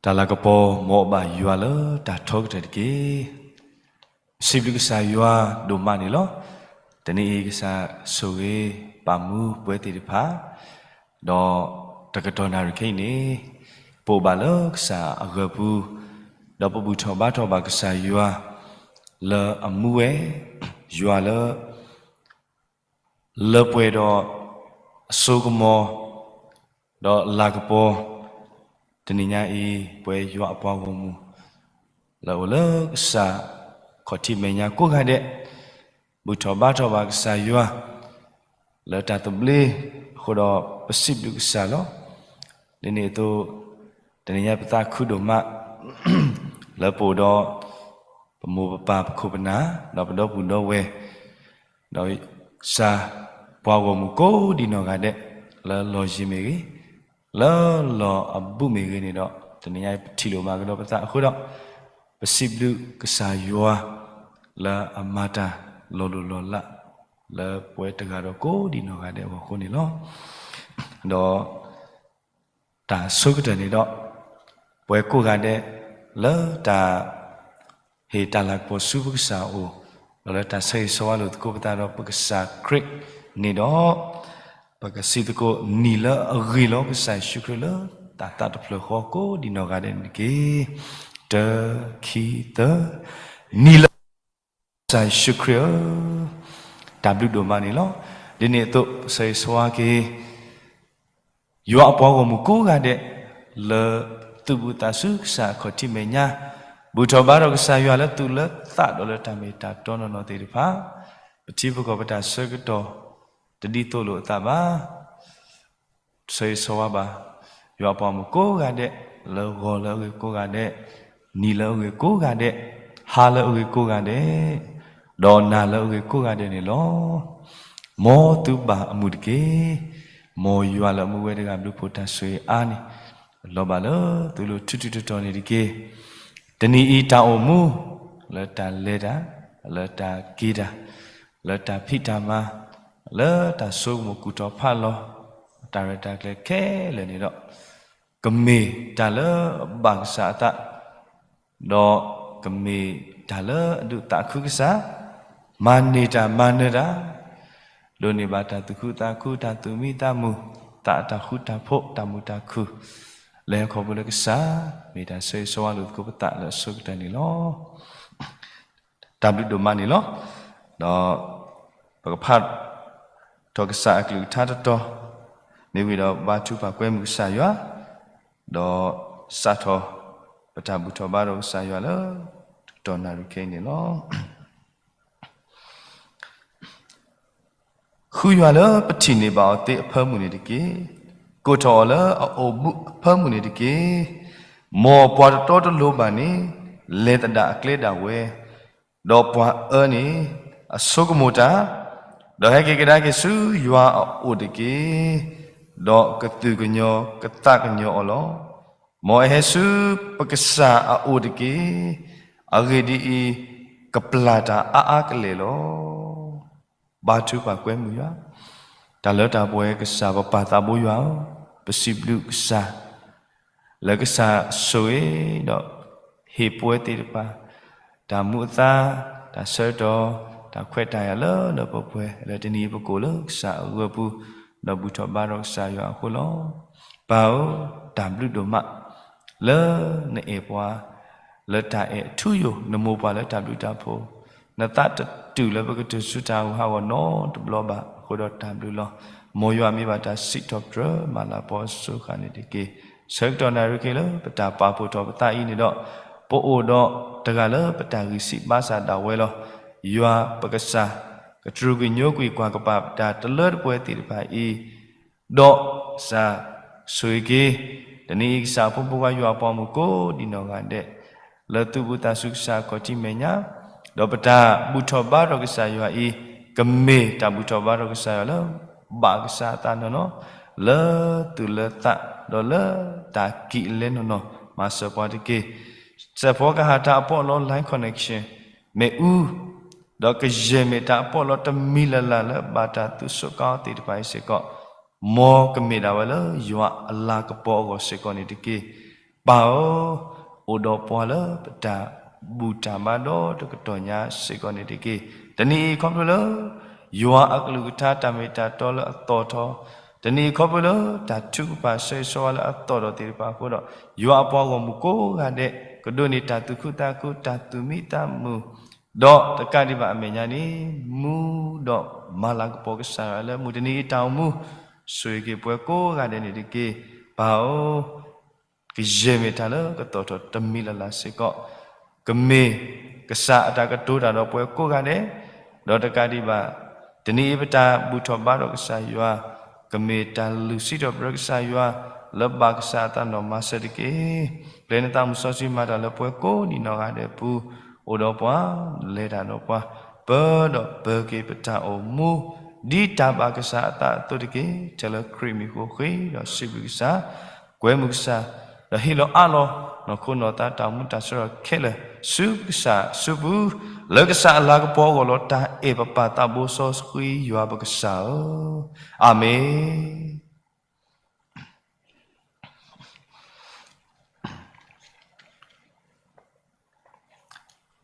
တၢ်လၤကပီၤ မ်အဘၣ်ယွၤလၢတၢ်ထီကတၢၢ်တက့ၢ်. စံးဘျုးကစၢ်ယွၤဒိၣ်မးန့ၣ်လီၤ. တနံၤအံၤ ကစၢ်ဆိၣ်ဂ့ၤ ပာ်မူပဝဲသ့ၣ်တဖၣ်, ဒီးတကတီၢ်နၣ်ရံၣ်ခဲအံၤန့ၣ် ပအိၣ်ဘၣ်လၢကစၢ်အဂၢၢ်ပူၤ, ဒီးပဘူၣ်ထီၣ်ဘါထီၣ်ဘၣ်ကစၢ်ယွၤ လၢအမူဝဲ, ယွၤလၢ လၢပှဲၤဒီးအစိကမီၤ ဒီးလၤကပီၤ, တနံၤညါအံၤ ပဝဲယွၤအပှၤဂီၢ်မုၢ် လၢအိၣ်လၢကစၢ်ခီၣ်ထံးမဲာ်ညါကိးဂၤဒဲး, ဘူၣ်ထီၣ်ဘါထီၣ်ဘၣ်ကစၢ်ယွၤ လၢတၢ်သဘျ့အဃိဒီး ပစံးဘျုးကစၢ်လီၤ. ဒ်န့ၣ်အသိး တနံၤညါပသးခုဒိၣ်မး လၢပအိၣ်ဒီး ပမိၢ်ပပၢ်ပခိၣ်ပနၢ် ဒီးပဒီပုၢ်ဒီဝဲၢ် ဒီးကစၢ်ပှၤဂီၢ်မုၢ်ကိးဒံးနီၢ်ဂၤဒဲး လၢလီၢ်ယံၤမ့ၢ်ဂ့ၤ, လၢလီၢ်အဘူးမ့ၢ်ဂ့ၤန့ၣ်ဒီး တနံၤညါပထံၣ်လိာ်မၤကဒီးပသးအဃိဒီး ပစံးဘျုးကစၢ်ယွၤ လၢအမၤတၢ်လီၤလိၢ်လီၤလး လၢပဝဲတဂၤဒီးကိးဒံးနီၢ်ဂၤဒဲးအဂီၢ်အဃိန့ၣ်လီၤ. ဒီး တၢ်ဆိကတၢၢ်န့ၣ်ဒီး ပဝဲကိးဂၤဒဲး လၢတၢ် ဟ့ၣ်တၢ်လၤကပီၤဆူပကစၢ်အအိၣ်, ဒီးလၢတၢ်ဆၢဂ့ၤဆၢဝါလိာ်သကိးပသးဒီးပကစၢ်ခရံာ်န့ၣ်ဒီး ပကစံးသကိးနံၤလၢအဂ့ၤလီၤ ကစၢ်ယ့ၣ်ၡူးခရံာ်လၢ တၢ်သးတဖျၢၣ်ဃီကိးဒံးနီၢ်ဂၤဒဲးန့ၣ်တက့ၢ်. တၢ ခံ သၢ, နံၤလၢ ကစၢ်ယ့ၣ်ၡူးခရံာ်ဧၢ, တၢ်ဘျုးဒိၣ်မးန့ၣ်လီၤ. ဒ်န့ၣ်အသိး ဆၢဂ့ၤဆၢဝါက့ၤ ယွၤအပှၤဂီၢ်မုၢ်ကိးဂၤဒဲး လၢသုးဘူးသးဆူကစၢ်အခီၣ်ထံးမဲာ်ညါ, ဘူၣ်ထီၣ်ဘါထီၣ်ကစၢ်ယွၤလၢသူၣ်လၢသးဒီး လၢတၢ်မ့ၢ်တၢ်တီနီၢ်နီၢ်သ့ၣ်တဖၣ်, ပထံပကီၢ်ပတၢ်ဆၢကတီၢ် တဒ်သိးလိာ်အသးဘၣ်. ဆၢဂ့ၤဆၢဝါဘၣ် ယွၤအပှၤဂီၢ်မုၢ်ကိးဂၤဒဲး, လၢဂီၤလၢအဂ့ၤကိးဂၤဒဲး, နံၤလၢအဂ့ၤကိးဂၤဒဲး, ဟါလၢအဂ့ၤကိးဂၤဒဲး, ဒီးနၤလၢအဂ့ၤကိးဂၤဒဲးန့ၣ်လီၤ. မ်သုဘၣ်အမုာ်တက့ၢ်. မ်ယွၤလၢအမူဝဲတဂၤဘျုးဖှိၣ်တၢ်ဆိၣ်ဂ့ၤအါန့ၣ် လီၤဘၣ်လၢသုလိၤထူးထူးတီၤတီၤန့ၣ်တက့ၢ်. တနံၤအံၤတၢ်အိၣ်မူ လၢတၢ်လဲၤတၢ်, လၢတၢ်က့ၤတၢ်, လၢတၢ်ဖံးတၢ်မၤ, လၢတၢ်ဆိကမိၣ်ကူၣ်ထီၣ်ဖးလီၤ တၢ်ရဲၣ်တၢ်ကျဲၤခဲလၢာ်န့ၣ်ဒီး ကမ့ၢ်တၢ်လၢအဘၣ်ကစၢ်အသး, ဒီးကမ့ၢ်တၢ်လၢအဒုးသးခုကစၢ်, မၤန့ၢ်တၢ်မၤနၢၤတၢ်, ဒိးန့ၢ်ဘၣ်တၢ်သူၣ်ခုသးခု တၢ်သူၣ်မံသးမုာ်, သးတၢ်ဃူတၢ်ဖိး တၢ်မုာ်တၢ်ခုၣ်, လၢဟီၣ်ခိၣ်ဖိလၢကစၢ် မ့ၢ်တၢ်ဆၢဂ့ၤဆၢဝါလိာ်သကိးပသးလၢအဆိကတၢၢ်န့ၣ်လီၤ. တၢ်ဘျုးဒိၣ်မးန့ၣ်လီၤ. ဒီးပကဖးထီၣ်ကစၢ်အကလုၢ်ကထါတတီၤ, မ့ၢ်ဝံၤဒီးဘါထုကဖၣ်ကွဲမုာ်ကစၢ်ယွၤ, ဒီးစးထီၣ်ပတၢ်ဘူၣ်ထီၣ်ဘါထီၣ်ကစၢ်ယွၤလၢ တကတီၢ်နၣ်ရံၣ်ခဲအံၤန့ၣ်လီၤ. ဃုယွၤလၢပထံၣ်န့ၢ်ဘၣ်အီၤသ့အဖၢမုၢ်န့ၣ်တက့ၢ်. ကိးထီၣ်အီၤလၢအအိၣ်ဘူးအဖၢမုၢ်န့ၣ်တက့ၢ်. မ်ပှၤတတီတလိၤဘၣ်န့ၣ် လဲၤသဒၣ်အကျဲဒၣ်ဝဲ, ဒီးပှၤအၢန့ၣ် အဆိကမိၣ်တၢ်, ဒီးဟဲက့ၤကဒါက့ၤဆူယွၤအအိၣ်တက့ၢ်. ဒီးကသူၣ်ကညီၤကသးကညီၤအီၤလီၤ. မ်အဟဲဆူပကစၢ်အအိၣ်တက့ၢ်. အဂ့ၢ်ဒ်အံၤ, ကပျၢ်တၢ်အါအါကလဲာ်လီၤ. ဘါထုကဖၣ်ကွဲမုာ်ယွၤ, တၢ်လၢတၢ်ပှဲၤကစၢ် ပပၢ်သးဘိယွၤဧၢ, ပစံးဘျုးကစၢ် လၢကစၢ်ဆိၣ်ဂ့ၤဒီး ဟ့ၣ်ပဝဲသ့ၣ်တဖၣ် တၢ်မူအသါ, တၢ်ဆၢကတီၢ်, တၢ်ခွဲးတၢ်ယာ်လၢလၢပှဲၤပှဲၤ လၢတနံၤအံၤပကအိၣ်လၢကစၢ်အဂၢၢ်ပူၤ ဒီးဘူၣ်ထီၣ်ဘါထီၣ်ကစၢ်ယွၤအဃိလီၤ. ပၢ်ဧၢ, တၢ်ဘျုးဒိၣ်မး လၢနအဲၣ်ပှၤ လၢတၢ်အဲၣ်အထူအယိာ်, နမိၢ်ပှၢ်လၢတၢ်ဘျုးတၢ်ဖှိၣ်, နသးတတုၤလၢပကတုၤဆူတၢ်ဂီၤဟးဂီၤနီတဘျီဘၣ်အဃိဒီးတၢ်ဘျုးလီၤ. မ်ယွၤမ့ၢ်ဘၣ်တၢ်စံးထီၣ်ပတြၢၤမၤလၤကပီၤအစိၤဃာ်န့ၣ်တက့ၢ်. ဆၢကတီၢ်နၣ်ရံၣ်ခဲအံၤလၢပတၢ်ပာ်ဖှိၣ်ထီၣ်ပသးအံၤန့ၣ်ဒီး ပအိၣ်ဒီးတဂၤလၢပတၢ်ဂံၢ်စၢ်ဘါစၢ်ဒၣ်ဝဲလီၤ. ယွၤပကစၢ် ကတြူၢ်ကညိကွံာ်ကွၢ်ကပၤပတၢ်တလၢတပှဲၤသ့ၣ်တဖၣ်အံၤ ဒီးကစၢ်ဆိၣ်ဂ့ၤက့ၤ တနံၤအံၤ ကစၢ်အဖိမုၣ်ဖိခွါယွၤအပှၤမုၣ်ကိးဒံးနီၢ်ဂၤဒဲး လၢသုးဘူးသးဆူကစၢ်အခီၣ်ထံးမဲာ်ညါ, ဒီးပတၢ်ဘူၣ်ထီၣ်ဘါထီၣ်ကစၢ်ယွၤအံၤ ကမ့ၢ်တၢ်ဘူၣ်ထီၣ်ဘါထီၣ်ကစၢ်ယွၤလၢ ဘၣ်ကစၢ်အသးနီၢ်နီၢ်, လၢသူၣ်လၢသး ဒီးလၢတၢ်ကံၣ်အလဲနီၢ်နီၢ် မၤစၢၤပှၤတက့ၢ်. စဲးဖီကဟၣ်တၢ်အပီးလီ line connection မ့ၣ်အူ ဒီးကယဲၢ်မ့ၢ်တၢ်အပီးလီတမံၤလၢ်လၢ်လၢဘၣ်တၢ်သူၣ်စိကါအီၤသ့ၣ်တဖၣ်အံၤစ့ၢ်ကီး, မ်ကမ့ၢ်ဒၣ်ဝဲလၢယွၤအလၤကပီၤအဂီၢ်စ့ၢ်ကီးန့ၣ်တက့ၢ်. ပၢ်ဧၢ, အိၣ်ဒီးပှၤလၢပတၢ်ဘူၣ်တၢ်ဘါဒီတကတီၢ်ညါစ့ၢ်ကီးန့ၣ်တက့ၢ်. တနံၤအံၤခီဖျိလၢ ယွၤအကလုၢ်ကထါတၢ်မ့ၢ်တၢ်တီလၢအသီၣ်ထီ, တနံၤအံၤခီဖျိလၢ တၢ်ထုကဖၣ်ဆၢဂ့ၤဆၢဝါလၢအသီၣ်ထီၣ်သ့ၣ်တဖၣ်အဃိဒီး ယွၤအပှၤဂီၢ်မုၢ်ကိးဂၤဒဲး ကဒိးန့ၢ်တၢ်သူၣ်ခုသးခု တၢ်သူၣ်မံသးမုာ် ဒီးတကးဒံးဘၣ်အမဲာ်ညါန့ၣ် မူဒီးမၤလၤကပီၤကစၢ်ယွၤလၢမုၢ်တနံၤအံၤတၢ်အိၣ်မူ ဆိၣ်ဂ့ၤက့ၤပှၤကိးဂၤဒဲးန့ၣ်တက့ၢ်. ပၢ်ဧၢ, ကယဲၢ်မ့ၢ်တၢ်လၢကသီၣ်ထီၣ်တမံၤလၢ်လၢ်စ့ၢ်ကီး, ကမ့ၢ်ကစၢ်အတၢ်ကတိၤတၢ်ဒီးပှၤကိးဂၤဒဲး, ဒီးတကးဒံးဘၣ် တနံၤအံၤပတၢ်ဘူၣ်ထီၣ်ဘါထီၣ်ကစၢ်ယွၤ, ကမ့ၢ်တၢ်လုၢ်စံးထီၣ်ပတြၢၤကစၢ်ယွၤ လၢဘၣ်ကစၢ်အသးနီၢ်မၤစၢၤတက့ၢ်. ပျဲနသးမုၢ်စီဆှံမၤတၢ်လၢပှၤကိးနံၣ်နီၢ်ဂၤဒဲးပူၤ, အိၣ်ဒီးပှၤ လဲၤတၢ်ဒီးပှၤ, ပၢဒီးပၢၤက့ၤပတၢ်အိၣ်မူ ဒ်တၢ်ဘၣ်ကစၢ်အသးအသိးတက့ၢ်. ထဲလၢခရံာ်မံၤအဃိ ဃ့ဒီးစံးဘျုးကစၢ်, ကွဲမုာ်ကစၢ်, ဒီးဟ့ၣ်လီၤအးလီၤ နီၢ်ခိနီၢ်သးတၢ်အိၣ်မူတၢ်ဆၢထၢၣ်ခဲလၢာ် ဆူကစၢ်ဆူပူၤ, လၢကစၢ်အလၤကပီၤအဂီၢ်လီၤ. တၢ်အဲၣ်ပပၢ်သးဘိစီဆှံယွၤပကစၢ်ဧၢ, အၤမ့ၣ်.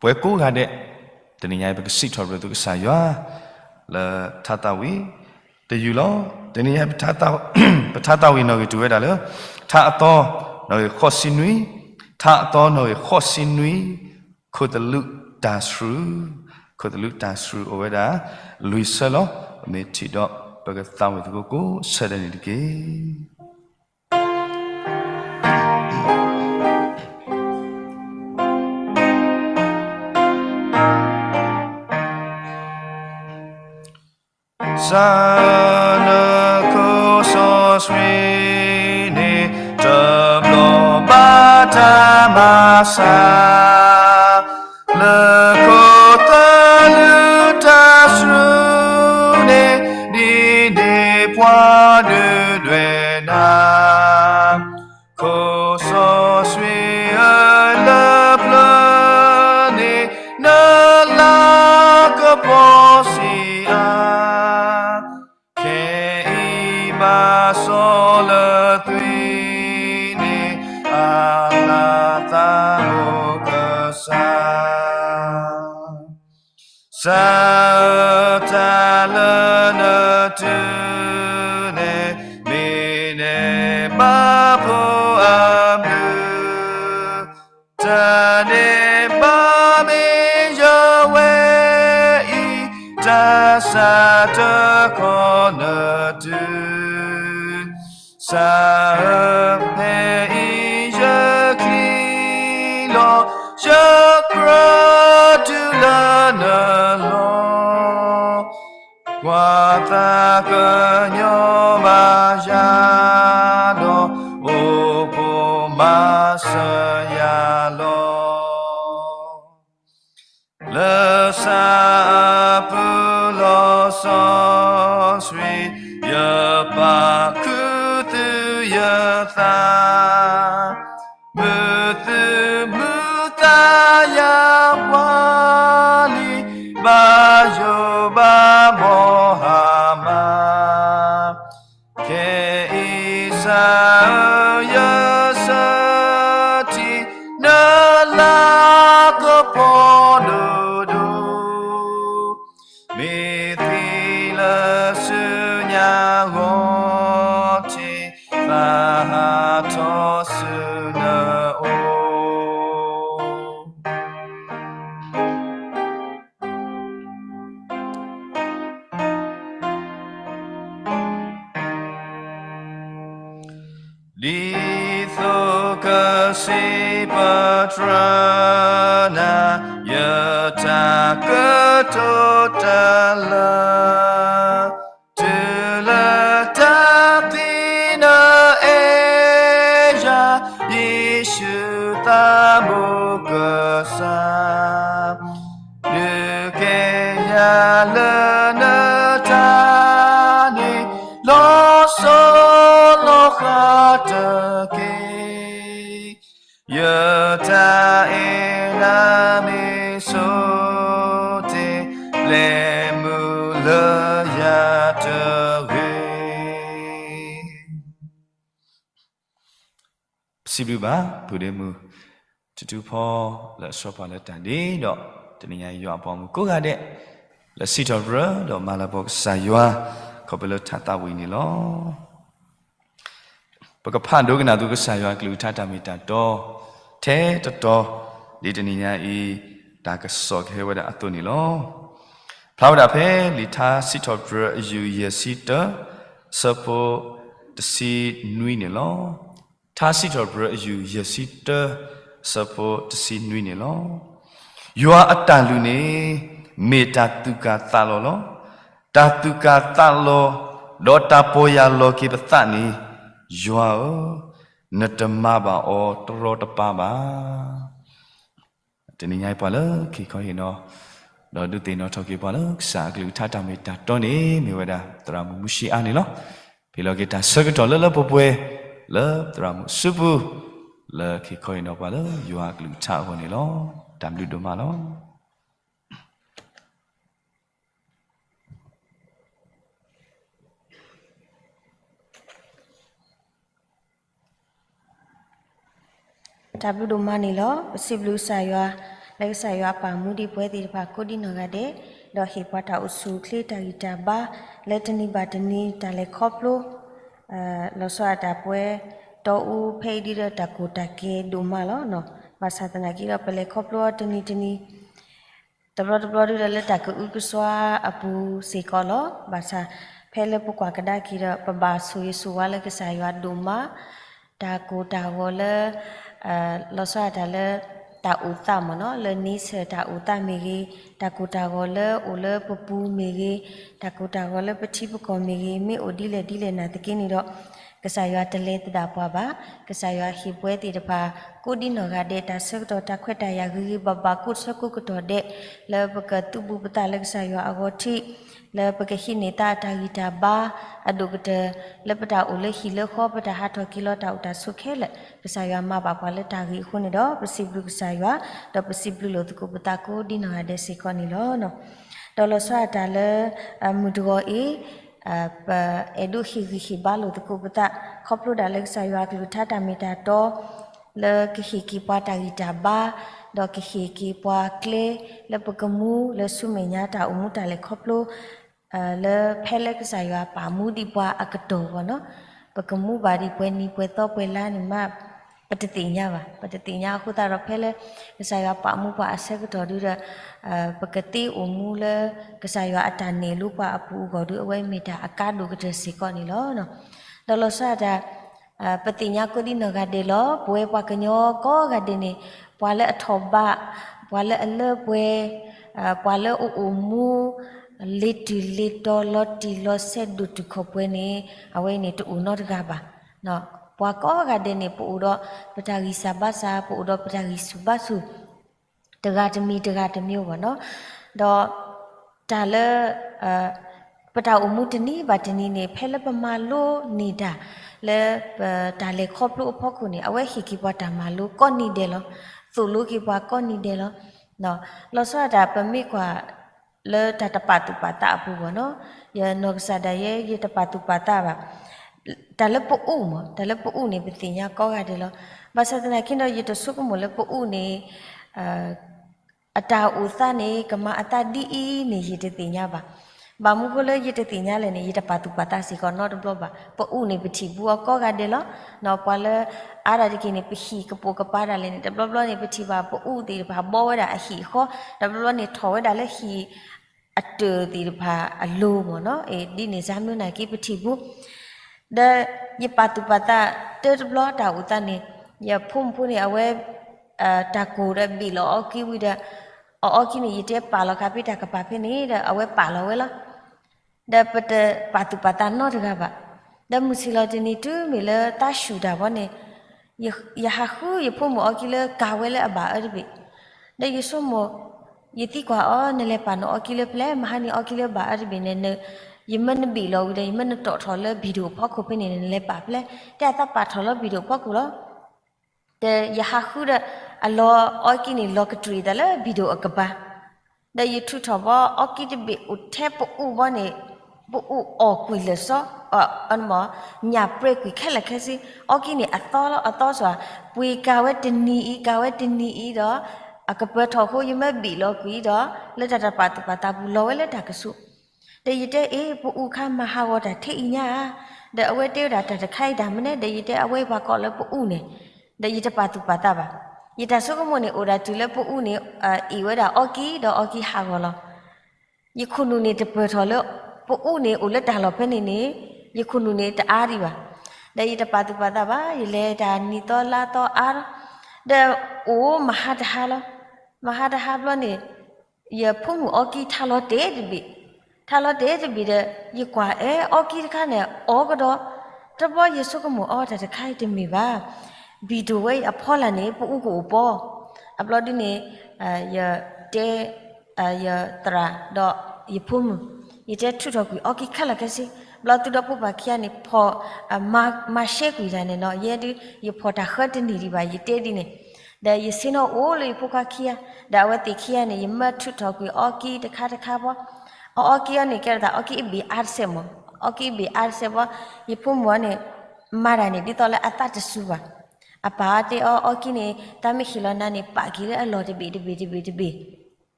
ပှၤကိးဂၤဒဲး, တနံၤညါအံၤ ပကစံးထီၣ်ပတြၢၤသုကစၢ်ယွၤ လၢထါသးဝံၣ်တယုၢ်လီၤ. တနံၤညါအံၤ ပထါသးဝံၣ်နီၣ်ဂံၢ်တူၢ်ဝဲဒၣ်လၢ ထါအသီ နီၣ်ဂံၢ်ဃိးဆံနွံ, ထါအသီနီၣ်ဂံၢ်ဃိးဆံနွံ, ခိၣ်သလုးတၢ်ဆှု, ခိၣ်သလုးတၢ်ဆှုအိၣ်ဝဲဒၣ် လွံၢ်ဆၢလီၤ. ပမ့ၢ်ထံၣ်ဒီး ပကသးဝံၣ်သကိးကိးဆၢဒဲးန့ၣ်တက့ၢ်. စၢ်လၢခိၣ်စီဆှံန့ၣ် တဘျီဘၣ်တၢ်မၤစၢၤ လၢခိၣ်သလုးတၢ်ဆှုန့ၣ် ဒ်န့ၣ်ပှၤဒုၣ်ဒွဲၣ်နၤ ခိၣ်စီဆှံဧၢ လၢပျၢၤန့ၣ် နလၤကပီၤဆံးအါ, ခဲအံၤဘၣ်စီလၢသွံၣ်န့ၣ် အလၤသးအိၣ်ကစၢ် စၢ်တၢ်လၢနတုၤန့ၣ် မ့ၢ်န့ၢ်ဘၣ်ဖိအဘျုး, တၢ်န့ၣ်ဘၣ်မ့ၢ်ယဝဲအံၤ တၢ်စးတခီနတုၤ စၢ်ဧၢ, ဖဲအံၤယချံလီၤ, ယကြၢးတုၤလၢနလီၢ်, ကွၢ်သးကညီၤဘၣ်ယၤဒီး အိၣ်ဖှိၣ်မၤစၢၤယၤလီၤ. လၢစၢ်အပူၤလီၤစီဆှံ, ယပာ်ခူသူၣ်ယသး, မုာ်သူၣ်မုာ်သးယၤပှၤလံ, ဘၣ်ယိၣ်ဘၣ်ဘီဟါမး ခဲအံၤစၢ်ဧၢ ယဆၢထံၣ် နလၤကပီၤဒိၣ်ဒိၣ်, မ့ၢ်သံလၢဆူညါဂီၢ်ထံး, သးဟးထီၣ်ဆူနအိၣ် ဒ်သိးကစံးပတြၢၤနၤ, ယတၢ်ကတိၤတၢ်လၢ တုၤလၢတၢ်သံနအဲၣ်ယၤ, ယ့ၣ်ၡူးသးဘိကစၢ် ဒုးကဲယၤလၢနတၢ်န့ၣ် လီၤစိၤလီၤဃးတက့ၢ်. ယတၢ်အဲၣ်နၤမ့ၢ်ဆိတ့ၢ်, ဘျဲၣ်မုၢ်လၢယၤတဂ့ၤ. စံးဘျုးဘၣ် ပုၢ်ဒ့မုၣ် ထူထူဖီ လၢအဆှၢပှၤလၢတၢ်ဒ့ဒီး တနံၤညါယွၤအပှၤမုၣ်ကိးဂၤဒဲး လၢစံးထီၣ်ပတြၢၤ ဒီးမၤလၤကပီၤကစၢ်ယွၤ ခီဖျိလၢထါသးဝံၣ်န့ၣ်လီၤ. ပကဖးဒိကနၣ်သုကစၢ်ယွၤအကလုၢ်ကထါတၢ်မ့ၢ်တၢ်တီ ထဲတတီၤ ဒ်တနံၤညါအံၤ တၢ်ကစီၣ်ကဟဲဝဲဒၣ်အသိးန့ၣ်လီၤ. ဖျါဝဲဒၣ်ဖဲလံာ်ထါစံးထီၣ်ပတြၢၤအယုၢ်ယဲၢ်ဆံတၢ ဆၢဖိတဆံနွံန့ၣ်လီၤ. ထါစံးထီၣ်ပတြၢၤအယုၢ်ယဲၢ်ဆံတၢ ဆၢဖိတဆံနွံန့ၣ်လီၤ. ယွၤအတၢ်လုၢ်န့ၣ် မ့ၢ်တၢ်သူၣ်ကၢ်သးလီၤလီၤ. တၢ်သူၣ်ကၢ်သးလီၤ ဒီးတၢ်ပီၢ်ယၢ်လီၤက့ၤပသးန့ၣ် ယွၤဧၢ, နတမၤဘၣ်အီၤတရီတပါဘၣ်. တနံၤညါအံၤပှၤလၢခံခီဟ့ၣ်နီၤ ဒီးဒုးသ့ၣ်နီၣ်ထီၣ်က့ၤပှၤလၢကစၢ်အကလုၢ်ကထါတၢ်မ့ၢ်တၢ်တီန့ၣ် မ့ၢ်ဝဲဒၣ်သရၣ်မုၣ်မူၡ့အါန့ၣ်လီၤ. ဟ့ၣ်လီၤက့ၤတၢ်ဆၢကတီၢ်လၢလၢပှဲၤပှဲၤ လၢသရၣ်မုၣ်စုပူၤ လၢခံခီဟ့ၣ်နီၤပှၤလၢယွၤအကလုၢ်ကထါအဂီၢ်န့ၣ်လီၤ. တၢ်ဘျုးဒိၣ်မးလီၤ. တၢ်ဘျုးဒိၣ်မးန့ၣ်လီၤ. ပစံးဘျုးကစၢ်ယွၤ လၢကစၢ်ယွၤပာ်မူဒံးပဝဲသ့ၣ်တဖၣ်ကိးဒံနီၢ်ဂၤဒဲး, ဒီးဟ့ၣ်ပှၤတၢ်အိၣ်ဆူၣ်အိၣ်ချ့တၢ်ဂံၢ်တၢ်ဘါ လၢတနံၤဘၣ်တနံၤတၢ်လဲၤခီဖျိ လီၤဆီဒၣ်တၢ်ပဝဲတီအူဖဲအံၤဒ်ဒီးတၢ်ကိၢ်တၢ်ဂီၤဒိၣ်မးလီၤ. ဘၣ်ဆၣ်သနာ်က့ဒီး ပလဲၤခီဖျိအီၤတနံၤတနံၤ တဘျီတဘျီဒ်ဒီးလၢတၢ်ကအုကစွါအပူၤစ့ၢ်ကီးလီၤ. ဘၣ်ဆၣ်ဖဲလၢပကွၢ်ကဒါက့ၤဒီး ပဘၣ်ဆိၣ်ဂ့ၤဆိၣ်ဝါလၢကစၢ်ယွၤဒိၣ်မး, တၢ်ကိၢ်တၢ်ဂီၤလၢ လီၤဆီဒၣ်တၢ်လၢ တၢ်အိၣ်သးမ့ၢ်နီၤ, လၢန့ဆၢၣ်တၢ်အိၣ်သးမ့ၢ်ဂ့ၤ, တၢ်ကိၢ်တၢ်ဂီၤလၢအိၣ်လၢပပူၤမ့ၢ်ဂ့ၤ, တၢ်ကိၢ်တၢ်ဂီၤလၢပထံပကီၢ်မ့ၢ်ဂ့ၤ, မ့ၢ်အိၣ်ဒ်လဲၣ်ဒ်လဲၣ်နာ်သက့န့ၣ်ဒီး ကစၢ်ယွၤတလဲၤသဒၣ်ပှၤဘၣ်. ကစၢ်ယွၤဟ့ၣ်ပဝဲသ့ၣ်တဖၣ် ကိးဒံနီၢ်ဂၤဒဲး တၢ်ဆၢကတီၢ်တၢ်ခွဲးတၢ်ယာ်ဂ့ၤဂ့ၤဘၣ်ဘၣ် ကိးဆၢကိးကတီၢ်ဒဲး လၢပကသုးဘူးပသးလၢကစၢ်ယွၤအဂီၢ်ထံး, လၢပကဟံးန့ၢ်သးတၢ်ဂံၢ်တၢ်ဘါ အဒိၣ်ကတၢၢ် လၢပတၢ်အိၣ်လၢဟံၣ်လၢဃီ ပတၢ်ဟးထီၣ်က့ၤလီၤ တၢ်အိၣ်တၢ်ဆိးခဲလၢာ် ကစၢ်ယွၤမၤဘၣ်ပှၤလၢတၢ်ဂ့ၤအဃိန့ၣ်ဒီး ပစံးဘျုးကစၢ်ယွၤ ဒီးပစံးဘျုးလိာ်သကိးပသးကိးဒံနီၢ်ဂၤဒဲးစ့ၢ်ကီးန့ၣ်လီၤ. ဒီးလီၤဆီဒၣ်တၢ်လၢ မုၢ်တဂီၤအံၤ ပအဲၣ်ဒိးဟ့ၣ်ဂံၢ်ဟ့ၣ်ဘါလိာ်သကိးပသး ခီဖျိဒၣ်လၢကစၢ်ယွၤအကလုၢ်ကထါတၢ်မ့ၢ်တၢ်တီ လၢကဟ့ၣ်က့ၤပှၤတၢ်ဂံၢ်တၢ်ဘါ ဒီးကဟ့ၣ်က့ၤပှၤကျဲ လၢပကမူလၢဆူမဲာ်ညါတၢ်အိၣ်မူတၢ်လဲၤခီဖျိ လၢဖဲလၢကစၢ်ယွၤပာ်မူဒံးပှၤအကတီၢ်အဂီၢ်နီၤ, ပကမူဘၣ်ဒံးပှဲၤနံၤပှဲၤသီပှဲၤလါန့ၣ်မး ပတသ့ၣ်ညါဘၣ်. ပတသ့ၣ်ညါအဃိသတးဒီး ဖဲလၢကစၢ်ယွၤပာ်မူပှၤအဆၢကတီၢ်ဒုဒီး ပကသ့အိၣ်မူလၢ ကစၢ်ယွၤအတၢ်နဲၣ်လိပှၤအပူၤအဂီၢ်ဒု အဝဲမ့ၢ်တၢ်အကါဒိၣ်ကတၢၢ်စ့ၢ်ကီးန့ၣ်လီၤ. ဒီးလီၤဆီဒၣ်တၢ် ပသ့ၣ်ညါကိးဒံနီၢ်ဂၤဒဲးလီၤ. ပဝဲပှၤကညီကိးဂၤဒဲးန့ၣ် ပှၤလၢအထီၣ်ဘး, ပှၤလၢအလၢပှဲၤ, ပှၤလၢအအိၣ်မူ လ့ၤတုၤလ့ၤတီၤလီၤတံၢ်လီၤဆဲးဒိၣ်တုာ်ခီၣ်ပှဲၤန့ၣ် အဝဲအံၤန့ၣ်တအိၣ်နီတဂၤဘၣ်. ပှၤကိးဂၤဒဲးန့ၣ် ပအိၣ်ဒီးပတၢ်ဂံၢ်စၢ်ဘါစၢ်, ပအိၣ်ဒီးပတၢ်ဂံၢ်ဆူၣ်ဘါဆူၣ် တဂၤတမံၤတဂၤတမံၤဘၣ်နီၤ. ဒီးတၢ်လၢ ပတၢ်အိၣ်မူတနံၤဘၣ်တနံၤန့ၣ် ဖဲလၢပမၤလိန့ၢ်တၢ် လၢပတၢ်လဲၤခီဖျိအဖီခိၣ်န့ၣ် အဝဲဟ့ၣ်က့ၤပှၤတၢ်မၤလိကိးနံၤဒဲးလီၤ. သိၣ်လိက့ၤပှၤကိးနံၤဒဲးလီၤ. လီၤဆီဒၣ်တၢ်ပမ့ၢ်ကွၢ် လၢတၢ်တပာ်သူၣ်ပာ်သးအပူၤဘၣ်နီၤ, ယနီၢ်ကစၢ်ဒၣ်ယဲ ယတပာ်သူၣ်ပာ်သးဘၣ်. တၢ်လၢပအူၣ်မး, တၢ်လၢပအူၣ်န့ၣ် ပသ့ၣ်ညါကိးဂၤဒဲးလီၤ. ဘၣ်ဆၣ်သနာ်က့ဒီး ယတဆိကမိၣ်လၢပအူၣ်န့ၣ် အတၢ်အိၣ်သးန့ၣ် ကမၤအသးဒ်အံၤန့ၣ် ယတသ့ၣ်ညါဘၣ်. ဘၣ်မနုၤဃိလၢယတသ့ၣ်ညါလဲၣ်န့ၣ် ယတပာ်သူၣ်ပာ်သးစ့ၢ်ကီးနီတဘျီဘၣ်. ပအူၣ်န့ၣ် ပထံၣ်ဘူးအီၤကိးဂၤဒဲးလီၤ. ပှၤလၢအါဒၣ်တက့ၢ်န့ၣ် ပဟံၣ်ကပိာ်ကပၤဒၣ်လဲာ်န့ၣ် တဘျီဘျီန့ၣ် ပထံၣ်ဘၣ်ပအူၣ်သ့ၣ်တဖၣ်ဘီဝဲဒၣ်အဟံၣ်အဃီ, တဘျီဘျီန့ၣ် ထီၣ်ဝဲဒၣ်လၢဟံၣ် အတၢၢ်သ့ၣ်တဖၣ်အလိၤမ့ၢ်နီၤ, ဒ်န့ၣ်စါမုၢ်နာ်က့ပထံၣ်ဘူး. ဒီးယပာ်သူၣ်ပာ်သးတၢတဘျီတၢ်အိၣ်သးန့ၣ်, ယဖိမုၣ်ဖိန့ၣ် အဝဲ တၢ်ကိၢ်ဒီးဘ့ၣ်လီၤအီကံဝံၤဒီး, အအီကံန့ၣ် ယတဲပာ်လီၤခါဖဲတၢ်ကပၤဖဲန့ၣ်ဒီး အဝဲပာ်လီၤဝဲလီၤ. ဒီးပတပာ်သူၣ်ပာ်သးနီတဂၤဘၣ်. ဒီးမုၢ်ဆ့ၣ်လီၤတနံၤတုၤမ့ၢ်လၢသးဆူၣ်တၢ်ဘီန့ၣ်, ယဟးဃုယဖိမုၣ်အီကံလၢကၤဝဲလၢအဘၣ်အၢတဘ့ၣ်, ဒီးယဆိကမိၣ်, ယသံကွၢ်အီၤ နလဲၤပာ်နအီကံလၢဖဲလဲၣ်, မဟါန့ၣ်အီကံလၢဘၣ်အၢတဘ့ၣ်န့ၣ်, ယမ့ၢ်နဘ့ၣ်လီၤဝံၤဒီး ယမ့ၢ်နတီၣ်ထီၣ်လၢဘံၣ်ဒိၣ်အဖီခိၣ်ဖဲန့ၣ် နလဲၤပာ်ဖဲလဲၣ်, တဲအသးပာ်ထီၣ်လၢဘံၣ်ဒိၣ်အဖီခိၣ်လီၤ. ဒီးယဟးဃုဒီး အလီၤအီကံန့ၣ် လီၤကတြံၣ်သးလၢဘံၣ်ဒိၣ်အကပၤ, ဒီးယထုးထီၣ်ဘီအီကံတဘ့ၣ်အိၣ်ထဲပအူၣ်ဘီန့ၣ်, ပအူၣ်အီၣ်ကွံာ်လၢာ်စီ, ညၣ်ပြဲကွံာ်ခဲလၢာ်ခဲဆ့, အီကံၣ်န့ၣ်အသီလီၤ, အသီစ့ၢ်, ပှ့ၤကၤဝဲတနံၤအံၤ ကၤဝဲတနံၤအံၤဒီး အကပၢၤထီၣ်အဃိ ယမၢဘံၣ်လီၤကွံာ်ဒီး လၢတၢ်တပာ်သူၣ်ပာ်သးပူၤလီၤဝဲလၢတၢ်ကဆူး ဒီးယတဲအ့ၣ် ပအူၣ်ခါမၤဟးဂီၤတၢ်ထဲအံၤညါဧါ, ဒီးအဝဲတဲဝဲဒၣ်တၢ်တခါအံၤတၢ်မနုၤလဲၣ်, ဒီးယတဲအဝဲပှၤကိးလၢပအူၣ်န့ၣ်, ဒီးယတပာ်သူၣ်ပာ်သးဘၣ်. ယတၢ်ဆိကမိၣ်န့ၣ် အိၣ်ဒၣ်တုၤလၢပအူၣ်န့ၣ် အ့ၣ်ဝဲဒၣ်အီကံၣ် ဒီးအီကံၣ်ဟးဂီၤလီၤ. ယခိၣ်နူာ်န့ၣ်တပၢၤထီၣ်လၢ ပအူၣ်န့ၣ်အိၣ်လၢတၢ်လီၢ်ဖဲန့ၣ်န့ၣ် ယခိၣ်နူာ်န့ၣ်တအါဒံးဘၣ်. ဒီးယတပာ်သူၣ်ပာ်သးဘၣ်, ယလဲၤတၢ်နံၤသီလါသီအါလီၤ, ဒီးအိၣ်မဟါတဟါလီၤ. မဟါတဟါဘျီန့ၣ် ယဖိမုၣ်အီကံၣ်ထါလီၤတဲာ်တဘ့ၣ်, ထါလီၤတဲာ်တဘ့ၣ်ဒီး ယကွၢ်အဲၣ်အီကံၣ်တခါန့ၣ် အီကဒီး, တဘျီယဆိကမိၣ်အီတၢ်တခါအံၤတမ့ၢ်ဘၣ်, ဘံၣ်ဒိၣ်ဝဲအဖီလာ်န့ၣ် ပအူၣ်ကအိၣ်ပီ, အဘျီဒ်န့ၣ် ယတဲ ယသရၣ်ဒီးယဖိမုၣ်, ယတဲထုးထီၣ်ကွံာ်အီကံၣ်ခဲလၢာ်ခဲဆ့, ဘျီသုဒီဖိပှၤခံဂၤန့ၣ် ဖီၣ် မၤရှဲကွံာ်တၢ်န့ၣ်နီၤ, ယဲဒုး ယဖီၣ်တၢ်ဃၢတနံၤဒံးဘၣ် ယတဲဒ်န့ၣ်, ဒီးယဆ့ၣ်နီၤအိၣ်လၢယဖိခွါခံဂၤ, ဒီးအဝဲသ့ၣ်ခံဂၤန့ၣ် ယမၢထုးထီၣ်ကွံာ်အီကံၣ်တခါတခါဘီ, အအီကံၣ်အီၤန့ၣ် ကဲထီၣ်သးအီကံၣ်အဘ့ၣ်အါတစဲးမး, အီကံၣ်အဘ့ၣ်အါတစဲးဘီ, ယဖိမုၣ်အီၤန့ၣ် မၤတၢ်န့ၣ် ဒ်သိးလၢအသးတစူၤဘၣ်. အပၢ်တဲအီၤ အီကံၣ်န့ၣ် တၢ်မ့ၢ်ဟ့ၣ်လီၤနၤန့ၣ် ပာ်က့ၤလၢအလီၢ်တဘ့ၣ်တဘ့ၣ်တဘ့ၣ်တဘ့ၣ်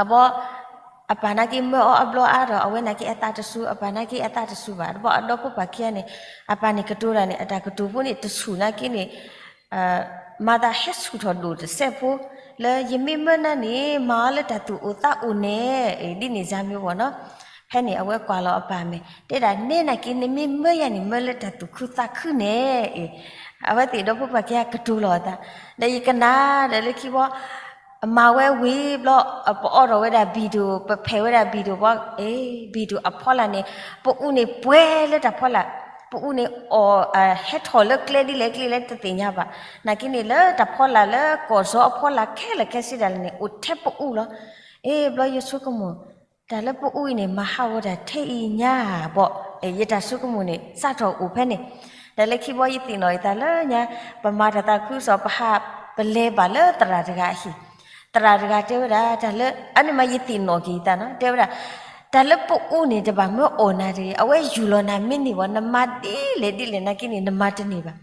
အဘီ, အပၢ်နာ်က့မၢအီၤအဘျီအါဒီး အဝဲနာ်က့အသးတစူၤ, အပၢ်နာ်က့အသးတစူၤဘၣ်. တဘျီအဒီဖိပှၤခံဂၤန့ၣ် အပၢ်န့ၣ်ကတိၤတၢ်န့ၣ် အတၢ်ကတိၤဖိန့ၣ် တဆူၣ်နာ်က့န့ၣ် မၤသးဟဲဆူၣ်ထီၣ်ဒိၣ်တစဲးဖိ လၢယမ့ၢ်မၢနၤန့ၣ် မၤအီၤလၢတၢ်သူၣ်အိၣ်သးအိၣ်န့ၣ် ဒ်န့ၣ်ယါမ့ၢ်ဝဲနီၤ. ဖဲန့ၣ်အဝဲကွၢ်လီၤအပၢ်မဲာ် တဲဒၣ်နဲနာ်က့ နမ့ၢ်မၢယၤန့ၣ် မၢလၢတၢ်သူၣ်ခုသးခုန့ၣ် အဝဲသ့ၣ်ဒီဖိပှၤခံဂၤကတိၤလီၤအသး, ဒီးယကနၣ်ဒီးလၢခံဘီ အမၤဝဲဝံၤဘျီ ပအီထီၣ်ဝဲဒၣ်ဘံၣ်ဒိၣ် ပဖဲးဝဲဒၣ်ဘံၣ်ဒိၣ်ဘီ, ဘံၣ်ဒိၣ်အဖီလာ်န့ၣ် ပအူၣ်န့ၣ်ပှဲၤလၢတၢ်ဖီလာ်, ပအူၣ်န့ၣ်အီၣ် ဟဲထီၣ်လၢကျဲဒ်လဲၣ်ကျဲလဲၣ်တသ့ၣ်ညါဘၣ်. နာ်က့န့ၣ် လၢတၢ်ဖီလာ်လၢကီၢ်စီအဖီလာ်ခဲလၢာ်ခဲဆ့ဒၣ်လဲာ်န့ၣ် အိၣ်ထဲပအူၣ်လီၤ. အ့ ဘျီယဆိကမိၣ် တၢ်လၢပအူၣ်အံၤန့ၣ် မၤဟးဂီၤတၢ်ထဲအံၤညါဘီ, ယတၢ်ဆိကမိၣ်န့ၣ် စးထီၣ်အိၣ်ဖဲန့ၣ်, ဒီးလၢခံဘီယသ့ၣ်နီၣ်ယသးလၢညါ ပမၤတၢ်သးခုကစီၣ် ပဟးပလဲၤဘၣ်လၢသရၣ်တဂၤအဟံၣ်, သရၣ်တဂၤတဲဝဲဒၣ် တၢ်လၢ အန့ၣ်မးယသ့ၣ်နီၣ်က့ၤယသးနီၤ တဲဝဲဒၣ် တၢ်လၢပအူၣ်န့ၣ် တဘၣ်မၢအီၣ်နၤတဂ့ၤ, အဝဲယူၢ်လီၤနၤမ့ၢ်န့ၢ်ဘၣ် နမၤဒ်လဲၣ်ဒ်လဲၣ်နာ်က့န့ၣ် နမၤတန့ၢ်ဘၣ်.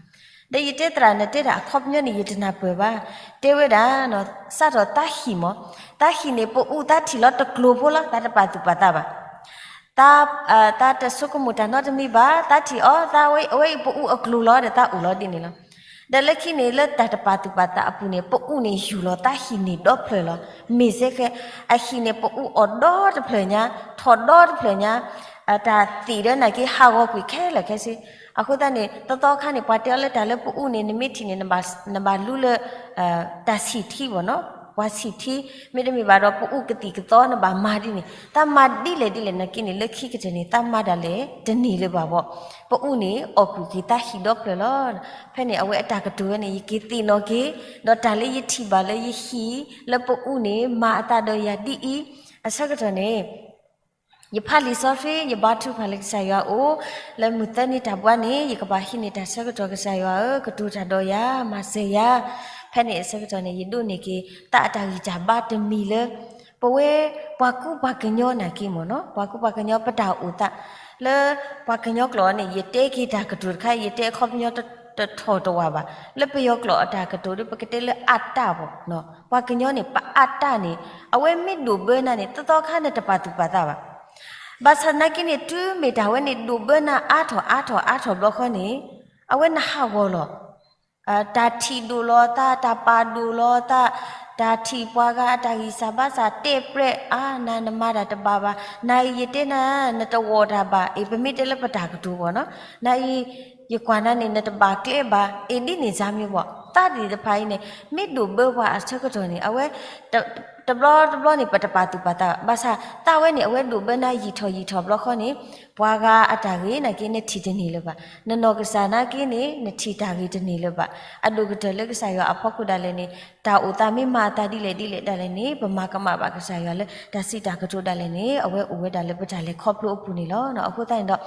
ဒီးယတဲသရၣ် နတဲဒၣ်အခီပညီန့ၣ် ယတနၢ်ပၢၢ်ဘၣ်. တဲဝဲဒၣ် စးထီၣ်သးဟံၣ်မး, သးဟံၣ်န့ၣ် ပအူၣ်သးထံၣ်လီၤတကျိၤဖိလီၤ သးတပာ်သူၣ်ပာ်သးဘၣ်. သး သးတဆိကမိၣ်တၢ်နီတမံၤဘၣ်, သးထံၣ်အီၤ သးဝဲအဝဲအံၤပအူၣ်အကျိၤလီၤဒီး သးအိၣ်လီၤဒ်န့ၣ်လီၤ. ဒီးလၢခံန့ၣ် လၢတၢ်တပာ်သူၣ်ပာ်သးအပူၤန့ၣ် ပအူၣ်န့ၣ်ယူၢ်လီၤသးဟံၣ်န့ၣ်ဒီဖျၢၣ်လီၤ. မ့ၢ်စ့ၢ်ကီး အဟံၣ်န့ၣ် ပအူၣ်အီၣ်ဒီတဖျၢၣ်ညါ, ထီၣ်ဒီတဖျၢၣ်ညါ, တၢ်သ့ၣ်ဒီးနာ်က့ဟးဂီၤကွံာ်ခဲလၢာ်ခဲဆ့. အဃိသတးန့ၣ် သီသီခါန့ၣ် ပှၤတဲအီၤလၢတၢ်လၢပအူၣ်န့ၣ် နမ့ၢ်ထံၣ်န့ၣ် နဘၣ်လူလၢ တၢ်ဆံၣ်ထံဘၣ်နီၤ, ပှၤဆံၣ်ထံ, မ့တမ့ၢ်ဘၣ်ဒီး ပအူၣ်ကသံၣ်ကသီနဘၣ်မၤဒ်န့ၣ်, သးမၤဒ်လဲၣ်ဒ်လဲၣ်နာ်က့န့ၣ် လၢခံကတၢၢ်န့ၣ် သးမၤဒၣ်လဲာ်တန့ၢ်လၢၤဘၣ်ဘီ, ပအူၣ်န့ၣ်အီၣ်ကွံာ်က့ၤသးဟံၣ်ဒီဖျၢၣ်လီၤ. ဖဲန့ၣ် အဝဲအတၢ်ကတိၤဝဲန့ၣ် ယက့ၤသ့ၣ်နီၣ်က့ၤ, ဒီးတၢ်လၢယထံၣ်ဘၣ်လၢယဟံၣ်လၢပအူၣ်န့ၣ် မၤအသးဒီးယၤဒ်အံၤ, အဆၢကတီၢ်န့ၣ် ယဖးလံာ်စီဆှံ ယဘါထုကဖၣ်လၢကစၢ်ယွၤအအိၣ်, လၢမုၢ်သၢနံၤတၢ်ဘှါန့ၣ် ယကဘၣ်ဟံးန့ၢ်တၢ်ဆၢကတီၢ် ကစၢ်ယွၤဧၢ, ကတိၤတၢ်ဒီးယၤ, မၤစၢၤယၤ. ဖဲန့ၣ်အဆၢကတီၢ်န့ၣ် ယဒိးန့ၢ်က့ၤ သးအတၢ်ဂံၢ်တၢ်ဘါတမံၤလၢ ပဝဲပှၤကူပှၤကညီနာ်က့မ့ၢ်နီၤ, ပှၤကူပှၤကညီပတၢ်အိၣ်သး လၢပှၤကညီကျိာ်န့ၣ် ယတဲက့ၤတၢ်ကတိၤတခါ ယတဲအခီပညီတထီၣ်တဝၢ်ဘၣ်. လၢပယီၤကျိာ်အတၢ်ကတိၤဒီး ပကတဲလၢအတၢ်ဘၣ်, ပှၤကညီန့ၣ် ပအတၢ်န့ၣ် အဝဲမ့ၢ်ဒိၣ်ဘၢနၤန့ၣ် သီသီခါနတပာ်သူၣ်ပာ်သးဘၣ်. ဘၣ်ဆၣ်သနာ်က့န့ၣ် တုၤမ့ၢ်တၢ်ဝဲန့ၣ် ဒိၣ်ဘၢနၤအါထီၣ်အါထီၣ်အါထီၣ်ဘျီဃီန့ၣ် အဝဲနဟးဂီၤလီၤ. တၢ်ထံၣ်ဒိၣ်လီၤသး, တၢ်ပာ်ဒိၣ်လီၤသး, တၢ်ထံၣ်ပှၤဂၤအတၢ်ဂံၢ်စၢ်ဘါစၢ်တဲပြဲး, အါ နၤနမၤတၢ်တဘၣ်ဘၣ်, နၤအံၤယတဲနၤ နတဂီၢ်တၢ်ဘၣ်, အ့ ပမ့ၢ်တဲလၢပတၢ်ကတိၤဘၣ်နီၤ, နၤအံၤ ယကွၢ်နၤန့ၣ် နတဘၣ်ကျဲဘၣ်, အ့ ဒ်န့ၣ်စၢ်မ့ၢ်ဘၣ်, သးသ့ၣ်တဖၣ်အံၤန့ၣ် မ့ၢ်ဒိၣ်ဘၢပှၤအဆၢကတီၢ်န့ၣ် အဝဲ တဘျီတဘျီန့ၣ် ပတပာ်သူၣ်ပာ်သး, ဘၣ်ဆၣ်သးဝဲန့ၣ် အဝဲဒိၣ်ဘၢနၤယံာ်ထီၣ်ယံာ်ထီၣ်ဘျီဃီန့ၣ် ပှၤဂၤအတၢ်ဂ့ၤနာ်က့ နထံၣ်တန့ၢ်လၢၤဘၣ်, နနီၢ်ကစၢ်နာ်က့န့ၣ် နထံၣ်တၢ်ဂ့ၤတန့ၢ်လၢၤဘၣ်. အဒိၣ်ကတၢၢ်လၢကစၢ်ယွၤအဖီခိၣ်ဒၣ်လဲာ်န့ၣ် တၢ်အိၣ်သးမ့ၢ်မၤအသးဒ်လဲၣ်ဒ်လဲၣ်ဒၣ်လဲာ်န့ၣ် ပမၤကမၣ်ဘၣ်ကစၢ်ယွၤလၢ တၢ်စံးတၢ်ကတိၤဒၣ်လဲာ်န့ၣ် အဝဲအိၣ်ဝဲဒၣ်လၢပတၢ်လဲၤခီဖျိအပူၤန့ၣ်လီၤ. အဃိသတးန့ၣ်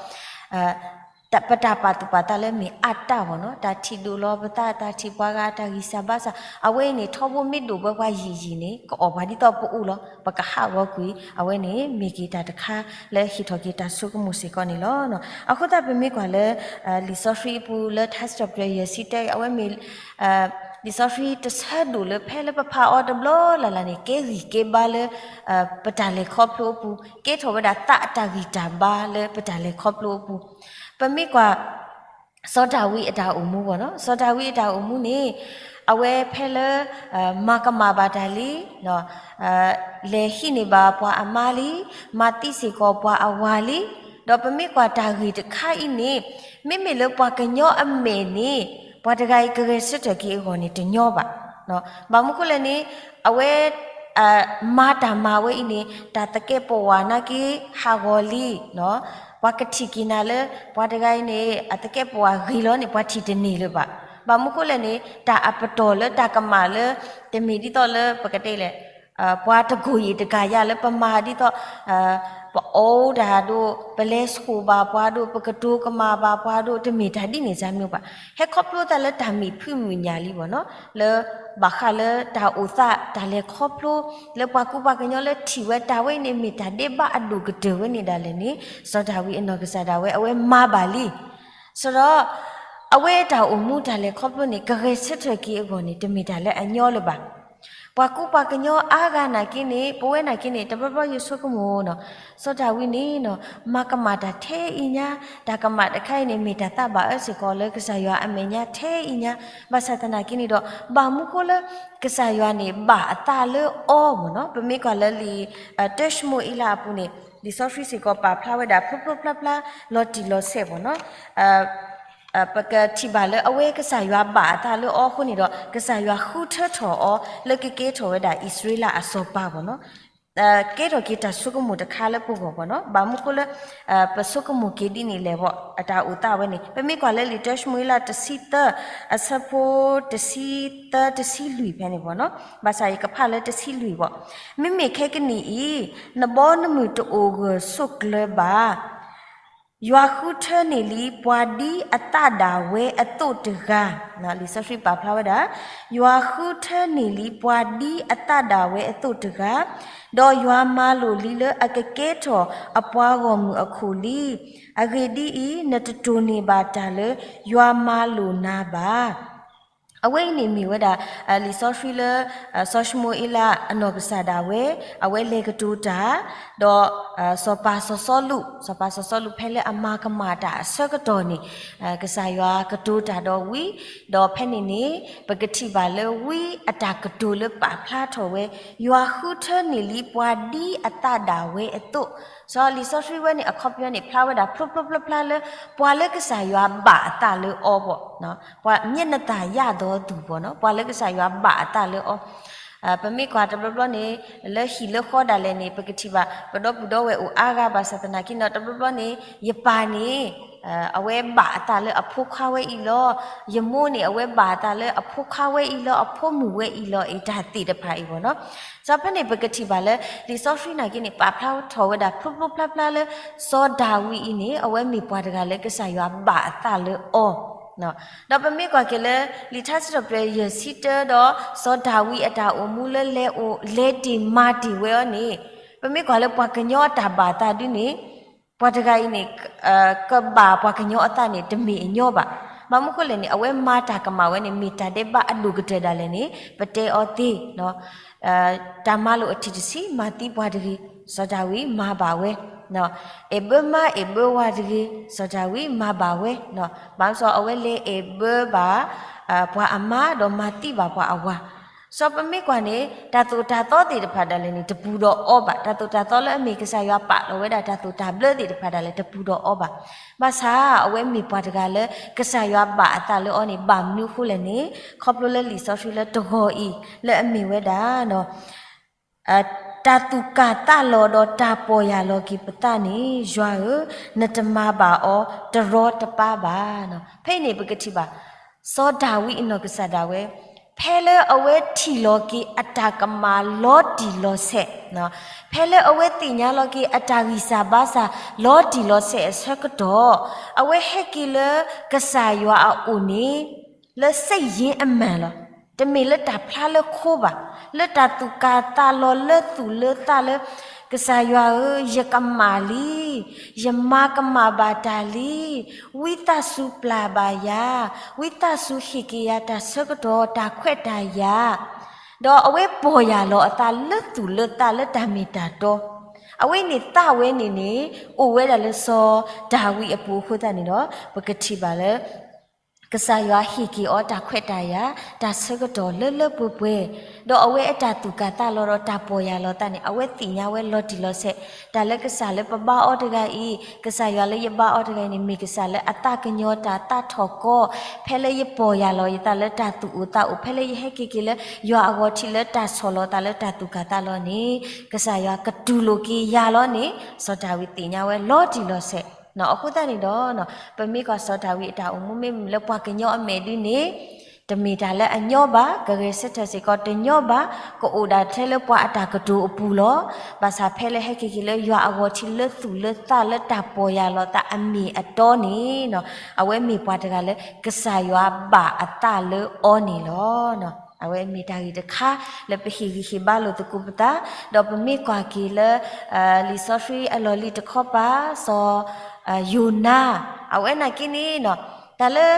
ဒီး ပတၢ်ပာ်သူၣ်ပာ်သးလၢမ့ၢ်အါတၢ်ဘၣ်နီၤ, တၢ်ထံၣ်ဒိၣ်လီၤပသး, တၢ်ထံၣ်ပှၤဂၤအတၢ်ဂံၢ်စၢ်ဘါစၢ်, အဝဲအံၤန့ၣ် ထီဘိမ့ၢ်ဒိၣ်ပှဲၤပှၤယံာ်ယံာ်န့ၣ် ကအီၣ်ပှၤဒ်သိးပအိၣ်လီၤ, ပကဟးဂီၤကွံာ်, အဝဲန့ၣ်မ့ၢ်က့ၤတၢ်တခါလၢဟ့ၣ်ထီၣ်က့ၤတၢ်ဆိကမိၣ်စ့ၢ်ကီးန့ၣ်လီၤ. အဃိသတးပမ့ၢ်ကွၢ်လၢ လံာ်စီဆှံအပူၤလၢထါစံးထီၣ်ပတြၢၤယဲၢ်ဆံတၢအံၤ အဝဲမ့ၢ် လံာ်စီဆှံတဆၢဒိၣ်လၢဖဲလၢပဖးအီၤတဘျီလၢ်လၢ်န့ၣ် ကဲဂံၢ်ကဲဘါလၢ ပတၢ်လဲၤခီဖျိအပူၤ, ကဲထီၣ်ဝဲဒၣ်သးအတၢ်ဂံၢ်တၢ်ဘါလၢပတၢ်လဲၤခီဖျိအပူၤ, ပမ့ၢ်ကွၢ် စီၤဒၤဝံးအတၢ်အိၣ်မူဘၣ်နီၤ, စီၤဒၤဝံးအတၢ်အိၣ်မူန့ၣ် အဝဲဖဲလၢ မၤကမၣ်ဘၣ်တၢ်လံ လဲၤဟံးန့ၢ်ဘၣ်ပှၤအမါလံ, မၤသံစ့ၢ်ကီးပှၤအဝၤလံ, ဒီးပမ့ၢ်ကွၢ်တၢ်ဂ့ၢ်တခါအံၤန့ၣ် မ့မ့ၢ်လၢပှၤကညီအမဲာ်န့ၣ် ပှၤတဂၤအံၤကဂဲၤဆၢထၢၣ်က့ၤအဂီၢ်န့ၣ် တညီဘၣ်. ဘၣ်မနုၤဃိလဲၣ်န့ၣ် အဝဲ မၤတၢ်မၤဝဲအံၤန့ၣ် တၢ်သကဲးပဝးနာ်က့ ဟးဂီၤလံ, ပှၤကထံၣ်က့ၤနၤလၢ ပှၤတဂၤအံၤန့ၣ် အသကဲးပဝးဂ့ၤလီၤန့ၣ် ပှၤထံၣ်တန့ၢ်လၢၤဘၣ်. ဘၣ်မနုၤဃိလဲၣ်န့ၣ် တၢ်အပတီၢ်လၢတၢ်ကမၣ်လၢ တမ့ၢ်ဒ်သိးလၢပကတဲလဲၣ် ပှၤတဂိာ်အံၤတဂၤယၤလၢပမၤဒ်သိး ပအိၣ်တၢ်ဒိၣ် ပလဲၤဆိၣ်ဘၣ်ပှၤဒိၣ် ပကတိၤကမၣ်ဘၣ်ပှၤဒိၣ် တမ့ၢ်တၢ်ဒ်န့ၣ်စၢ်မ့ၢ်ဘၣ်. ဟဲခီဖျိသးလၢတၢ်မ့ၢ်ဖုးမုၢ်ညၣ်လံဘၣ်နီၤ, လၢဘၣ်ဃးလၢတၢ်အိၣ်သး တၢ်လဲၤခီဖျိ လၢပှၤကူပှၤကညီလၢထံၣ်ဝဲတၢ်ဝဲအံၤန့ၣ် မ့ၢ်တၢ်ဒဲးဘးအဒိၣ်ကတၢၢ်ဝဲန့ၣ်ဒၣ်လဲာ်န့ၣ် စီၤဒၤဝံးအနီၢ်ကစၢ်ဒၣ်ဝဲ အဝဲမၤဘၣ်လံ. ဆိုတော့ အဝဲတၢ်အိၣ်မူတၢ်လဲၤခီဖျိန့ၣ် ကဂဲၤဆၢထၢၣ်က့ၤအဂီၢ်န့ၣ် တမ့ၢ်တၢ်လၢအညီလၢၤဘၣ်. ပှၤကူပှၤကညီအါဂၤနာ်က့န့ၣ် ပဝဲနာ်က့န့ၣ် တဘျီဘျီယဆိကမိၣ်နီၤ, စီၤဒၤဝံးန့ၣ်နီၤ မၤကမၣ်တၢ်ထဲအံၤညါ, တၢ်ကမၣ်တခါအံၤန့ၣ် မ့ၢ်တၢ်သးဘၣ်အၢစ့ၢ်ကီးလၢကစၢ်ယွၤအမဲာ်ညါထဲအံၤညါ, ဘၣ်ဆၣ်သနာ်က့န့ၣ်ဒီး ဘၣ်မနုၤဃိလၢ ကစၢ်ယွၤန့ၣ် ဘၣ်အသးလၢအီၤမ့ၢ်နီၤ, ပမ့ၢ်ကွၢ်လၢလံာ် တၢၡမူၤအ့လးအပူၤန့ၣ် လံာ်စီဆှံစ့ၢ်ကီးပာ်ဖျါဝဲဒၣ် ဖျိဖျိဖျါဖျါ လီၤတံၢ်လီၤဆဲးမ့ၢ်နီၤ ပကထံၣ်ဘၣ်လၢအဝဲကစၢ်ယွၤဘၣ်အသးလၢအီၤအဃိန့ၣ်ဒီး ကစၢ်ယွၤဃုထၢထီၣ်အီၤလၢကကဲထီၣ်ဝဲဒၣ်အံၣ်စရ့လးအစီၤပၤဘၣ်နီၤ, ကဲထီၣ်က့ၤတၢ်ဆိကမိၣ်တခါလၢပဂီၢ်ဘၣ်နီၤ, ဘၣ်မနုၤဃိလၢ ပဆိကမိၣ်က့ၤဒ်န့ၣ်လဲၣ်ဘၣ် အတၢ်အိၣ်သးဝဲန့ၣ် ပမ့ၢ်ကွၢ်လၢလံာ်တၢၡမူၤအ့လးတဆံသၢ အဆၢဖိ တဆံသၢ တဆံလွံၢ်ဖဲန့ၣ်ဘၣ်နီၤ, ဘၣ်ဆၣ်ယကဖးလၢတဆံလွံၢ်ဘၣ်, မ့မ့ၢ်ခဲကနံၣ်အံၤ နဘီနမုၢ်တအိၣ်ဂၢၢ်ဆိးကျၢၤဘၣ် ယွၤဃုထၢန့ၢ်လံပှၤဒ်အသးဒၣ်ဝဲအသိးတဂၤ, လံာ်စီဆှံပာ်ဖျါဝဲဒၣ်, ယွၤဃုထၢန့ၢ်လံပှၤဒ်အသးဒၣ်ဝဲအသိးတဂၤ, ဒီးယွၤမၤလိာ်လံလၢအကကဲထီၣ်အပှၤဂီၢ်မုၢ်အခိၣ်လံ. အဂ့ၢ်ဒ်အံၤ, နတတိၢ်န့ၢ်ဘၣ်တၢ်လၢယွၤမၤလိာ်နၤဘၣ်. အဝဲအံၤန့ၣ်မ့ၢ်ဝဲဒၣ် လံာ်စီဆှံလၢ စီၤၡမူၤအ့လးအနီၢ်ကစၢ်ဒၣ်ဝဲ အဝဲလဲၤကတိၤတၢ် ဒီး စီၤပၤစီၤစီလူး, စီၤပၤစီၤစီလူးဖဲလၢအမၤကမၣ်တၢ်အဆၢကတီၢ်န့ၣ် ကစၢ်ယွၤကတိၤတၢ်ဒီးဝံ, ဒီးဖဲန့ၣ်န့ၣ် ပကထံၣ်ဘၣ်လၢဝံအတၢ်ကတိၤလၢပာ်ဖျါထီၣ်ဝဲ, ယွၤဃုထၢန့ၢ်လံပှၤဒ်အသးဒၣ်ဝဲအသိး, စီၤလံာ်စီဆှံဝဲန့ၣ် အခီပညီန့ၣ် ဖျါဝဲဒၣ်ဖျိဖျိဖျါဖျါလၢ ပှၤလၢကစၢ်ယွၤဘၣ်အသးလၢအီၤဘၣ်, ပှၤမျၢ်နသးယၢ်ဒီးသူၣ်ဘၣ်နီၤ, ပှၤလၢကစၢ်ယွၤဘၣ်အသးလၢအီၤ ပမ့ၢ်ကွၢ်တဘျီဘျီန့ၣ် လၢဟံၣ်လၢဃီဒၣ်လဲာ်န့ၣ် ပကထံၣ်ဘၣ် ပဒီပုၢ်ဒီဝဲၢ်အိၣ်အါဂၤဘၣ်ဆၣ်သနာ်က့န့ၣ် တဘျီဘျီန့ၣ် ယပၢ်န့ၣ် အဝဲဘၣ်အသးလၢအဖိခွါဝဲအံၤလီၤ. ယမိၢ်န့ၣ် အဝဲဘၣ်အသးလၢအဖိခွါဝဲအံၤလီၤ, အဖိမုၣ်ဝဲအံၤလီၤ, အတၢ်သ့ၣ်တဖၣ်အံၤဘၣ်နီၤ. စီၤဖဲန့ၣ် ပကထံၣ်ဘၣ်လၢ လံာ်စီဆှံနာ်က့န့ၣ် ပာ်ဖျါထီၣ်ဝဲဒၣ်ဖျိဖျိဖျါဖျါလၢ စီၤဒၤဝံးအံၤန့ၣ် အဝဲမ့ၢ်ပှၤတဂၤလၢကစၢ်ယွၤဘၣ်အသးလၢအီၤ ဒီးပမ့ၢ်ကွၢ်က့ၤလၢ လံာ်ထါစံးထီၣ်ပတြၢၤယဲၢ်ဆံတၢဒီး စီၤဒၤဝံးအတၢ်အိၣ်မူလၢလဲၤအိၣ် လဲၤတ့ၢ်မၤတ့ၢ်ဝဲအီၤန့ၣ် ပမ့ၢ်ကွၢ်လၢပှၤကညီအတၢ်ဘၣ်အသးဒ်န့ၣ် ပှၤတဂၤအံၤန့ၣ် ကဘၣ်ပှၤကညီအသးန့ၣ် တမ့ၢ်အညီဘၣ်. ဘၣ်မနုၤဃိလဲၣ်န့ၣ် အဝဲမၤတၢ်ကမၣ်ဝဲန့ၣ် မ့ၢ်တၢ်ဒဲးဘးအဒိၣ်ကတၢၢ်ဒၣ်လဲာ်န့ၣ် ပတဲအီၤသ့ တၢ်မၤလိာ်အထံၣ်တဆံ မၤသံပှၤတဂ့ၤ, စီၤဒၤဝံးမၤဘၣ်ဝဲ, အဲၣ်ဘၢမါအဲၣ်ဘၢဝၤတဂ့ၤ, စီၤဒၤဝံးမၤဘၣ်ဝဲ, ဘၣ်မနုၤအဝဲလဲၤအဲၣ်ဘၢဘၣ် ပှၤအမါဒီးမၤသံဘၣ်ပှၤအဝၤ, စီၤပမ့ၢ်ကွၢ်န့ၣ် တၢ်သိၣ်တၢ်သီသ့ၣ်တဖၣ်ဒၣ်လဲာ်န့ၣ် တပူၤဒီးအီၤဘၣ်, တၢ်သိၣ်တၢ်သီလၢအမ့ၢ်ကစၢ်ယွၤပာ်လီၤဝဲဒၣ်တၢ်သိၣ်တၢ်ဘျၢသ့ၣ်တဖၣ်ဒၣ်လဲာ် တပူၤဒီးအီၤဘၣ်. ဘၣ်ဆၣ် အဝဲမ့ၢ်ပှၤတဂၤလၢ ကစၢ်ယွၤဘၣ်အသးလၢအီၤန့ၣ် ဘၣ်မနုၤအဃိလဲၣ်န့ၣ် ခီဖျိလၢလံာ်စီဆှံလၢတဂီၤအံၤ လၢအမ့ၢ်ဝဲဒၣ် တၢ်သူၣ်ကၢ်သးလီၤဒီးတၢ်ပီၢ်ယၢ်လီၤက့ၤပသးန့ၣ် ယွၤဧၢ, နတမၤဘၣ်အီၤတရီတပါဘၣ်. ဖဲအံၤန့ၣ် ပကထံၣ်ဘၣ် စီၤဒၤဝံးအနီၢ်ကစၢ်ဒၣ်ဝဲ ဖဲလၢအဝဲထံၣ်လီၤက့ၤအတၢ်ကမၣ်လီၤတံၢ်လီၤဆဲး, ဖဲလၢအဝဲသ့ၣ်ညါလီၤက့ၤအတၢ်ဂံၢ်စၢ်ဘါစၢ်လီၤတံၢ်လီၤဆဲးအဆၢကတီၢ်, အဝဲဟဲက့ၤလၢကစၢ်ယွၤအအိၣ်န့ၣ် လၢစိတ်ရင်းအမှန်လီၤ. တမ့ၢ်လၢတၢ်ဖျါလၢခိဘၣ်, လၢတၢ်သူၣ်ကၢ်သးလီၤလၢသူၣ်လၢသးလၢ ကစၢ်ယွၤဧၢ, ယကမၣ်လံ, ယမၤကမၣ်ဘၣ်တၢ်လံ, ဝံသးစူၤပျၢ်ဘၣ်ယၤ, ဝံသးစူၤဟ့ၣ်က့ၤယၤတၢ်ဆၢကတီၢ် တၢ်ခွဲးတၢ်ယာ်, ဒီးအဝဲပီၢ်ယၢ်လီၤအသးလၢသူၣ်လၢသးလၢတၢ်မ့ၢ်တၢ်တီ, အဝဲန့ၣ်သးဝဲန့ၣ်န့ၣ် အိၣ်ဝဲဒၣ်လၢစီၤဒၤဝံးအပူၤအဃိသတးန့ၣ်ဒီး ပကထံၣ်ဘၣ်လၢ ကစၢ်ယွၤဟ့ၣ်က့ၤအီၤတၢ်ခွဲးတၢ်ယာ်, တၢ်ဆၢကတီၢ်လၢလၢပှဲၤပှဲၤ, ဒီးအဝဲအတၢ်သူၣ်ကၢ်သးလီၤဒီးတၢ်ပီၢ်ယၢ်လီၤသးန့ၣ် အဝဲသ့ၣ်ညါဝဲလီၤတံၢ်လီၤဆဲး, တၢ်လၢကစၢ်လၢပဘါအီၤတဂၤအံၤ, ကစၢ်ယွၤလၢယဘါအီၤတဂၤအံၤန့ၣ် မ့ၢ်ကစၢ်လၢအသးကညီၤတၢ်သးထီၣ်ကီ, ဖဲလၢယပီၢ်ယၢ်လီၤယသးလၢတၢ်သူၣ်အိၣ်သးအိၣ်, ဖဲလၢယဟဲက့ၤက့ၤလၢယွၤအဂီၤထံးလၢတၢ်ဆီၣ်လီၤသးလၢတၢ်သူၣ်ကၢ်သးလီၤန့ၣ် ကစၢ်ယွၤကတူၢ်လိာ်က့ၤယၤလီၤန့ၣ် စီၤဒၤဝံးသ့ၣ်ညါဝဲလီၤတံၢ်လီၤဆဲး. အဃိသတးန့ၣ်ဒီး ပမ့ၢ်ကွၢ်စီၤဒၤဝံးအတၢ်အိၣ်မူ မ့မ့ၢ်လၢပှၤကညီအမဲာ်ဒ်န့ၣ် တမ့ၢ်တၢ်လၢအညီဘၣ်, ကဂဲၤဆၢထၢၣ်စ့ၢ်ကီးတညီဘၣ်, ကအိၣ်ဒၣ်ထဲလၢပှၤအတၢ်ကတိၤအပူၤလီၤ. ဘၣ်ဆၣ်ဖဲလၢဟဲက့ၤက့ၤလၢယွၤအဂီၤထံးလၢသူၣ်လၢသးလၢတၢ်ပီၢ်ယၢ်လီၤသးအမ့ၢ်အတီန့ၣ် အဝဲမ့ၢ်ပှၤတဂၤလၢကစၢ်ယွၤဘၣ်အသးလၢအီၤန့ၣ်လီၤ. အဝဲမ့ၢ်တၢ်ဂ့ၢ်တခါလၢပဟ့ၣ်ဂံၢ်ဟ့ၣ်ဘါလိာ်သကိးပသး, ဒီးပမ့ၢ်ကွၢ်က့ၤလၢ လံာ်စီဆှံအလီၢ်လံၤတခီပၤ စီၤယိၤနါ, အဝဲနာ်က့န့ၣ် တၢ်လၢ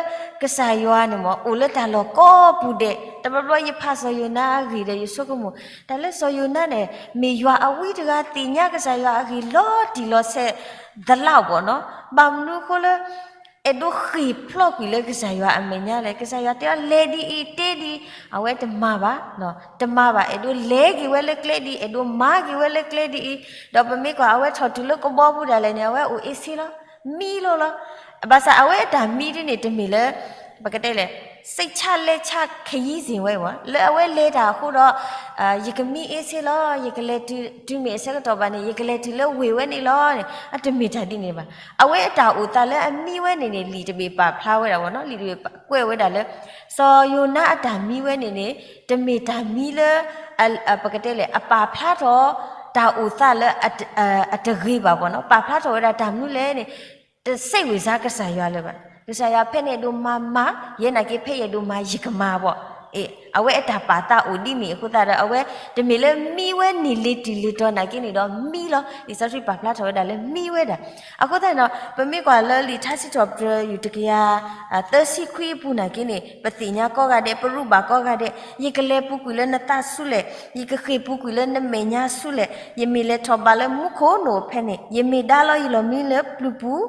ကစၢ်ယွၤန့ၣ်မ့ၢ် အိၣ်လၢတၢ်လီၢ်ကိးပူၤဒဲး, တဘျီဘျီယဖးစီၤယိၤနါအဂ့ၢ်ဒီး ယဆိကမိၣ် တၢ်လၢစီၤယိၤနါန့ၣ် မ့ၢ်ယွၤအဝံတဂၤ သ့ၣ်ညါကစၢ်ယွၤအဂ့ၢ်လီၤတံၢ်လီၤဆဲး သလၣ်ဘီၣ်နီၤ, ဘၣ်မနုၤအဃိလၢ အဲၣ်ဒိးဃ့ၢ်ဖျီကွံာ်လၢကစၢ်ယွၤအမဲာ်ညါလဲၣ်. ကစၢ်ယွၤတဲအီၤ လဲၤဒ်အံၤတ့ဒ်အံၤ, အဝဲတမၤဘၣ်, တမၤဘၣ်, အဲၣ်ဒိးလဲၤက့ၤဝဲလၢကျဲဒ်အံၤ, အဲၣ်ဒိးမၤက့ၤဝဲလၢကျဲဒ်အံၤ, ဒီးပမ့ၢ်ကွၢ် အဝဲထီၣ်တုၤလၢကဘီပူၤဒၣ်လဲာ်န့ၣ် အဝဲအိၣ်အ့ဆ့လီၤ, မံလိလီၤ. ဘၣ်ဆၣ်အဝဲအတၢ်မံဒ်န့ၣ် တမ့ၢ်လၢ ပကတဲလဲၣ် စိတ်ချလက်ချခရီးစဉ်ဝဲဘၣ်, လၢအဝဲလဲၤတၢ်အဃိဒီး ယကမံအ့ဆ့လီၤ, ယကလဲၤတုၤမ့ၢ်အဆၢကတီၢ်ဘၣ်န့ၣ် ယကလဲၤတုၤလၢဝ့ၢ်ဝဲန့ၣ်လီၤန့ၣ် အတမ့ၢ်တၢ်ဒ်န့ၣ်ဘၣ်. အဝဲအတၢ်အိၣ်သးလၢအမံဝဲန့ၣ်န့ၣ် လံာ်တဘ့ၣ်ပာ်ဖျါဝဲဒၣ်ဘၣ်နီၤ, လံာ်တဘ့ၣ်ကွဲးဝဲဒၣ်လၢ စီၤယိၤနါအတၢ်မံဝဲန့ၣ်န့ၣ် တမ့ၢ်တၢ်မံလၢ ပကတဲလဲၣ် အပာ်ဖျါထီၣ် တၢ်အိၣ်သးလၢ အတဂ့ၤဘၣ်ဘၣ်နီၤ, ပာ်ဖျါထီၣ်ဝဲဒၣ်တၢ်မနုၤလဲၣ်န့ၣ် တစိတ်ဝင်စားကစၢ်ယွၤလၢၤဘၣ်. ကစၢ်ယွၤဖဲန့ၣ်အဲၣ်ဒိးမၤမၤ, ယဲနာ်က့ဖဲယအဲၣ်ဒိးမၤ ယကမၤဘၣ်. အဝဲအတၢ်ပာ်သးအိၣ်ဒ်န့ၣ်အဃိသတးဒီး အဝဲတမ့ၢ်လၢမံဝဲန့ၣ်လ့ၤတုၤလ့ၤတီၤနာ်က့န့ၣ်ဒီး မံလီၤ. လံာ်စီဆှံပာ်ဖျါထီၣ်ဝဲဒၣ်လၢမံဝဲဒၣ်. အဃိသတးဒီး ပမ့ၢ်ကွၢ်လၢလံာ်ထါစံးထီၣ်ပတြၢၤ ယူၢ်တကယၤ သၢဆံခွံအပူၤနာ်က့န့ၣ် ပသ့ၣ်ညါကိးဂၤဒဲး, ပရူးဘၣ်ကိးဂၤဒဲး, ယကလဲၤပူၤကွံာ်လၢနသးဆူလဲၣ်, ယကဃ့ၢ်ပူၤကွံာ်လၢနမဲာ်ညါဆူလဲၣ်, ယမ့ၢ်လဲၤထီၣ်ဘးလၢမူခိၣ်နအိၣ်ဖဲန့ၣ်, ယမ့ၢ်ဒါလီၤယလီၢ်မံလၢပျုၤပူၤ,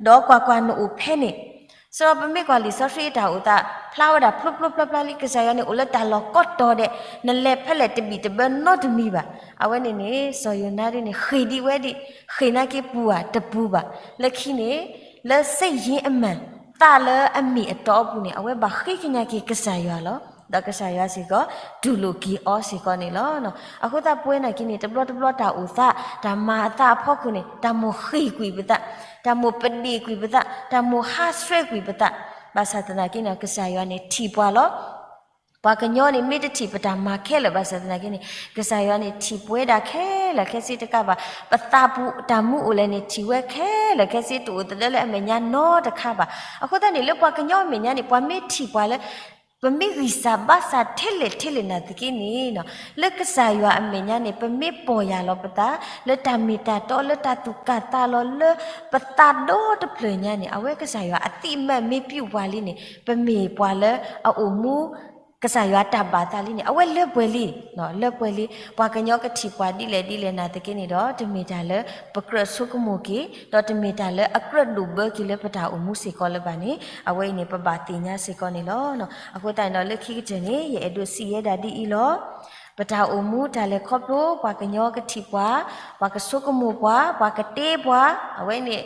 ဒီးကွၢ်ကွၢ်နအိၣ်ဖဲန့ၣ်. စီၤပမ့ၢ်ကွၢ်လံာ်စီဆှံအတၢ်အိၣ်သး ဖျါဝဲဒၣ်ဖျိဖျိဖျါဖျါလံ, ကစၢ်ယွၤန့ၣ်အိၣ်လၢတၢ်လီၢ်ကိးတီၤဒဲး, နလဲၤဖဲလဲၣ်တဘံၣ်တဘၢနီတမံၤဘၣ်. အဝဲန့ၣ်န့ၣ် စီၤယိၤနါဒ်န့ၣ် ဃ့ၢ်ဒံးဝဲဒၣ်, ဃ့ၢ်နာ်က့ပူၤဧါ, တပူၤဘၣ်. လၢခံန့ၣ် လၢစိတ်ရင်းအမှန်, သးလၢအမ့ၢ်အတီအပူၤန့ၣ် အဝဲဘၣ်ဃ့ကညးက့ၤကစၢ်ယွၤလီၤ. ဒီးကစၢ်ယွၤစ့ၢ်ကီး တူၢ်လိာ်က့ၤအီၤစ့ၢ်ကီးန့ၣ်လီၤ. အဃိသတးပဝဲနာ်က့န့ၣ် တဘျီတဘျီတၢ်အိၣ်သး, တၢ်မၤအသးအဖီခိၣ်န့ၣ် တၢ်မိၣ်ဃ့ၢ်ကွံာ်ပသး, တၢ်မိၣ်ပဒ့ၣ်ကွံာ်ပသး, တၢ်မိၣ်ဟးဆှဲးကွံာ်ပသး, ဘၣ်ဆၣ်သနာ်က့န့ၣ် ကစၢ်ယွၤန့ၣ်ထံၣ်ပှၤလီၤ. ပှၤကညီန့ၣ် မ့ၢ်တထံၣ်ပတၢ်မၤခဲလၢာ်ဘၣ်ဆၣ်သနာ်က့န့ၣ် ကစၢ်ယွၤန့ၣ်ထံၣ်ပဝဲဒၣ်ခဲလၢာ်ခဲဆ့တကးဘၣ်. ပသးပူၤတၢ်မူအိၣ်လဲၣ်န့ၣ် ထံၣ်ဝဲခဲလၢာ်ခဲဆ့ တအိၣ်သဒၢလၢအမဲာ်ညါနီတခါဘၣ်. အဃိသတးန့ၣ် လၢပှၤကညီအမဲာ်ညါန့ၣ် ပှၤမ့ၢ်ထံၣ်ပှၤလၢ ပမ့ၢ်ဂံၢ်စၢ်ဘါစၢ်ထဲလဲၣ်ထဲလဲၣ်နာ်သက့န့ၣ် လၢကစၢ်ယွၤအမဲာ်ညါန့ၣ် ပမ့ၢ်ပီၢ်ယၢ်လီၤပသး လၢတၢ်မ့ၢ်တၢ်တီ လၢတၢ်သူၣ်ကၢ်သးလီၤ လၢပသးဒီတဖျၢၣ်ညါန့ၣ် အဝဲကစၢ်ယွၤအသိအမှတ်မ့ၢ်ပျုၢ်ပှၤလံန့ၣ် ပမ့ၢ်ပှၤလၢအအိၣ်မူ ကစၢ်ယွၤတၢ်ဘၣ်သးလံန့ၣ် အဝဲလၢပှဲၤလံ, လၢပှဲၤလံ. ပှၤကညီကထံၣ်ပှၤဒ်လဲၣ်ဒ်လဲၣ်နာ်သက့န့ၣ်ဒီး တမ့ၢ်တၢ်လၢပကြၢးဆိကမိၣ်က့ၤ ဒီးတမ့ၢ်တၢ်လၢအကြၢးဒိၣ်ဘၢက့ၤလၢပတၢ်အိၣ်မူစ့ၢ်ကီးလၢၤဘၣ်န့ၣ် အဝဲအံၤန့ၣ် ပဘၣ်သ့ၣ်ညါစ့ၢ်ကီးန့ၣ်လီၤ. အဃိသတးန့ၣ်ဒီး လၢခံကတၢၢ်န့ၣ် ယအဲၣ်ဒိးစံးယဲဒၣ်ဒ်အံၤလီၤ. ပတၢ်အိၣ်မူတၢ်လဲၤခီဖျိ ပှၤကညီကထံၣ်ပှၤ, ပှၤကဆိကမိၣ်ပှၤ, ပှၤကတဲပှၤ, အဝဲန့ၣ်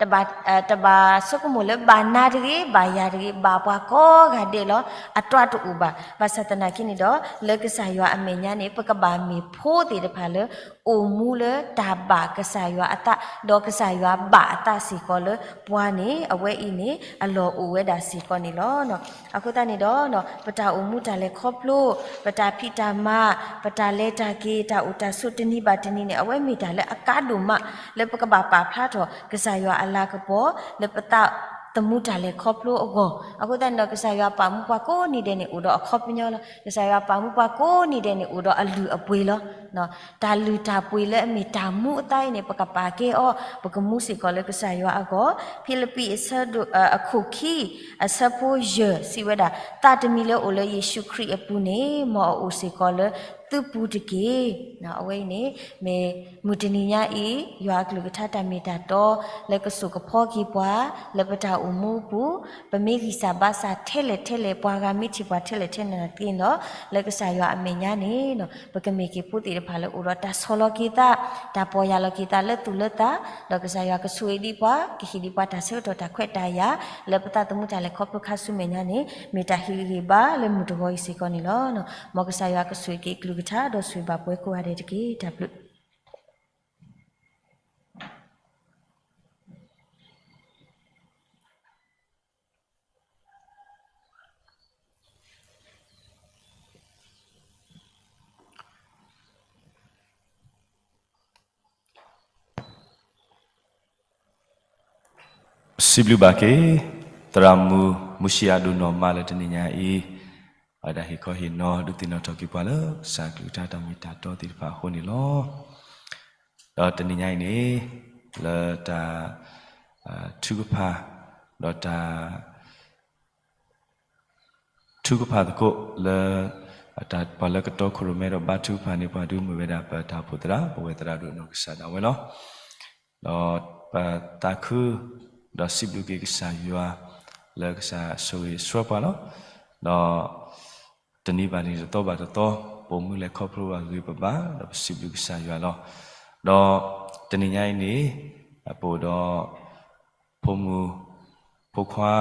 တဘၣ်, တဘၣ်ဆိကမိၣ်လၢဘၣ်နၤတဂ့ၤ, ဘၣ်ယၤတဂ့ၤ, ဘၣ်ပှၤကိးဂၤဒဲးလီၤ. အတြၢ်တအိၣ်ဘၣ်. ဘၣ်ဆၣ်သနာ်က့န့ၣ်ဒီး လၢကစၢ်ယွၤအမဲာ်ညါန့ၣ် ပကဘၣ်မ့ၢ်ဖိသ့ၣ်တဖၣ်လၢ အိၣ်မူလၢတၢ်ဘၣ်ကစၢ်ယွၤအသး, ဒီးကစၢ်ယွၤဘၣ်အသးစ့ၢ်ကီးလၢပှၤန့ၣ် အဝဲအံၤန့ၣ် အလီၢ်အိၣ်ဝဲဒၣ်စ့ၢ်ကီးန့ၣ်လီၤ. အဃိသတးန့ၣ်ဒီး ပတၢ်အိၣ်မူတၢ်လဲၤခီဖျိ, ပတၢ်ဖံးတၢ်မၤ, ပတၢ်လဲၤတၢ်က့ၤ, တၢ်အိၣ်တၢ်ဆိးတနံၤဘၣ်တနံၤန့ၣ် အဝဲမ့ၢ်တၢ်လၢအကါဒိၣ်မး လၢပကဘၣ်ပာ်ဖျါထီၣ် ကစၢ်ယွၤအလၤကပီၤ လၢပသးသမူတၢ်လဲၤခီဖျိအဂီၢ်. အဃိသတးန့ၣ်ဒီး ကစၢ်ယွၤပာ်မူပှၤကိးနံၤဒဲးန့ၣ် အိၣ်ဒီးအခီပညီလီၤ. ကစၢ်ယွၤပာ်မူပှၤကိးနံၤဒဲးန့ၣ် အိၣ်ဒီးအလုၢ်အပှ့ၤလီၤ. တၢ်လုၢ်တၢ်ပှ့ၤလၢအမ့ၢ်တၢ်မူအသးအံၤန့ၣ် ပကပာ်ကဲအီၤ, ပကမူစ့ၢ်ကီးလၢကစၢ်ယွၤအဂီၢ်. ဖံလံးပံးအဆၢဒိၣ် အခိၣ်ခံ အဆၢဖိယဲၢ် စံးဝဲဒၣ်, သးတမံၤလၢအိၣ်လၢယ့ၣ်ၡူးခရံာ်အပူၤန့ၣ် မ်အအိၣ်စ့ၢ်ကီးလၢသုပူၤတက့ၢ်. အဝဲအံၤန့ၣ် မ့ၢ်မုၢ်တနံၤညါအံၤ ယွၤအကလုၢ်ကထါတၢ်မ့ၢ်တၢ်တီ လၢကစိာ်ကဖီက့ၤပှၤ လၢပတၢ်အိၣ်မူအပူၤ, ပမ့ၢ်ဂံၢ်စၢ်ဘါစၢ်ထဲလဲၣ်ထဲလဲၣ် ပှၤဂၤမ့ၢ်ထံၣ်ပှၤထဲလဲၣ်ထဲလဲၣ်သ့န့ၣ်ဒီး လၢကစၢ်ယွၤအမဲာ်ညါန့ၣ် ပကမ့ၢ်က့ၤဖိသ့ၣ်တဖၣ်လၢအိၣ်ဒီးတၢ်ဆီၣ်လီၤက့ၤသး, တၢ်ပီၢ်ယၢ်လီၤက့ၤသးလၢသူၣ်လၢသး, ဒီးကစၢ်ယွၤကဆိၣ်ဂ့ၤဒံးပှၤ, ကဟ့ၣ်ဒံးပှၤတၢ်ဆၢကတီၢ်တၢ်ခွဲးတၢ်ယာ် လၢပသးသမူတၢ်လဲၤခီဖျိခါဆူမဲာ်ညါန့ၣ် မ့ၢ်တၢ်ဟ့ၣ်ဂံၢ်ဟ့ၣ်ဘါလၢမုၢ်တဂီၤအံၤစ့ၢ်ကီးန့ၣ်လီၤ. မ်ကစၢ်ယွၤကဆိၣ်ဂ့ၤက့ၤအကလုၢ်ကထါ ဒီးဆိၣ်ဂ့ၤဘၣ်ပှၤကိးဂၤဒဲးတက့ၢ်. တၢ်ဘျုး စံးဘျုးဘၣ်က့ၤ သရၣ်မုၣ် မုၢ်ဆံးအဒိၣ်နီၢ်မးလၢတနံၤညါအံၤ အဝဲဒၣ်ဟ့ၣ်ခီဟ့ၣ်နီၤ ဒုးသ့ၣ်နီၣ်ထီၣ်က့ၤပှၤလၢကစၢ်အကလုၢ်ကထါတၢ်မ့ၢ်တၢ်တီသ့ၣ်တဖၣ်အဃိန့ၣ်လီၤ. ဒီးတနံၤညါအံၤန့ၣ် လၢတၢ် ထုကဖၣ် ဒီးတၢ် ထုကဖၣ်သကိးလၢ ပှၤလၢကတီခိၣ်ရိၣ်မဲဒီးဘါထုကဖၣ်န့ၢ်ပှၤဒုး မ့ၢ်ဝဲဒၣ်ပတၢ်အိၣ်ဖှိၣ်သရၣ် ပဝဲသရၣ်ဒိၣ်နီၢ်ကစၢ်ဒၣ်ဝဲလီၤ. ဒီးပသးခု ဒီးစံးဘျုးက့ၤကစၢ်ယွၤ လၢကစၢ်ဆိၣ်ဂ့ၤဆှၢပှၤလီၤ. ဒီး တနံၤဘၣ်တနံၤ တသီဘၣ်တသီ ပိာ်မုၣ်လဲၤခီဖျိဘၣ်ဂ့ၤပဘၣ် ဒီးပစံးဘျုးကစၢ်ယွၤလီၤ. ဒီးတနံၤညါအံၤန့ၣ် ပအိၣ်ဒီး ဖိမုၣ် ဖိခွါ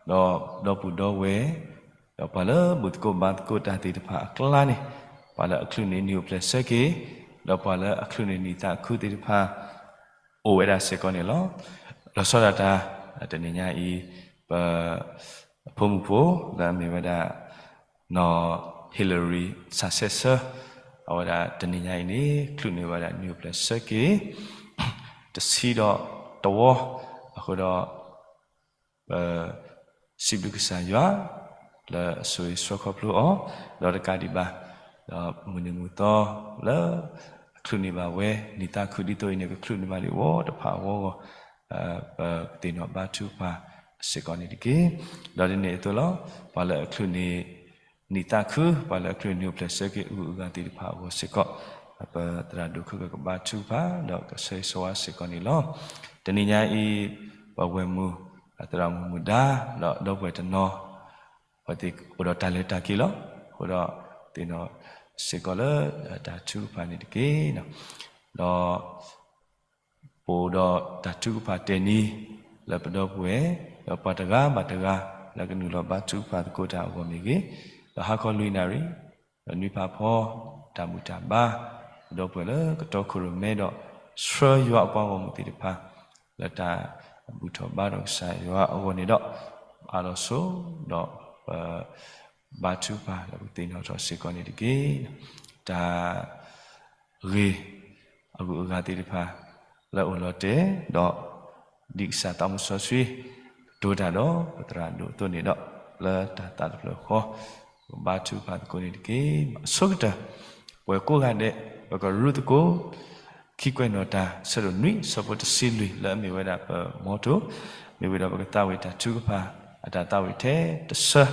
ဒီးဒီပုၢ်ဒီဝဲၢ် ဒီးပှၤလၢဘူၣ်သကိးဘါသကိးတၢ်သ့ၣ်တဖၣ်အကျါန့ၣ် ပှၤလၢအချုးန့ၢ်နံၣ်အိၣ်ဖျဲၣ်ဆၢက့ၤ ဒီးပှၤလၢအချုးန့ၢ်နံၣ်သးခုသ့ၣ်တဖၣ် အိၣ်ဝဲဒၣ်စ့ၢ်ကီးန့ၣ်လီၤ. လီၤဆီဒၣ်တၢ် တနံၤညါအံၤ ပ ဖိမုၣ်ဖိ လၢအမ့ၢ်ဝဲဒၣ် နီၢ် Hillary ဆၣ်စဲဆၢ အဝဲဒၣ်တနံၤညါအံၤန့ၣ် ချုးန့ၢ်ဝဲဒၣ်နံၣ်အိၣ်ဖျဲၣ်ဆၢက့ၤ တဆံဒီးတဝီ အဃိဒီး ပ စံးဘျုးကစၢ်ယွၤ လၢအဆိၣ်ဂ့ၤဆှၢခီဖျိအီၤ ဒီးတကးဒံးဘၣ် ဒီးမုၢ်နံၤမုၢ်သီလၢ အချုးန့ၢ်ဘၣ်ဝဲ နံၣ်သးခုဒ်သိးအံၤန့ၣ် ကချုးန့ၢ်ဘၣ်ဒံးဝဲတဖၣ်အဂီၢ်ဂီၢ် ပကသ့ၣ်နီၣ်ဘါထုကဖၣ်စ့ၢ်ကီးန့ၣ်တက့ၢ်. ဒီးဒ်န့ၣ်အသိးလီၤ ပှၤလၢအချုးန့ၢ် နံၣ်သးခု ပှၤလၢအချုးန့ၢ်နံၣ်အိၣ်ဖျဲၣ်ဆၢက့ၤအဂုၤအဂၤသ့ၣ်တဖၣ်အဂီၢ်စ့ၢ်ကီး ပသရၣ်ဒိၣ်ခဲလၢာ်ကဘါထုကဖၣ် ဒီးကဆၢဂ့ၤဆၢဝါစ့ၢ်ကီးန့ၣ်လီၤ. တနံၤညါအံၤ ပဝဲၢ်မုၣ် သရၣ်မုၣ်မုၢ်ဒါ ဒီးဒီပုၢ်ဝဲၢ်တနီၤ ပှၤသ့ၣ်အိၣ်ဒီးတၢ်လဲၤတၢ်က့ၤလီၤ. အဃိဒီး သ့ၣ်နီၣ်စ့ၢ်ကီးလၢတၢ်ထုကဖၣ်န့ၣ်တက့ၢ်. ဒီး ပအိၣ်ဒီးတၢ်ထုကဖၣ်တဲာ်နံၤ လၢပဒီပုၢ်ဝဲၢ် ဒီးပှၤတဂၤဘၣ်တဂၤ လၢကနုာ်လီၤဘါထုကဖၣ်သကိးတၢ်အဂီၢ်မ့ၢ်ဂ့ၤ, ဒီးဟါခီလွံၢ်နၣ်ရံၣ် ဒီးနွံဖးဖီ တၢ်ဘူၣ်တၢ်ဘါ ပဒီပုၢ်ဝဲၢ်လၢကတီခိၣ်ရိၣ်မဲဒီး ဆှၢယွၤအပှၤဂီၢ်မုၢ်သ့ၣ်တဖၣ် လၢတၢ်ဘူၣ်ထီၣ်ဘါထီၣ်ကစၢ်ယွၤအဂီၢ်န့ၣ်ဒီး အါလီၤဆိ ဒီးပ ဘါထုကဖၣ်ဒီးပသ့ၣ်နီၣ်ထီၣ်စ့ၢ်ကီးန့ၣ်တက့ၢ်. တၢ် ဂ့ၢ် အဂုၤအဂၤသ့ၣ်တဖၣ် လၢအိၣ်လီၤတဲာ်ဒီး ဒ်ကစၢ်သးမူစီဆှံ ကတိၤတၢ်ဒီးပသရၣ်ဒိၣ်အသိးန့ၣ်ဒီး လၢတၢ်သးတဖျၢၣ်ဃီ ပဘါထုကဖၣ်သကိးန့ၣ်တက့ၢ်. အဆိကတၢၢ် ပဝဲကိးဂၤဒဲး ပကရူၢ်သကိး ခံကွဲးနီၣ်တၢ် ဆၢဒိၣ်နွံ ဆၢဖိတဆံလွံၢ် လၢအမ့ၢ်ဝဲဒၣ်ပမီထိ မ့ၢ်ဝံၤဒီးပကသးဝံၣ်တၢ်ထုကဖၣ် အတၢ်သးဝံၣ်ထဲတဆၢ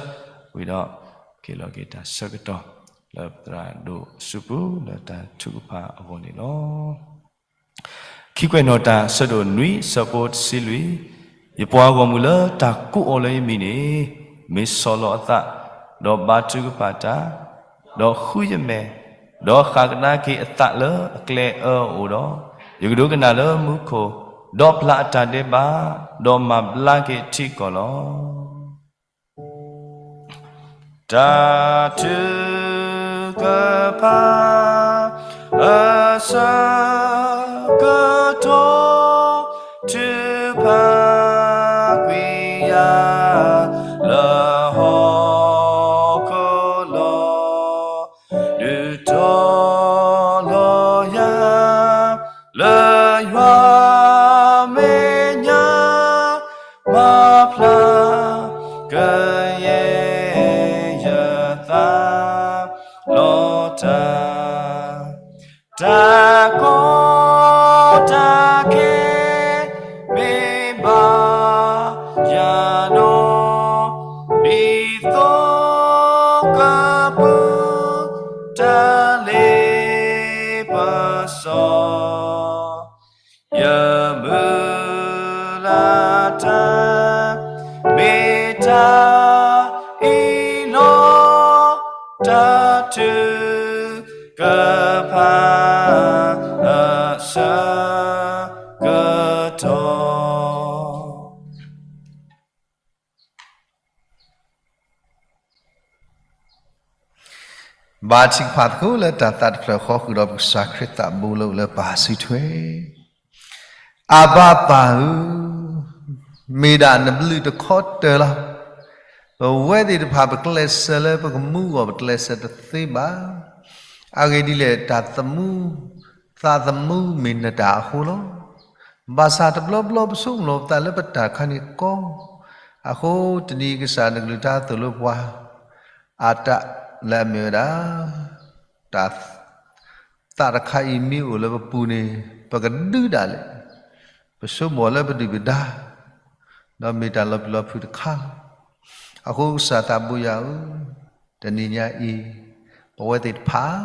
ဝံၤဒီး က့ၤလီၤက့ၤတၢ်ဆၢကတီၢ် လၢပသရၣ်ဒိၣ်အစုပူၤ လၢတၢ်ထုကဖၣ်အဂီၢ်န့ၣ်လီၤ. ခံကွဲးနီၣ်တၢ် ဆၢဒိၣ်နွံ ဆၢဖိတဆံလွံၢ်, ယပှၤဂီၢ်မုၢ်လၢတၢ်ကိးအီၤလၢယမံၤန့ၣ် မ့ၢ်ဆီၣ်လီၤအသး ဒီးဘါထုကဖၣ်တၢ်, ဒီးဃုယမဲာ်, ဒီးဃၣ်ကဒါက့ၤအသးလၢအကျဲအၢအအိၣ်ဒီး, ယကဒိကနၣ်လၢမူခိၣ်, ဒီးပျၢ်အတၢ်ဒဲးဘး, ဒီးမၤဘျါက့ၤအထံအကီၢ်လီၤ. တၢ်ထုကဖၣ် အ ဆၢကတီၢ် ထုးဖးကွံာ်ယၤ လၢဟီၣ်ခိၣ်လီၤ. ဒုးတီၤလီၤယၤ လၢယွၤမဲာ်ညါ မၤဖျါကယဲၢ်ယသး လီၤတၢ် တၢ်ကီတၢ်ခဲ မ့ၢ်ဘၣ်ယၤဒီး ဒ်သိးကပၢ တၢ်လ့ပစီ ယမုၢ်လၢ်တၢ် မ့ၢ်တၢ်အံၤလီၤ. တၢ်ထုကဖၣ် အဆၢကတီၢ် ဘါထုကဖၣ်သကိးလၢတၢ်သးတဖျၢၣ်ဃီ ဃုာ်ဒီးပကစၢ်ခရံာ်သးဘိလၢအိၣ်လၢပၢ်စုထွဲ. အဘၤပၢ်ဧၢ, မ့ၢ်ဒၣ်နဘျုးတခီတၢၢ်လီၤ. ပဝဲသ့ၣ်တဖၣ် ပကျဲးစၢးလၢပကမူအဂီၢ် ပကျဲးစၢးတသ့ဘၣ်. အဂ့ၢ်ဒ်လဲၣ် တၢ်သမူ သးသမူမ့ၢ်နတၢ်အဃိလီၤ. ဘၣ်ဆၣ်တဘျီဘျီ ပဆိကမိၣ်လီၤပသးလၢပတၢ်တခါန့ၣ်ကီ, အဃိတနံၤအံၤ ကစၢ်နကလုၢ်ကထါသိၣ်လိပှၤ အတၢ်လၢအမ့ၢ်ဝဲဒၣ် တၢ်သးတခါအံၤမ့ၢ်အိၣ်လၢပပူၤန့ၣ် ပကဒုးဒၣ်လဲာ်, ပဆိကမိၣ်လၢပဒုၣ်ပဒါ ဒီးမ့ၢ်တၢ်လီၤပျံၤလီၤဖုးတခါလီၤ. အဃိကစၢ်သးဘိယွၤဧၢ, တနံၤညါအံၤ ပဝဲသ့ၣ်တဖၣ်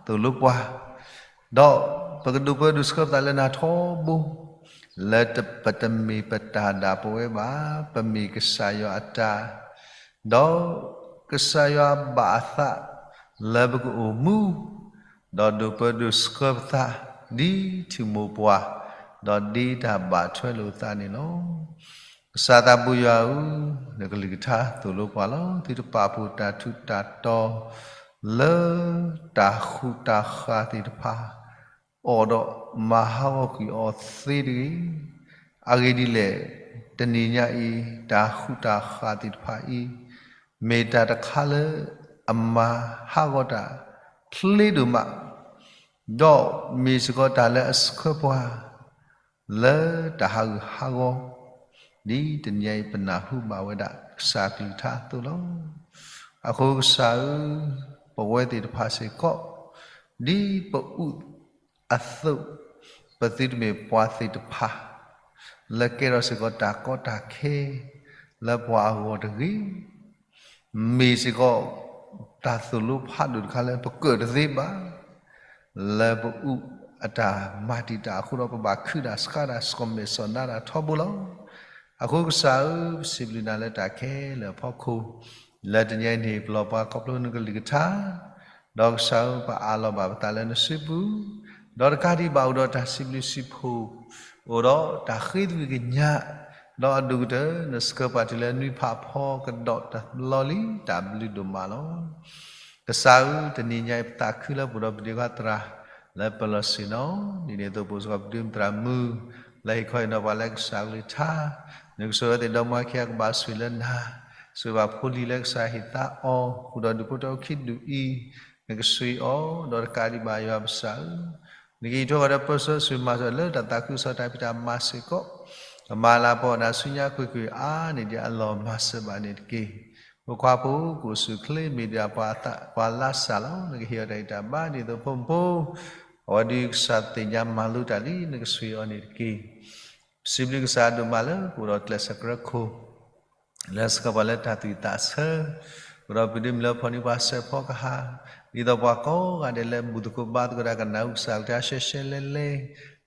သိၣ်လိပှၤ, ဒီးပကဒိးပၢဒိးဆှၢပသးလၢနၤထီဘိ, လၢပတမ့ၢ်ပတၢ်ဒၣ်ပဝဲဘၣ်, ပမ့ၢ်ကစၢ်ယွၤအတၢ်, ဒီးကစၢ်ယွၤဘၣ်အသးလၢပကအိၣ်မူ, ဒီးဒိးပၢဒိးဆှၢပသး ဒ်ထံၣ်မိၢ်ပှၢ်, ဒီးဒ်တၢ်ဘၣ်ထွဲလိာ်သးန့ၣ်လီၤ. ကစၢ်သးဘိယွၤဧၢ, နကလုၢ်ကထါသိၣ်လိပှၤလီၤ. သုတပာ်ဖှိၣ်တၢ်ထူးတၢ်တီၤ လၢတၢ်ဃူးတၢ်ဃာ်သ့ၣ်တဖၣ် အိၣ်ဒီးမၤဟးဂီၤကွံာ်အီၤသ့တဂ့ၤ. အဂ့ၢ်ဒ်လဲၣ်, တနံၤညါအံၤ တၢ်ဃူးတၢ်ဃာ်သ့ၣ်တဖၣ်အံၤ မ့ၢ်တၢ်တခါလၢအမၤဟးဂီၤတၢ်ချ့ဒိၣ်မး, ဒီးမ့ၢ်စ့ၢ်ကီးတၢ်လၢအဆှၢပှၤ လၢတၢ်ဟးဂူာ်ဟးဂီၤ ဒ်တနံၤအံၤ ပနၢ်ဟူဘၣ်ဝဲဒၣ်ကစၢ်ကလုၢ်ကထါအသိးလီၤ. အဃိကစၢ်ဧၢ, ပဝဲသ့ၣ်တဖၣ်စ့ၢ်ကီး ဒ်ပအူအသိး, ပသုတမ့ၢ်ပှၤသ့ၣ်တဖၣ် လၢကဲထီၣ်စ့ၢ်ကီးတၢ်ကီတၢ်ခဲ လၢပှၤအဂီၢ်တဂ့ၤ. မ့ၢ်စ့ၢ်ကီး တၢ်သိၣ်လိဖးဒိၣ်တခါလၢပကၢၣ်တသ့ဘၣ်, လၢပအူအတၢ်မၤတံာ်တာ်အဃိဒီး ပဘၣ်ခုးတၢ်ဆှးတၢ် ဆှီၣ်မဲာ်ဆှီၣ်နါတၢ်ထီဘိလီၤ. အဃိကစၢ်ဧၢ, ပစံးဘျုးနၤလၢတၢ်ခဲလၢာ်အဖီခိၣ်, လၢတနံၤအံၤန့ၣ် ပလီၢ်ပှၤခီဖျိနကလုၢ်ကထါ, ဒီးကစၢ်ဧၢ, ပအးလီၤဘၣ်ပသးလၢနစုပူၤ, ဒီးတကးဒံးဘၣ်အိၣ်ဒီးတၢ်စံးဘျုးစံးဖှိၣ်, အိၣ်ဒီးတၢ်ဃ့သကွံၢ်ကညး, ဒီးအဒိၣ်ကတၢၢ် နဆှၢပှၤတုၤလၢနွံဖးဖီကဒီးတဘျီလံ, တၢ်ဘျုးဒိၣ်မးလီၤ. ကစၢ်ဧၢ, တနံၤညါအံၤ ပသးခုလၢပအိၣ်ဒီးပဒ့ခွါသရၣ် လၢပလီၢ်ဆ့ၣ်နီၤ, ဒ်န့ၣ်အသိး ပအိၣ်စ့ၢ်ကီးပဒ့မုၣ်သရၣ်မုၣ် လၢဟ့ၣ်ခီဟ့ၣ်နီၤပှၤလၢကစၢ်ကလုၢ်ကထါ, နကဆိၣ်ဂ့ၤအဝဲသ့ၣ်ဒီမါခံဂၤကဘၣ်ဆိၣ်ဂ့ၤလၢနၤ, ဆိၣ်ဂ့ၤဘၣ်ဖိလံၤလၢကစၢ်ဟ့ၣ်သါအီၤ, ဃုာ်ဒီးဒူၣ်ဖိထၢဖိခံဒူၣ်အံၤ, နကဆိၣ်ဂ့ၤအီၤ, ဒီးတကးဒံးဘၣ်ယွၤပစၢ်ဧၢ, နကဟံးထီၣ်ဃီၤဒီးပၢဆှၢဆိၣ်ဂ့ၤမၤစၢၤလၢတၢ်သးခုကစီၣ်တၢ်ဖံးတၢ်မၤစ့ၢ်ကီး, ကမၤလၤကပီၤနၤဆူညါကွ့ၢ်ကွ့ၢ်အါန့ၢ်ဒံးအလီၢ် မၤစၢၤဘၣ်န့ၣ်တက့ၢ်. ပကွၢ်ဖိကအိၣ်ဆူၣ်ချ့ မ့ၢ်ဒၣ်ပှၤလၢစၢ်လီၤ. နကဟ့ၣ်အီၤတၢ်ဂံၢ်တၢ်ဘါဒ်သိးဖိမုၣ်ဖိ, အဝဲဒုးကစၢ်သ့ၣ်ညါမၤလိတၢ်လံ, နကဆိၣ်ဂ့ၤအီၤန့ၣ်တက့ၢ်. ပစံးဘျုးကစၢ်ဒိၣ်မးလၢပအိၣ်ဒီးကျဲးစၢးကြၢးခိၣ် လၢဆှၢပှၤလၢတၢ်သူၣ်ဝံၣ်သးဆၢ, အိၣ်ဒီးပဒ့မုၣ်လၢဖီၣ်န့ၢ်ပှၤစဲးဖီကဟၣ်, ဒ်သိးပှၤကိးဂၤဒဲးလၢဘူၣ်သကိးဘါသကိးတၢ် ကနၢ်ဟူကစၢ်ကလုၢ်ကထါရှဲရှဲလဲလဲ,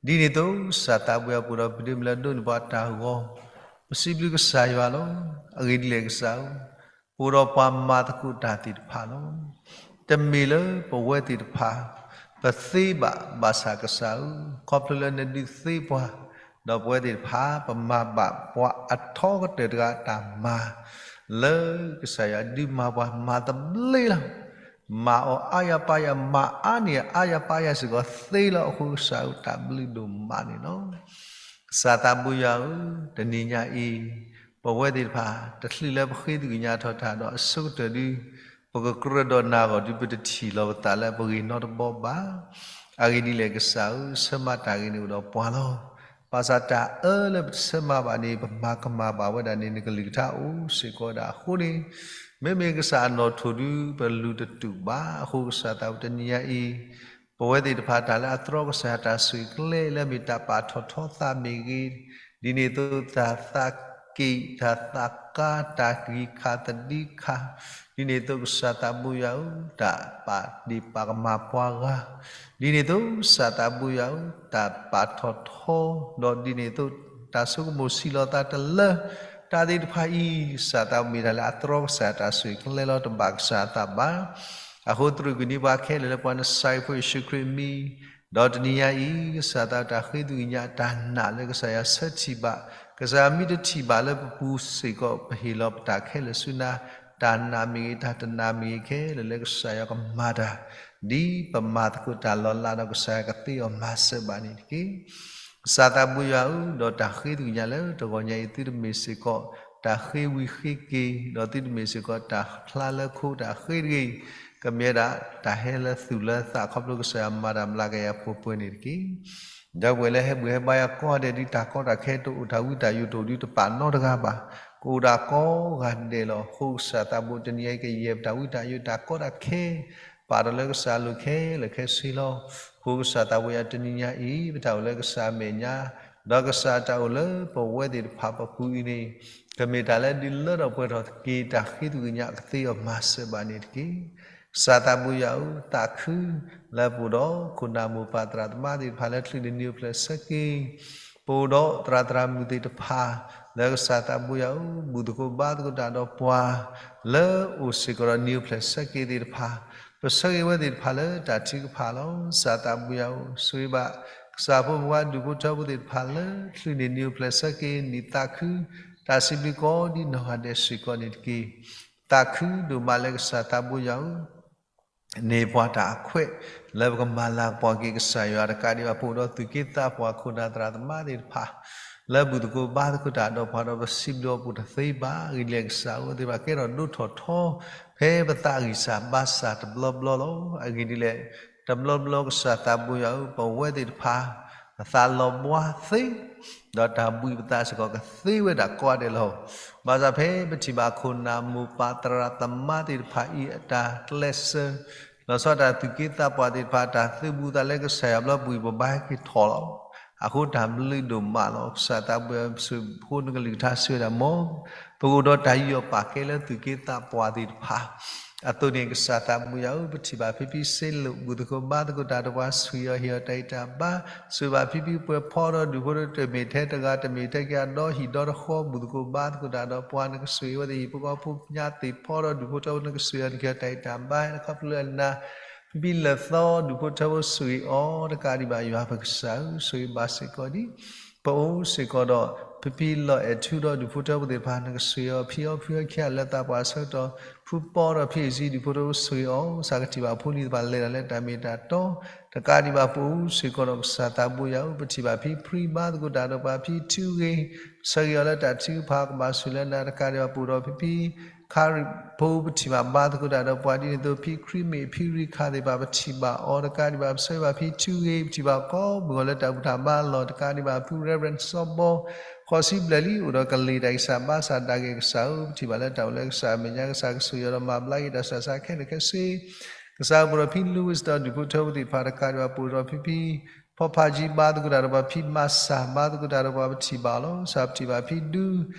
ဒ်န့ၣ်အသိး ကစၢ်သးဘိယွၤ ပအိၣ်ဒီးပဒ့မုၣ်လၢဒိးန့ၢ်ပှၤတၢ်ဂီၤ, ပစံးဘျုးကစၢ်ယွၤလီၤ. အဂ့ၢ်ဒ်လဲၣ်ကစၢ်ဧၢ, ပအိၣ်ဒီးပှၤမၤသကိးတၢ်သ့ၣ်တဖၣ်လီၤ. တမ့ၢ်လၢပဝဲသ့ၣ်တဖၣ် ပသ့ဘၣ်, ဘၣ်ဆၣ်ကစၢ်ဧၢ, ခီဖျိလၢနဒုးသ့ပှၤ, ဒီးပဝဲသ့ၣ်တဖၣ် ပမၤဘၣ်ပှၤအထီကတၢၢ်တဂၤအတၢ်မၤ, လၢကစၢ်ယွၤဒုးမၤပှၤမၤသဘျ့လီၤ. မၤအီၤအါယၤပၢ်ယၤ မၤအါန့ၢ်အါယၤပၢ်ယၤစ့ၢ်ကီးသ့လီၤ. အဃိကစၢ်ဧၢ တၢ်ဘျုးဒိၣ်မးန့ၣ်လီၤ. ကစၢ်သးဘိယွၤဧၢ, တနံၤညါအံၤ ပဝဲသ့ၣ်တဖၣ် တချုးလၢပဃ့သုကညးထီၣ်တၢ်ဒီးအဆိကတၢၢ်ဒု ပကကြၢးဒီးနၢ်ဂီၢ်ဒု ပတထံၣ်လီၤပသးလၢပဂ့ၤနီတဘီဘၣ်. အဂ့ၢ်ဒ်လဲၣ်ကစၢ်ဧၢ, ဆၢမၤတၢ်ဂ့ၤန့ၣ်အိၣ်ဒီးပှၤလီၤ. ဘၣ်ဆၣ်တၢ်အၢလၢပတဆၢမၤဘၣ်န့ၣ် ပမၤကမၣ်ဘၣ်ဝဲဒၣ်န့ၣ် နကလုၢ်ကထါအိၣ်စ့ၢ်ကီးဝဲဒၣ်အဃိန့ၣ်, မ့မ့ၢ်ကစၢ်အနီၣ်ထိၣ်ဒု ပလူၤတတူာ်ဘၣ်. အဃိကစၢ်သးဘိတနံၤညါအံၤ ပဝဲသ့ၣ်တဖၣ်တၢ်လၢအတြီကစၢ်ယွၤတၢ်ဆိၣ်ဂ့ၤကျဲလၢမ့ၢ်တၢ်ပာ်ထီၣ်ထီသးမ့ၢ်ဂ့ၤ, ဒ်န့ၣ်အသိးတၢ်သးက့ၣ် တၢ်သးကါ တၢ်ဂံၢ်ခါသဒံခါ, ဒ်န့ၣ်အသိးကစၢ်သးဘိယွၤဧၢ, တၢ်ပာ်ဒ့ၣ်ပာ်ကမၣ်ပှၤဂၤ, ဒ်န့ၣ်အသိးကစၢ်သးဘိယွၤဧၢ, တၢ်ပာ်ထီၣ်ထီ, ဒီးဒ်န့ၣ်အသိး တၢ်ဆိကမိၣ်ဆံးလီၤသးတလၢ တၢ်သ့ၣ်တဖၣ်အံၤ ကစၢ်သးဘိမ့ၢ်တၢ်လၢအတြီကစၢ်ယွၤတၢ်ဆိၣ်ဂ့ၤကျဲလီၤ တဘၣ်ကစၢ်အသးဘၣ်. အဃိတြူၢ်ကနံၤပှၤခဲလၢာ်လၢပှၤနစၤရ့းဖိယ့ၣ်ၡူးခရံာ်အမံၤ, ဒီးတနံၤညါအံၤ ကစၢ်သးဘိတၢ်ဃ့သုကညးတၢ်နာ်လၢကစၢ်ယွၤဆၢထံၣ်ဘၣ်, ကစၢ်ယွၤမ့ၢ်တထံၣ်ဘၣ်လၢပပူၤစ့ၢ်ကီး ပဟ့ၣ်လီၤပတၢ်ခဲလၢာ်ဆူနၤ, တၢ်နာ်မ့ၢ်ဂ့ၤ တၢ်တနာ်မ့ၢ်ဂ့ၤခဲလၢာ်လၢကစၢ်ယွၤကမၤတၢ်, ဒ်ပမၤသကိးတၢ်လီၤလးဒီးကစၢ်ယွၤကသ့အီၤမၤစၢၤဘၣ်န့ၣ်တက့ၢ်. ကစၢ်သးဘိယွၤဧၢ, ဒီးတၢ်ဃ့သုကညးလၢတဂီၤညါအံၤ သုတမ့ၢ်စ့ၢ်ကီး တၢ်ဃ့ဝံၤဃ့က့ၤ, ဒီးသုတမ့ၢ်စ့ၢ်ကီးတၢ်ဖျါလၢခိတၢ်ဃ့တဂ့ၤ, ကမ့ၢ်ဝဲဒၣ် တၢ်ဟဲလၢသူၣ်လၢသးခီဖျိကစၢ်ယွၤမၤတၢ်ဘျါက့ၤယၤပှဲၤပှဲၤန့ၣ်တက့ၢ်. ဒီပုၢ်ဝဲၢ်လၢဟဲဘူၣ်ဟဲဘါယၤကိးဂၤဒဲးဒု တၢ်ကီတၢ်ခဲတအိၣ် တၢ်ဝံတၢ်ယိးတအိၣ်ဒုတပာ်နီတဂၤဘၣ်, ကအိၣ်ဒၣ်ကိးဂၤဒဲးလီၤ. အဃိကစၢ်သးဘိတနံၤညါအံၤ ကယဲၢ်ပတၢ်ဝံတၢ်ယိးတၢ်ကီတၢ်ခဲ ပာ်ဒီးလၢကစၢ်အလိၤခဲလၢာ်ခဲဆ့လီၤ. အဃိကစၢ်သးဘိယွၤတနံၤညါအံၤ ပတၢ်အိၣ်လၢကစၢ်အမဲာ်ညါ, ဒီးကစၢ်အတၢ်အိၣ်လၢပဝဲသ့ၣ်တဖၣ်ပပူၤအံၤန့ၣ်, ကမ့ၢ်တၢ်လၢဒုးလၢထီၣ်ပှဲၤထီၣ်တက့ၢ်. တၢ်ဃ့သုကညးကသ့အီၤမၤစၢၤဘၣ်န့ၣ်တက့ၢ်. ကစၢ်သးဘိယွၤဧၢ, သးခုလၢပအိၣ်ဒီးခိၣ်နၢ်မိၢ်ပၢ်သရၣ်သမါသ့ၣ်တဖၣ်လၢချုးန့ၢ်နံၤအိၣ်ဖျဲၣ်ဆၢက့ၤ, ပအိၣ်ဒီးသရၣ်သရၣ်မုၣ်သ့ၣ်တဖၣ် လၢကစၢ်သးဘိယွၤဧၢ, ဘူၣ်သကိးဘါသကိးတၢ်ဒီးပှၤ လၢအိၣ်စ့ၢ်ကီးဒီးနံၤအိၣ်ဖျဲၣ်ဆၢက့ၤသ့ၣ်တဖၣ်, ပဆၢဂ့ၤဝဲသ့ၣ်တဖၣ်လၢတၢ်ထုကဖၣ်လီၤ. ကစၢ်သးဘိယွၤဧၢ, ဆိၣ်ဂ့ၤဘၣ်ကစၢ်ဖိမုၣ်ဖိဒူၣ်ဖိထၢဖိသ့ၣ်တဖၣ်လၢ ချုးန့ၢ်နံၤအိၣ်ဖျဲၣ်ဆၢက့ၤ နံၣ်သးခု တၢ်စံးဘျုးကိးဒ်နီၢ်ဂၤဒဲးစ့ၢ်ကီးန့ၣ်တက့ၢ်. သးခုဒိၣ်မးလၢကစၢ်သးဘိယွၤဧၢ, န့ၢ်ပှၤတၢ်အခွဲး လၢပကမၤလၤကပီၤက့ၤကစၢ်ယွၤတကးဒံးဘၣ် ပအိၣ်ဒီးသူၣ်က့သးပှၢ်ခိၣ်နၢ်သရၣ်သမါသ့ၣ်တဖၣ် လၢဘူၣ်သကိးဘါသကိးတၢ်ဒီးပှၤဒီးပစံးဘျုးအီၤပူၤတသ့ဘၣ်. အဂ့ၢ်ဒ်လဲၣ်ကစၢ်ဧၢ, သ့ၣ်တဖၣ်ကဲထီၣ်ဒိၣ်ထီၣ်ထီ ဖဲပသးဂံၢ်စၢ်ဘါစၢ်တဘျီဘျီလီၤ. အဂ့ၢ်ဒ်လဲၣ်, တဘျီဘျီကစၢ်သးဘိယွၤဧၢ, ပဝဲသ့ၣ်တဖၣ် အသးလီၤဘှါသ့ ဒီးတၢ်ဘှံးပသးစ့ၢ်ကီးကသ့ဝဲဒၣ်ကိးဂၤဒဲးလီၤ. ဘၣ်ဆၣ်ဖဲပထံၣ်ဘၣ်ခိၣ်နၢ်မိၢ်ပၢ်သရၣ်သမါသ့ၣ်တဖၣ်အံၤ အတၢ်ကျဲးစၢး လီၤဆီဒၣ်တၢ်သူၣ်က့သးပှၢ်သ့ၣ်တဖၣ် တၢ်သုးဘူးသးလၢကစၢ်ယွၤဘျီဘှံး ပဘၣ်ဟဲက့ၤထီၣ်လီၤ. အဃိတၢ်ဘျုးဒိၣ်မးလီၤ. ကစၢ်သးဘိယွၤ ပဆိၣ်ဂ့ၤဖိနကလုၢ်ကထါစံးဝဲဒၣ်မ် ပကအိၣ်ဒီးတၢ်ယူးယီၣ်ပာ်ကဲလၢသူၣ်က့သးပှၢ်သ့ၣ်တဖၣ် အသိးန့ၣ် ကစၢ်သးဘိယွၤဧၢ, ပထံၣ်ဘၣ်ဖံဖံစ့လိာ် ဘူၣ်သကိးဘါသကိးတၢ်ဒီးပှၤ ဆိၣ်ဂ့ၤအီၤဟ့ၣ်အီၤတၢ်ဂံၢ်တၢ်ဘါ, ဆိၣ်ဂ့ၤဘၣ်ဖံဖံပှဲၤဖီဒီးဒူၣ်ဖိထၢဖိ တမ့ၢ်ထဲတဂၤ တမ့ၢ်ထဲက့ၤ အဒီဟံၣ်ဒီတဃီ ဘူၣ်သကိးဘါသကိးတၢ်ဒီးပှၤ နကဆိၣ်ဂ့ၤဝဲသ့ၣ် ဟံၣ်ဖိဃီဖိညါသ့ၣ်ဖီဒီးဒူၣ်ဖိထၢဖိ နကဆိၣ်ဂ့ၤအီၤ နကဟ့ၣ်အီၤတၢ်ဂံၢ်တၢ်ဘါ ခီဖျိလၢနၤ ဖံဖံလၢာ်သီ ဒူၣ်ဖိထၢဖိဆိၣ်ဂ့ၤအီၤ တကးဒံးဘၣ်ယွၤပကစၢ်ဧၢ, ဆိၣ်ဂ့ၤဘၣ်စ့ၢ်ကီးဒ် ပအိၣ်စ့ၢ်ကီးဒီး ဖံဖံလီၤအဲၣ်ထူဒီးဒူၣ်ဖိထၢဖိသ့ၣ်တဖၣ် နကဆိၣ်ဂ့ၤအီၤ ဖံအီဖုအီခံဂၤလၢသးပှၢ်ဆၢကတီၢ် ဖုပီဒီးဖံအ့ၣ်စံ ဒူၣ်ဖိထၢဖိဆိၣ်ဂ့ၤအီၤ ကစၢ်ကထံၣ်ဘၣ်ဖိလံၤသ့ၣ်တဖၣ်လဲၤတၢ်လၢတၢ်မ့ၢ်တၢ်တီ တကးဒံးဘၣ်ပအိၣ်စ့ၢ်ကီးဒီး ကစၢ်သးဘိယွၤဧၢ, ပထံၣ်ဘၣ်ဖံဖံဘါသကိးတၢ်ဒီးပှၤ ဖံထူဂ့ၤ ဆၢဂ့ၤအီၤလၢတၢ်ထုကဖၣ် ကဘၣ်ဆိၣ်လၢနၤ တကးဒံးဘၣ်ပအိၣ်ဒီးဖံဖံ ခါရံၣ်ဖိ ပထံၣ်ဘၣ်ဘါသကိးတၢ်ဒီးပှၤ ဒ်န့ၣ်အသိး ဖံခရံာ်မ့ၢ် ဖံရံခၣ်သ့ၣ်တဖၣ် ပထံၣ်ဘၣ်အီၤ တကးဒံးဘၣ် ပဆၢဂ့ၤဘၣ်ဖံထူဂ့ၤ ပထံၣ်ဘၣ်ကိးမုၢ်ဂီၤလၢတၢ်ဘူၣ်တၢ်ဘါလီၢ် တကးဒံးဘၣ်ဖု Reverend စီၤဘီ ဃိးဆံဘျဲၣ်လံ အိၣ်ဒီးကလ့ၢ်တၢ်ဂံၢ်စၢ်ဘါစၢ်ဒၣ်က့ၤကစၢ်ဧၢ, ပထံၣ်ဘၣ်လၢတၢ်အိၣ်လၢကစၢ်အမဲာ်ညါ ကစၢ်ကဆိၣ်ဂ့ၤအီၤဒီးမၤဘျါက့ၤတၢ်ဆူးတၢ်ဆါခဲလၢာ်ခဲဆ့ ကစၢ်ပအိၣ်ဒီးဖံ Louis ဒီးဒူၣ်ဖိထၢဖိသ့ၣ်တဖၣ် တကးဒံးဘၣ်ပအိၣ်ဒီးဖံဖံ ဖီဖးကၠံ ဘါသကိးတၢ်ဒီးပှၤ ဖံမၤစၢ် ဘါသကိးတၢ်ဒီးပှၤ ပထံၣ်ဘၣ်အီၤလီၤ. ကစၢ်ပထံၣ်ဘၣ်ဖံဒူ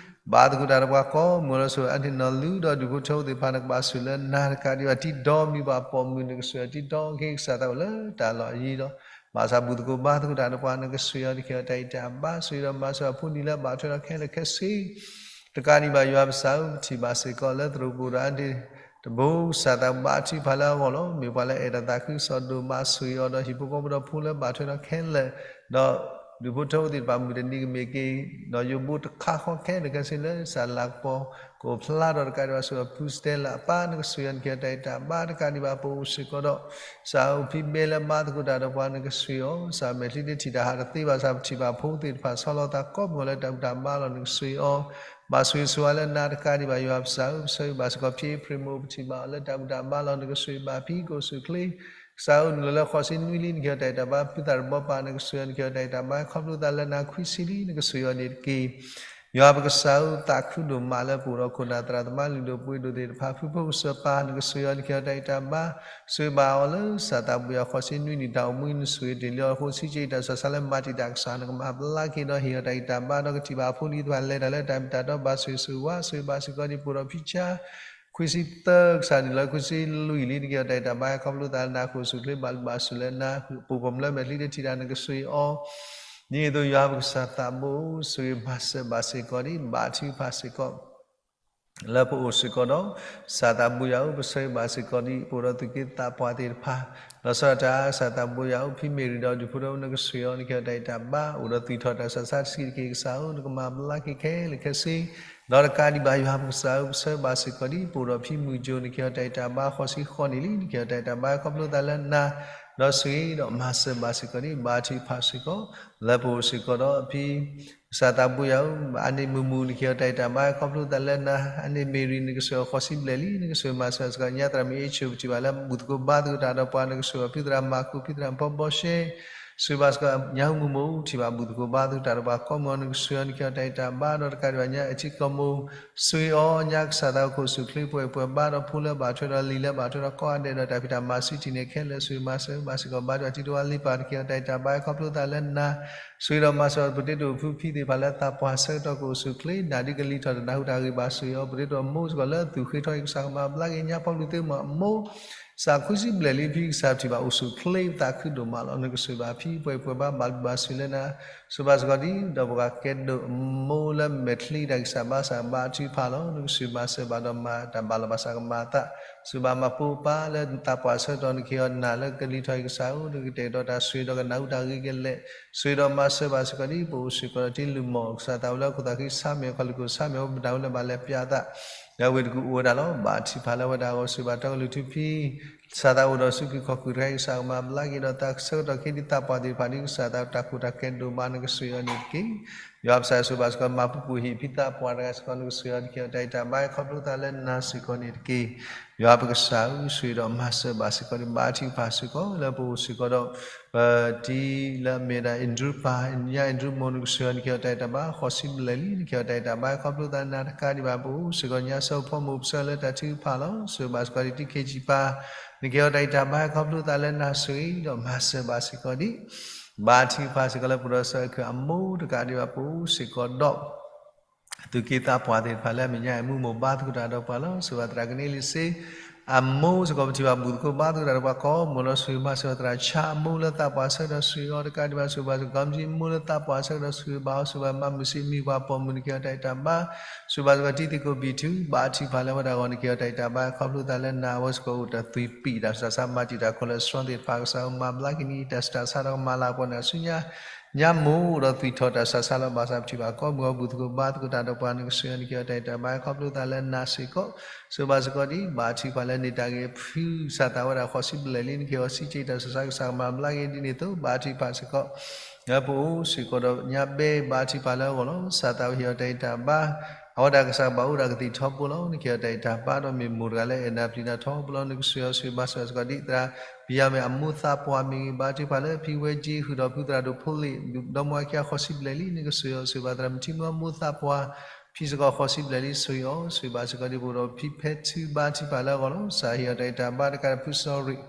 ဘါသကိးတၢ်ဒီးပှၤကိးမုၢ်ဂီၤလၢဆိၣ် အန့ၣ်နီၢ်လူဒီးဒူၣ်ဖိထၢဖိသ့ၣ်တဖၣ် နကဘၣ်ဆိၣ်လၢနၤ တကးဒံးဘၣ် တံၤဒီမံၤဘၣ်ပိာ်မုၣ် နကဆိၣ်ဂ့ၤအီၤတံၤဒီက့ၤ ကစၢ်သးအိၣ်လၢတၢ်လီၢ်အယံၤဒီး ဘၣ်ဆၣ်ဘူၣ်သကိးဘါသကိးတၢ်ဒီးပှၤ နကဆိၣ်ဂ့ၤအီၤ နကဟ့ၣ်အီၤတၢ်ဂံၢ်တၢ်ဘါ ဆိၣ်ဂ့ၤဒီးမၤစၢၤအဖိနံၤလၢဘၣ်ထွဲဒီးခဲလၢာ်ခဲဆ့ တကးဒံးဘၣ်ယွၤပကစၢ်ဧၢ, ပထံၣ်ဘၣ်စ့ၢ်ကီးလၢသရိာ်ပူၤဒီးအဒ့ၣ်တဘိ ကစၢ်သးဘိဘါထုကဖၣ်လၢအဂီၢ်လီၤ. မ့ၢ်ပှၤလၢအအဲၣ်တၢ်သးခုကစီၣ်ဒိၣ်မး ဆိၣ်ဂ့ၤအီၤဒီးဟံၣ်ဖိဃီဖိဒီးဖိလၢဘၣ်ထွဲဒီးခဲလၢာ် ဒီး ဒူၣ်ဖိထၢဖိသ့ၣ်တဖၣ်မုၢ်တနံၤကမ့ၢ်က့ၤ ဒီးယိာ်ဘိတခါဃီခဲလၢာ်ခဲဆ့လၢစၢလၤကပီၤ ကအိၣ်ဖျါထီၣ်တကးဒံးဘၣ် စ့ၢ်ကီးဖုစတဲလၢအပၢ် နကစၢ်ယွၤနကဟ့ၣ်အီၤတၢ်အဲၣ်တၢ်ဘါ တကးဒံးဘၣ်ပအိၣ်စ့ၢ်ကီးဒီး စးအိၣ်ဖံဘဲလၢမါသကိးတၢ်ဒီးပှၤ နကစၢ်အီၤ စးမဲာ်ချံတထံၣ်တၢ်ဟးတသ့ဘၣ်ဆၣ် ပထံၣ်ဘၣ်ဖိသ့ၣ်တဖၣ်ဆီလီၤသးကိးမုၢ်ဂီၤလၢတၢ်ဘူၣ်တၢ်ဘါလီၤ နကစၢ်အီၤ ဘၣ်ဆိၣ်ဂ့ၤဆိၣ်ဝါလၢနၤတကးဒံးဘၣ် ယွၤပကစၢ်ဧၢ ပဆၢဂ့ၤဘၣ်စ့ၢ်ကီးဖံအ့ဖြ့ၣ်မိၢ် ပထံၣ်ဘၣ်အီၤလၢတၢ်ဘူၣ်တၢ်ဘါလီၤ နကစၢ်ဘၣ်ဖံကအိၣ်ဆူၣ်အိၣ်ချ့ ကစၢ်ဧၢ နလီၤလၢဃိးဆံနွံလံ နကဟ့ၣ်အီၤတၢ်အဲၣ်တၢ်ဘါ ဖုသးတဘီပၢ် နကစၢ်ယွၤ နကဟ့ၣ်အီၤတၢ်အဲၣ်တၢ်ဘါ ခီဖျိသးလၢနၤ ခွံဆံလံ နကစၢ်ယွၤန့ၣ်တက့ၢ် ယွၤပကစၢ်ဧၢ သးခုဒိၣ်မးလၢပအိၣ်ဒီးခိၣ်နၢ်သရၣ်သမါလုၢ်ဒိၣ်ပှ့ၤဒိၣ်သ့ၣ်တဖၣ် ဖုဖိကစၢၢ်ပၢ် နကစၢ်ယွၤ နကဟ့ၣ်အီၤတၢ်အဲၣ်တၢ်ဘါ ဆိၣ်ဂ့ၤဘၣ်အီၤလၢစၢ်သးဘိယွၤ ဃိးဆံနွံနံၣ်တၢ်အိၣ်မူ နဆိၣ်ဂ့ၤတ့ၢ်လံအီၤ ဃိးဆံက့တၢ်ဆူးတၢ်ဆါလၢမၤတံာ်တာ်ကစၢ် နကမၤဘျါက့ၤဒီးဟ့ၣ်အီၤတၢ်အဲၣ်တၢ်ဘါ ဒီးကထံၣ်ဘၣ်အဖိလံၤသ့ၣ်တဖၣ်လဲၤတၢ်လၢတၢ်မ့ၢ်တၢ်တီ ဘၣ်ဆိၣ်ဂ့ၤဆိၣ်ဝါ ဆိၣ်ဂ့ၤဘၣ်စ့ၢ်ကီးဒ်ပအိၣ်ဒီးဖံဆါ ခွံဆံသၢ ကစၢ်န့ၣ်လီၤ ခွံဆံလွံၢ်လံ နကဟ့ၣ်အီၤတၢ်အဲၣ်တၢ်ဘါ ခီဖျိသးလၢနၤ ကအိၣ်ဆူၣ်အိၣ်ချ့ ဘၣ်လုၢ်ဘၣ်စူၢ်လၢနၤ ပူၤဖီၣ်မူလၢမဲာ်ချံတထံၣ်တၢ် နကစၢ်အီၤ ဒ်န့ၣ်အသိး ယွၤပကစၢ်သးဘိ ဆိၣ်ဂ့ၤမၤစၢၤဘၣ်စ့ၢ်ကီးဒ် ဘါထုကဖၣ်စ့ၢ်ကီး လၢပအိၣ်စ့ၢ်ကီးဒီး စၢ်သးဘိယွၤဧၢ ပဆၢဂ့ၤဘၣ်စ့ၢ်ကီးဒ် ပအိၣ်ဒီးသူၣ်က့သးပှၢ်သ့ၣ်တဖၣ် လီၤဆီဒၣ်တၢ် စၢ်သးဘိယွၤဧၢ ဖံမ့ၢ်ရံၤဒီးဒူၣ်ဖိထၢဖိ နကစၢ်အီၤ နကဟ့ၣ်အီၤတၢ်အဲၣ်တၢ်ဘါ အိၣ်ဒီးသွံၣ်ထီၣ်တၢ်ဆူးတၢ်ဆါတဆံးတက့ၢ် ကစၢ်ဧၢ နကမၤဘျါက့ၤခဲလၢာ်ခဲဆ့ ဒီးတကးဒံးဘၣ် ယွၤပကစၢ်ဧၢ ပဆၢဂ့ၤဘၣ်စ့ၢ်ကီးဒ် ပအိၣ်ဒီးဖံမုၢ်ကၠိ နကဟ့ၣ်အီၤတၢ်အဲၣ်တၢ်ဘါ ဃိးဆံဃိးနံၣ်လံ နကဟ့ၣ်အီၤတၢ်အဲၣ်တၢ်ဘါ ခီဖျိသးလၢနၤ ဒီးဆိၣ်ဂ့ၤဒီးမၤစၢၤဘၣ်စ့ၢ်ကီးဒ် ဘါထုကဖၣ်စ့ၢ်ကီး လၢပအိၣ်စ့ၢ်ကီးဒီးဖံ စၢ်သးဘိယွၤဧၢ အန့ၣ်မုၢ်မုၢ် နကဟ့ၣ်အီၤတၢ်အဲၣ်တၢ်ဘါ ခီဖျိသးလၢနၤ အန့ၣ်မ့ၢ်ရံၤ နကစၢ်အီၤ ဃိးဆံဘျဲၣ်လံ နကစၢ်မၤစၢၤဘၣ်စ့ၢ်ကီး ညါသရၣ်မုၣ်အ့ၣ်ဆိၣ် ပထံၣ်ဘၣ်လၢဘူၣ်သကိးဘါသကိးတၢ်ဒီးပှၤ နကစၢ်အီၤ ဖုသရၣ်မၤကူး ဖုသရၣ်မုၣ်ဖီဘီရှဲ ဆိၣ်ဂ့ၤဘၣ်စ့ၢ်ကီး ညါဟူမုၢ်မုၢ် ထံၣ်ဘၣ်ဘူၣ်သကိးဘါသကိးတၢ်ဒီးပှၤကိးမုၢ်ဂီၤ နကစၢ်အီၤ နကဟ့ၣ်အီၤတၢ်အဲၣ်တၢ်ဘါ ဒီးတကးဒံးဘၣ် ညါအထံကီၢ်မိၢ် ဆိၣ်ဂ့ၤအီၤ ညါကစၢ်သးအိၣ်ခိၣ်ဆူၣ်ချ့ ပှဲၤပှဲၤဘါဒီးဖိလၢဘၣ်ထွဲဒီးလံာ်လၢဘၣ်ထွဲဒီးကိးဂၤဒဲးဒီးတၢ်ဖံးတၢ်မၤဆူၣ်ထံၣ်န့ၣ်ခဲလၢာ် ဆိၣ်ဂ့ၤမၤစၢၤဘၣ်စ့ၢ်ကီး ဘါထုကဖၣ်ထံတဝါလံပၢ် နကဟ့ၣ်အီၤတၢ်အဲၣ်တၢ်ဘါ ခီဖျိသးလၢနၤ ဆိၣ်ဂ့ၤဒီးမၤစၢၤ ပတ့တိာ်ဖုဖံသ့ၣ်တဖၣ်လၢသးပှၢ်ဆၢကတီၢ်ကအိၣ်ဆူၣ်ချ့ နၤဒ်ကလံၤထီၣ်တနၢ်ဟူတၢ်ဂ့ၢ်ဘၣ် ဆိၣ်ဂ့ၤအီၤ ပတ့တိာ်အမိၢ်စ့ၢ်ကီးလၢသူၣ်ဃ့ထီၣ်အံၤ ကစၢ်ကမၤဘျါက့ၤ ညါဖီလူၤသုးမီၤအမိၢ် စးခွံဆံဘျဲၣ်လံ ဖံကစၢ်ထံၣ်ဘၣ်အိၣ်ဆူၣ်ချ့ သးခုဒိၣ်မးလီၤ နကစၢ်ဘၣ်ဖံပှဲၤပှဲၤဘါ ဘၣ်လုၢ်ဘၣ်စူၢ်လၢနၤ ဆိၣ်ဂ့ၤဘၣ်စ့ၢ်ကီးဒ် ဒီးပှၤကဲဒိၣ်အမိၢ်လၢမဲာ်ချံတၢ်ကစၢ်ဘါစၢ် ဘါထုကဖၣ်လီၤ နကစၢ်မၤစၢၤဘၣ်ဒီးမၤတၢ်ဘၣ်လီၤဘၣ်စးကမၤအသး ဆိၣ်ဂ့ၤဘၣ်မၤဖိပၢ်လၢသးပှၢ်ဆၢကတီၢ် နကဟ့ၣ်အီၤနၢ်လၢကလံၤထီၣ်အံၤ ကစၢ်ဧၢ နကတဲာ်ကတီၤတၢ်ဆိၣ်ဂ့ၤဒီးကနၢ်ဟူတၢ်ဂ့ၤကလဲာ် ဆိၣ်ဂ့ၤဒီးမၤစၢၤဘၣ်စ့ၢ်ကီးဒ် ပအိၣ်စ့ၢ်ကီးဒီးတ့လုၢ်မီၢ် ကစၢ်သးအိၣ်လၢခိၣ်သးဃံဆါမ့ၢ် ခီၣ်လ့ၢ်ခိၣ်ဆါမ့ၢ် အိၣ်မတၤဝဲလၢဘၣ်လဲၤပျးသး လၢဝ့ၢ်တကူၣ်အိၣ်ဝဲဒၣ်လီၤ ဘါထုကဖၣ်လၢဝဲဒၣ်အဂီၢ် ဆိၣ်ဂ့ၤဘၣ်တီကလုာ်ထူဖံ ကစၢ်သးအိၣ်ဒီးဆူကုၢ်ခီၣ်ကုၢ်တခါအံၤ ကစၢ်ကမၤဘျါက့ၤဒီးသးဆၢကတီၢ်ခဲအံၤဒ်သးပှၢ်သ့ၣ်တဖၣ်ဒ် ကစၢ်သးတၢ်ခိၣ်တၢ်ခဲဒိၣ်မး နကစၢ်အီၤန့ၣ်တက့ၢ် ယွၤပကစၢ်ဆိၣ်ဂ့ၤဘၣ်စ့ၢ်ကီး မၤပူၤပူၤဟံၣ်ဖံသးပှၢ်တဂၤစ့ၢ်ကီး နကစၢ်အီၤ နကဟ့ၣ်အီၤတၢ်အဲၣ်တၢ်ဘါ ခီဖျိသးလၢနၤစ့ၢ်ကီးန့ၣ်တက့ၢ် ယွၤပကစၢ်ဧၢ ဆိၣ်ဂ့ၤဒီးမၤစၢၤဘၣ်စ့ၢ်ကီးဒ် ဘါထုကဖၣ်စ့ၢ်ကီး လၢပအိၣ်စ့ၢ်ကီးဒီး ပတံၤလၢအမ့ၢ်ဒၣ် အ့ၣ်ဒရူပၢ် ညါအ့ၣ်ဒရူမိၢ် နကစၢ်အီၤ နကဟ့ၣ်အီၤတၢ်အဲၣ်တၢ်ဘါ ဃိးဆံဘျဲၣ်လံ နကဟ့ၣ်အီၤတၢ်အဲၣ်တၢ်ဘါ ခီဖျိသးနၤတကးဒံးဘၣ် ပအိၣ်စ့ၢ်ကီး ညါစၢဖီမိၢ် ပဆၢလၢတၢ်ထုကဖၣ်လီၤ ဆိၣ်ဂ့ၤဘၣ်စ့ၢ်ကီးဒ် တံၤခ့ကၠံၣ်ပၢ် နကဟ့ၣ်အီၤတၢ်အဲၣ်တၢ်ဘါ ခီဖျိသးလၢနၤ ဆိၣ်ဂ့ၤဒီးမၤစၢၤဘၣ်စ့ၢ်ကီးဒ် ဘါထုကဖၣ်စ့ၢ်ကီးလၢပအိၣ်ဒီးစီၤအဲၣ်ခုးအမိၢ်တကးဒံးဘၣ် ပအိၣ်စ့ၢ်ကီးဒီး သူၣ်က့သးပှၢ်သ့ၣ်တဖၣ်လၢအမဲာ်ညါအံၤ မူးမိၢ်ဘါသကိးတၢ်ဒီးပှၤလီၤ ဆိၣ်ဂ့ၤဘၣ်သရၣ်ကန့လံစ့ အမိၢ်စ့ၢ်ကီး ပထံၣ်ဘၣ်ဘူၣ်သကိးဘါသကိးတၢ်ဒီးပှၤကိးမုၢ်ဂီၤလီၤ ဆိၣ်ဂ့ၤမၤစၢၤသရၣ်ဆါအမိၢ်လၢသးပှၢ်ဆၢကတီၢ် ဆိၣ်ဂ့ၤအီၤတကးဒံးဘၣ် ဆိၣ်ဂ့ၤဘၣ်စ့ၢ်ကီး ကီမကၠံမိၢ်လၢသးပှၢ်ဆၢကတီၢ် ဆိၣ်ဂ့ၤဘၣ်အီၤ ဆိၣ်ဂ့ၤဘၣ်မၤမုၢ်ဆ့ၣ်မံၤပှၤပိာ်မုၣ် နကဟ့ၣ်အီၤတၢ်အဲၣ်တၢ်ဘါ ဆိၣ်ဂ့ၤဘၣ်စ့ၢ်ကီး တံၤသကိးဘံၣ်ထူ ဘါထုကဖၣ်လၢဝဲဒၣ်အဂီၢ် နကဟ့ၣ်အီၤတၢ်အဲၣ်တၢ်ဘါ ခီဖျိသးလၢနၤ အဝဲစ့ၢ်ကီးအိၣ်တၢ်သွံၣ်ပံၣ်တၢ်ဆူးတၢ်ဆါ မၤတံာ်တာ်ခီၣ်လၢအစှီသ့ၣ်တဖၣ် ကစၢ်ဧၢ မၤဘျါက့ၤန့ၣ် တၢ်ဆူးတၢ်ဆါဒီးကမၤလၤကပီၤန့ၣ်အဆူညါ ညါမိၢ်ဒီးသွံၣ်ထီၣ်တၢ်ဆူးတၢ်ဆါလၢဘၣ်ဆၣ် ပထံၣ်ဘၣ်ကိးမုၢ်ဂီၤ ဘူၣ်သကိးဘါသကိးတၢ်ဒီးပှၤ နကစၢ်အီၤ နကဟ့ၣ်အီၤတၢ်အဲၣ်တၢ်ဘါ ခီဖျိသးလၢနၤစ့ၢ်ကီး ဆိၣ်ဂ့ၤဘၣ်စ့ၢ်ကီးဒ် ဘါထုကဖၣ်လၢန့ၢ်တၢ်ဂ့ၤ ဖုစၢ်သးဝဲဒၣ်ဃိးဆံဘျဲၣ်လံ နကဟ့ၣ်အီၤဆံးကၠံၣ်တၢ်ဆူးတၢ်ဆါ ကစၢ်ကမၤဘျါက့ၤဒ်န့ၣ်အသိး ဘါထုကဖၣ်စ့ၢ်ကီး လၢပအိၣ်စ့ၢ်ကီးဒီးညါဘဲ ဘါထုကဖၣ်လၢအဂီၢ်လီၤ စၢ်သးဟ့ၣ်အီၤတၢ်အဲၣ်တၢ်ဘါ အဝဲဒၣ်ကစၢ်ဘၣ်အိၣ်ဒၣ်ကသံၣ်ထီဘိလီၤ နကဟ့ၣ်အီၤတၢ်အဲၣ်တၢ်ဘါ ဒီးမ့ၢ်မိၢ်တဂၤလၢအဲၣ်နၤပျံၤနၤထီဘိလီၤ နကစၢ်အီၤ ဆိၣ်ဂ့ၤဘၣ်စ့ၢ်ကီးဒ်သရၣ် ပယီၤမ့ၢ်အမိၢ်သးပှၢ်မ့ၢ်ဂ့ၤ ဘါထုကဖၣ်လၢဖံဝဲကၠ့ဃုာ်ဒီးဖုသရၣ်ဒိၣ်ဖိလ့ၣ် ဒီမါဝၤခံဂၤဃိးဆံဘျဲၣ်လံ နကစၢ်အီၤ ဆိၣ်ဂ့ၤဘၣ်သရၣ်မုၣ်ထံမုၢ်အမိၢ်သးပှၢ် ဖံစ့ၢ်ကီးဃိးဆံဘျဲၣ်လံ ဆိၣ်ဂ့ၤအီၤ ဆိၣ်ဂ့ၤဘၣ်စ့ၢ်ကီးဒ်ပအိၣ်ဒီးဖံဖဲထူ ဘါထုကဖၣ်လၢအဂီၢ်လီၤ စၢ်ဟ့ၣ်အီၤတၢ်အဲၣ်တၢ်ဘါ တကးဒံးဖုစီၤရ့ၣ်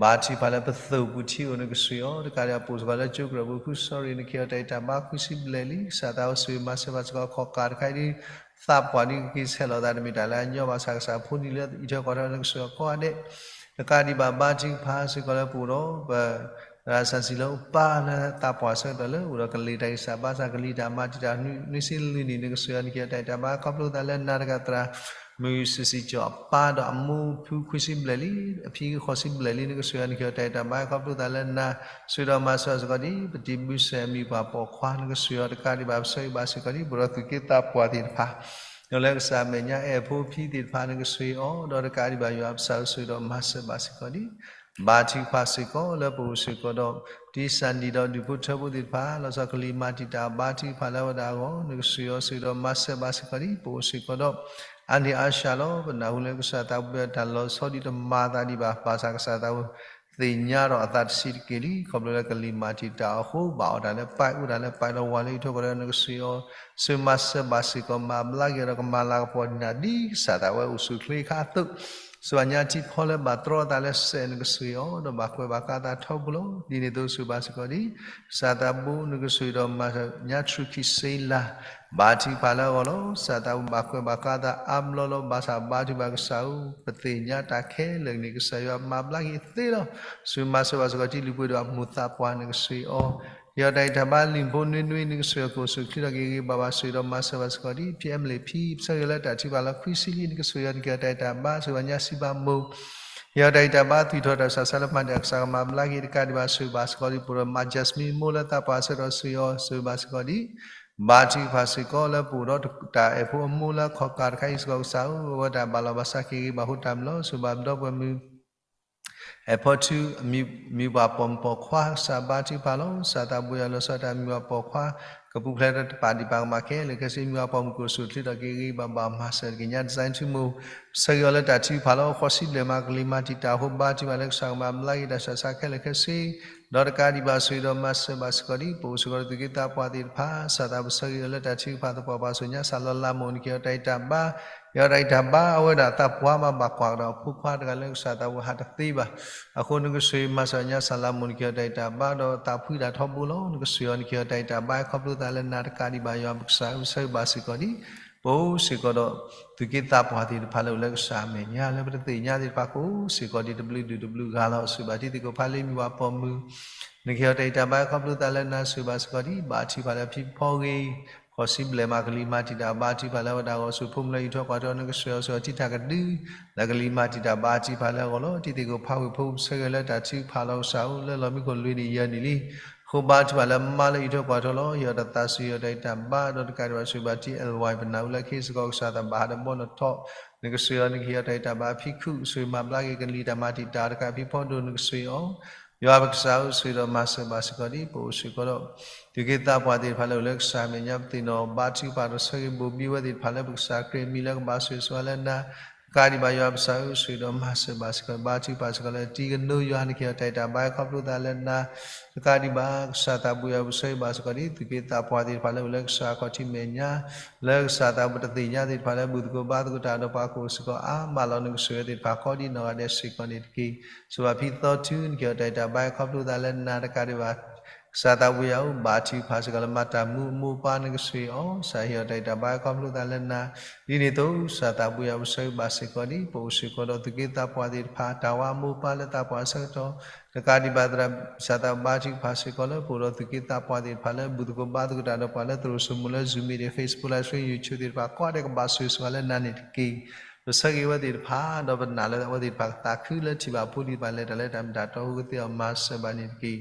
ဘါထုကဖၣ်လၢပသိၣ်ပူၤထံအိၣ် နကစၢ်အီၤ တကးဒံးအပိာ်စ့ၢ်ကီးလၢကၠိကရၢၢ်ပူၤ ဖုစီၤရ့ၣ် နကဟ့ၣ်အီၤတၢ်အဲၣ်တၢ်ဘါ ခွံဆံဘျဲၣ်လံ ကစၢ်သးအိၣ်ဆိၣ်ဂ့ၤမၤစၢၤဘၣ်စ့ၢ်ကီး ခီၣ်ကၢ်တခါအံၤဒ် သးပှၢ်ဒ်ကက့ၤဆဲးလီၤသး တမ့ၢ်တၢ်လၢအညီဘၣ်ဆၣ် ကစၢ်ဖိနံၤလၢအံးထွဲကွၢ်ထွဲ နကစၢ်အီၤကိးဂၤဒဲး တကးဒံးဘၣ် ဘါထုကဖၣ်စ့ၢ်ကီးလၢပအိၣ်ဒီး ပ သရၣ်စီဆှံလၢအပၢ်လၢသးပှၢ်ဆၢကတီၢ်လၢအိၣ်ဒီးကလံၤတၢ်ဂံၢ်စၢ်ဘါစၢ် ကလံၤတၢ်မၤတံာ်တာ်နွံဆံလွံၢ်နံၣ် နကစၢ်ယွၤ နကဟ့ၣ်အီၤတၢ်အဲၣ်တၢ်ဘါ ခီဖျိသးလၢနၤတဂၤသရၣ် မုၢ်စံးစံးကၠီၤအပၢ်ဒီးအမိၢ်ဖုခွံဆံဘျဲၣ်လံ, အဖံဂ့ၢ်ဃိးဆံဘျဲၣ်လံ, နကစၢ်ယွၤနကဟ့ၣ်အီၤတၢ်အဲၣ်တၢ်ဘါ ခီဖျိသးလၢနၤ, ဆိၣ်ဂ့ၤဒီးမၤစၢၤဘၣ်စ့ၢ်ကီးဒ် ပတံၤဘုစဲးမံၤပှၤပိာ်ခွါ နကစၢ်ယွၤတကးဒံးဘၣ် ပဆၢဂ့ၤဘၣ်စ့ၢ်ကီးဒ် ပဒီးသူၣ်က့သးပှၢ်သ့ၣ်တဖၣ် လၢကစၢ်အမဲာ်ညါ အဲၣ်ဖိဖံသ့ၣ်တဖၣ် နကစၢ်ယွၤအီၤ ဒီးတကးဒံးဘၣ်ယွၤပကစၢ် ဆိၣ်ဂ့ၤဒီးမၤစၢၤဘၣ်စ့ၢ်ကီးဒ် ဘါထုကဖၣ်စ့ၢ်ကီးလၢပအိၣ်စ့ၢ်ကီးဒီး တံၢ်စၣ်ဒံၣ်ဒီးဒူၣ်ဖိထၢဖိသ့ၣ်တဖၣ် လီၤဆီကလံၤမၤတံာ်တာ်ဘါထုကဖၣ်လၢအဝဲဒၣ်အဂီၢ် နကစၢ်ယွၤ ဆိၣ်ဂ့ၤဒီးမၤစၢၤဘၣ်စ့ၢ်ကီးဒ် ပအိၣ်စ့ၢ်ကီးဒီး အါန့ၢ်အါဆှးလီၤ. ပနၢ်ဟူလၢကစၢ်သးပူၤ တၢ်လီၤဆီဒံးတမၤသးဒံးဘၣ် ဘၣ်ဆၣ်ကစၢ်သးပူၤ သ့ၣ်ညါဒီးအသးတဆံးတက့ၢ်လံ. ခီဖျိလၢကလံၤမၤတံာ်တာ်အဃိ ဘၣ်အီၣ်တၢ်လၢ pipe အိၣ်တၢ်လၢ pipe လၢဝၤလၢအံးထွဲကွၢ်ထွဲ နကစၢ်ယွၤ ဆိၣ်ဂ့ၤမၤစၢၤဘၣ်စ့ၢ်ကီး မၤဘျါက့ၤဒီးကမၤလၤကပီၤဒံးနၤ ဒ်ကစၢ်သးဝဲအိၣ်ဆူၣ်အိၣ်ချ့အခါအသိး စှၤညါထံဖီလၢဘၣ်တြီအသးလၢစဲး နကစၢ်ယွၤအီၤ ဒီးဘၣ်ကွဲးဘၣ်ဃးအသးထီဘိလီၤ. ဒ်န့ၣ်အသိး ဆိၣ်ဂ့ၤဘၣ်စ့ၢ်ကီးဒ် ကစၢ်သးဘိ နကစၢ်ယွၤဒီးမၤညါ ထြူၣ်ခံစ့လၤ ဘါထုကဖၣ်လၢအဂီၢ်လီၤ. ကစၢ်သးဘိ ဘၣ်ကွဲးဘၣ်ဃးအသးအါဘျီလီၤ. ဘၣ်ဆၣ်ဘါထုကဖၣ်ကစၢ်ဧၢ ပသ့ၣ်ညါတၢ်ခဲလၢာ်န့ၣ် ကစၢ်ယွၤမၤဘျါက့ၤသ့လီၤ. ဆိၣ်ဂ့ၤမၤစၢၤဘၣ်စ့ၢ်ကီး တံၤလုၢ်ပှ့ၤဒီးအမိၢ်သးပှၢ် နကစၢ်ယွၤအီၤ ကဟ့ၣ်အီၤတၢ်အဲၣ်တၢ်ဘါ လံာ်ဖိနွံနွံ နကစၢ်ယွၤကအိၣ်ဆူၣ်အိၣ်ချ့ထီၣ်က့ၤဂ့ၤဂ့ၤဘၣ်ဘၣ် ဆိၣ်ဂ့ၤဒီးမၤစၢၤဘၣ်စ့ၢ်ကီးဒ် ဖံအဲမလ့ၣ်ဖံ ပဆၢဂ့ၤလၢတၢ်ထုကဖၣ်လီၤ ခွံဆံလံ နကစၢ်ယွၤ နကဟ့ၣ်အီၤတၢ်အဲၣ်တၢ်ဘါ ဆိၣ်ဂ့ၤဘၣ်ညါစံးဘၣ်မိၢ် ကဟ့ၣ်အီၤတၢ်အဲၣ်တၢ်ဘါ သွံၣ်ထီၣ်တၢ်ဆးဆါ လၢမၤဒၣ်ကစၢ်ကမၤဘျါက့ၤတကးဒံးဘၣ် ဆိၣ်ဂ့ၤဘၣ်စ့ၢ်ကီးဒ် ပအိၣ်ဒီးမါ Jasmine မိၢ်လၢသးပှၢ်ဆၢကတီၢ် ဆိၣ်ဂ့ၤအီၤ ဆိၣ်ဂ့ၤဘၣ်စ့ၢ်ကီးဒ် ဘါထုကဖၣ်စ့ၢ်ကီးလၢပအိၣ်ဒီးတၢ်အဲၣ်ဖိအမိၢ်လၢခီၣ်ကၢ်တခါအံၤစ့ၢ်ကီး ကစၢ်ဧၢ အဝဲတၢ်ဘၣ်လီၤဘၣ်စးက့ၤဂ့ၤဘၣ်ဃိတၢ်မုၢ်လီၤ. ဆိၣ်ဂ့ၤဘၣ်ပဒီပုၢ်ဝဲၢ်မုၣ် အဲၣ်ဖီထူ မံၤပှၢ်ပိာ်မုၣ်ပိာ်ခွါ ကစၢ်ဘါထုကဖၣ်လီၤ. ကစၢ်သးဘိယွၤလီၤဆီတၢ်မံၤပှၢ်ပိာ်ခွါ ကပူၤဖျဲးဒီးတပာ်ဒံးပာ်ကမၣ်ခဲလၢာ်ခဲဆ့ မံၤပှၢ်ပိာ်မုၣ်ကအိၣ်ဆူၣ်အိၣ်ချ့ထီၣ်က့ၤဂ့ၤဂ့ၤဘၣ်ဘၣ် မၤစၢၤတက့ၢ်ညါ design ထူမိၢ် ပဆၢဂ့ၤအီၤလၢတၢ်ထုကဖၣ်လီၤ. ဃိးဆံဘျဲၣ်မၤကလံၤမၤတံာ်တာ်အဃိ ဘါထုကဖၣ်လၢကစၢ်ကမၤဘျါက့ၤ တၢ်ဆူးတၢ်ဆါခဲလၢာ်ခဲဆ့ ဒီးတကးဒံးဘၣ် ဆိၣ်ဂ့ၤဒီးမၤစၢၤဘၣ်စ့ၢ်ကီးဒ် ပအိၣ်စ့ၢ်ကီးဒီးသူၣ်က့သးပှၢ်သ့ၣ်တဖၣ် ကစၢ်သးဘိ ပဆၢဂ့ၤအီၤလၢတၢ်ထုကဖၣ်သပှၢ်ပှၢ် ဆိၣ်ညါစၢ်လီၤလးမိၢ် နကဟ့ၣ်အီၤတၢ်အဲၣ်တၢ်ဘါ ဟ့ၣ်အီၤတၢ်အဲၣ်တၢ်ဘါ အဝဲဒၣ်သးပှၢ်မး ဘၣ်ကွၢ်ကဒီးအဖိခွါတဂၤလၢကစၢ်သးဘိဟးတသ့ဘၣ်. အဃိနကစၢ်မၤစၢၤညါစၢ်လးမိၢ် နကဟ့ၣ်အီၤတၢ်အဲၣ်တၢ်ဘါ ဒီးသးဖှံတၢ်ထီဘိလီၤ. နကစၢ်ယွၤ နကဟ့ၣ်အီၤတၢ်အဲၣ်တၢ်ဘါ ခီဖျိသးလၢနၤတကးဒံးဘၣ် ယွၤပကစၢ် ပဆၢဂ့ၤဘၣ်စ့ၢ်ကီးဒ် ပအိၣ်စ့ၢ်ကီးဒီး သူၣ်က့သးပှၢ်သ့ၣ်တဖၣ်လၢအိၣ်လၢကစၢ်အမဲာ်ညါ လၢပတသ့ၣ်ညါသ့ၣ်တဖၣ်ကအိၣ်စ့ၢ်ကီးဒ်တဘျုးဒူၣ်တဘျုးဂၤလီၤ. ဆိၣ်ဂ့ၤဘၣ်တံၤသကိးဖးလံ မံၤပှၢ်ပိာ်မုၣ် နကဟ့ၣ်အီၤတၢ်အဲၣ်တၢ်ဘါ ခီဖျိသးလၢနၤ ဆိၣ်ဂ့ၤဘၣ်စ့ၢ်ကီးဒ် ဘါထုကဖၣ်လၢအဖံဖီဂ့ၤ ဃိးဆံဘျဲၣ်မၤကလံၤမၤတံာ်တာ် ဘါထုကဖၣ်လၢအဝဲဒၣ်အဂီၢ် ဆူဖိမုၣ်လၢအံးထွဲကွၢ်ထွဲ နကစၢ်ယွၤ ဆိၣ်ဂ့ၤအီၤထံတၢ်ကဒု လၢကလံၤမၤတံာ်တာ် ဘါထုကဖၣ်လၢအဂီၢ်လီၤ. တံၤသကိးဖးဝ့ၢ်ဖိ ပဆၢဂ့ၤလၢတၢ်ထုကဖၣ်လီၤ ကစၢ်ဧၢ လၢလီၢ်မံခိၣ်လွံၢ်နံၣ်ယဲၢ်နံၣ်လံ အဃိဘါထုကဖၣ်လၢမါလၢအံးထွဲကွၢ်ထွဲလီၤ. ဟ့ၣ်အီၤတၢ်သးစူၤ ဟ့ၣ်အီၤတၢ်အဲၣ်တၢ်ဘါ ဒီးတကးဒံးဘၣ် ဆိၣ်ဂ့ၤဘၣ်တံၤ L Y ပနၢ်ဟူလၢခံစ့ၢ်ကီး ကစၢ်သးဘၣ်ဟးဒီးဘီနီၣ်ထီၣ် နကစၢ်ယွၤ နကဟ့ၣ်အီၤတၢ်အဲၣ်တၢ်ဘါ အဖံခုၣ် ဆိၣ်ဂ့ၤမၤဘျါက့ၤ ကလံၤတၢ်မၤတံာ်တာ်တကး အဖံဖီဒိၣ် နကစၢ်ယွၤ ယွၤပကစၢ်ဧၢ ဆိၣ်ဂ့ၤဒီးမၤစၢၤဘၣ်စ့ၢ်ကီးဒ် ပအိၣ်စ့ၢ်ကီးဒီး သူၣ်က့သးပှၢ်သ့ၣ်တဖၣ်လၢအိၣ်လၢကစၢ်အမဲာ်ညါ ပသ့ၣ်နီၣ်ဘါထုကဖၣ်ဒီးဆၢဂ့ၤဘိၣ်ဘံဝဲသ့ၣ်တဖၣ်လၢ ပကစၢ်ကြၢးမံလၢကဘၣ်ဆိၣ်ဂ့ၤဆိၣ်ဝါလၢနၤ တကးဒံးဘၣ် ယွၤပကစၢ်ဧၢ ဆိၣ်ဂ့ၤဒီးမၤစၢၤဘၣ်စ့ၢ်ကီး ဘါထုကဖၣ်စ့ၢ်ကီးလၢတံၤကနိယွၤ နကဟ့ၣ်အီၤတၢ်အဲၣ်တၢ်ဘါ ခီဖျိသးလၢနၤ တကးဒံးဘၣ် ကစၢ်သးဘိယွၤ ပဆၢဂ့ၤဘၣ်စ့ၢ်ကီးဒ် သူၣ်က့သးပှၢ်သ့ၣ်တဖၣ်လၢအိၣ်လၢကစၢ်ခီၣ်ထံးမဲာ်ညါ လၢကစၢ်သးဘိတသ့ၣ်ညါသ့ၣ်တဖၣ်လၢ ဘူၣ်သကိးဘါသကိးတၢ်ဒီးပှၤကအိၣ်စ့ၢ်ကီးအါမးလီၤ နကဆိၣ်ဂ့ၤသ့ၣ်တဖၣ်ကိးဒ်နီၢ်ဂၤဒဲးစ့ၢ်ကီးန့ၣ်တက့ၢ်. ဆိၣ်ဂ့ၤဘၣ်ဖံသီထူ နကဟ့ၣ်အီၤတၢ်အဲၣ်တၢ်ဘါ ခီဖျိသးလၢနၤ တကးဒံးဘၣ် ကစၢ်သးဘိယွၤဧၢ ဘါထုကဖၣ်စ့ၢ်ကီးလၢမၤတၢ်မူအမိၢ်ပၢ် နကဆိၣ်ဂ့ၤအီၤ ကစၢ်ဟ့ၣ်အီၤတၢ်အဲၣ်တၢ်ဘါ ခီဖျိသးလၢနၤ ဒ်န့ၣ်အသိး ကစၢ်သးဘိယွၤ ပဆၢဂ့ၤဘၣ်စ့ၢ်ကီးဒ် ပအိၣ်စ့ၢ်ကီးဒီးသူၣ်က့သးပှၢ်သ့ၣ်တဖၣ် တၢ်ဝါအမိၢ်ပၢ်လၢသးပှၢ်အဆၢကတီၢ် တကးဒံးဘၣ်သရၣ် ကစၢ်သးဘါထုကဖၣ်စ့ၢ်ကီးလၢ ပအိၣ်ဒီးသူၣ်က့သးပှၢ်သ့ၣ်တဖၣ်လၢ ဘူၣ်သကိးဘါသကိးတၢ်ဒီးပှၤလၢသရိာ်စိမိၤလၢ Zoom meeting, Facebook live stream, YouTube သ့ၣ်တဖၣ် ကိးဂၤဒဲးကဘၣ်ဆိၣ်ဂ့ၤဆိၣ်ဝါလၢနၤန့ၣ်တက့ၢ်. ပဆၢဂ့ၤဝဲသ့ၣ်တဖၣ် ဒီးပနာ်လၢအဝဲသ့ၣ်တဖၣ်ကသးခုလၢထံၣ်ဘၣ်ဖိလံၤတဖၣ် လဲၤတၢ်လၢတၢ်မ့ၢ်တၢ်တီ ဟူးဂဲၤသ့ၣ်အီၤ မၤစၢၤဘၣ်န့ၣ်တက့ၢ်.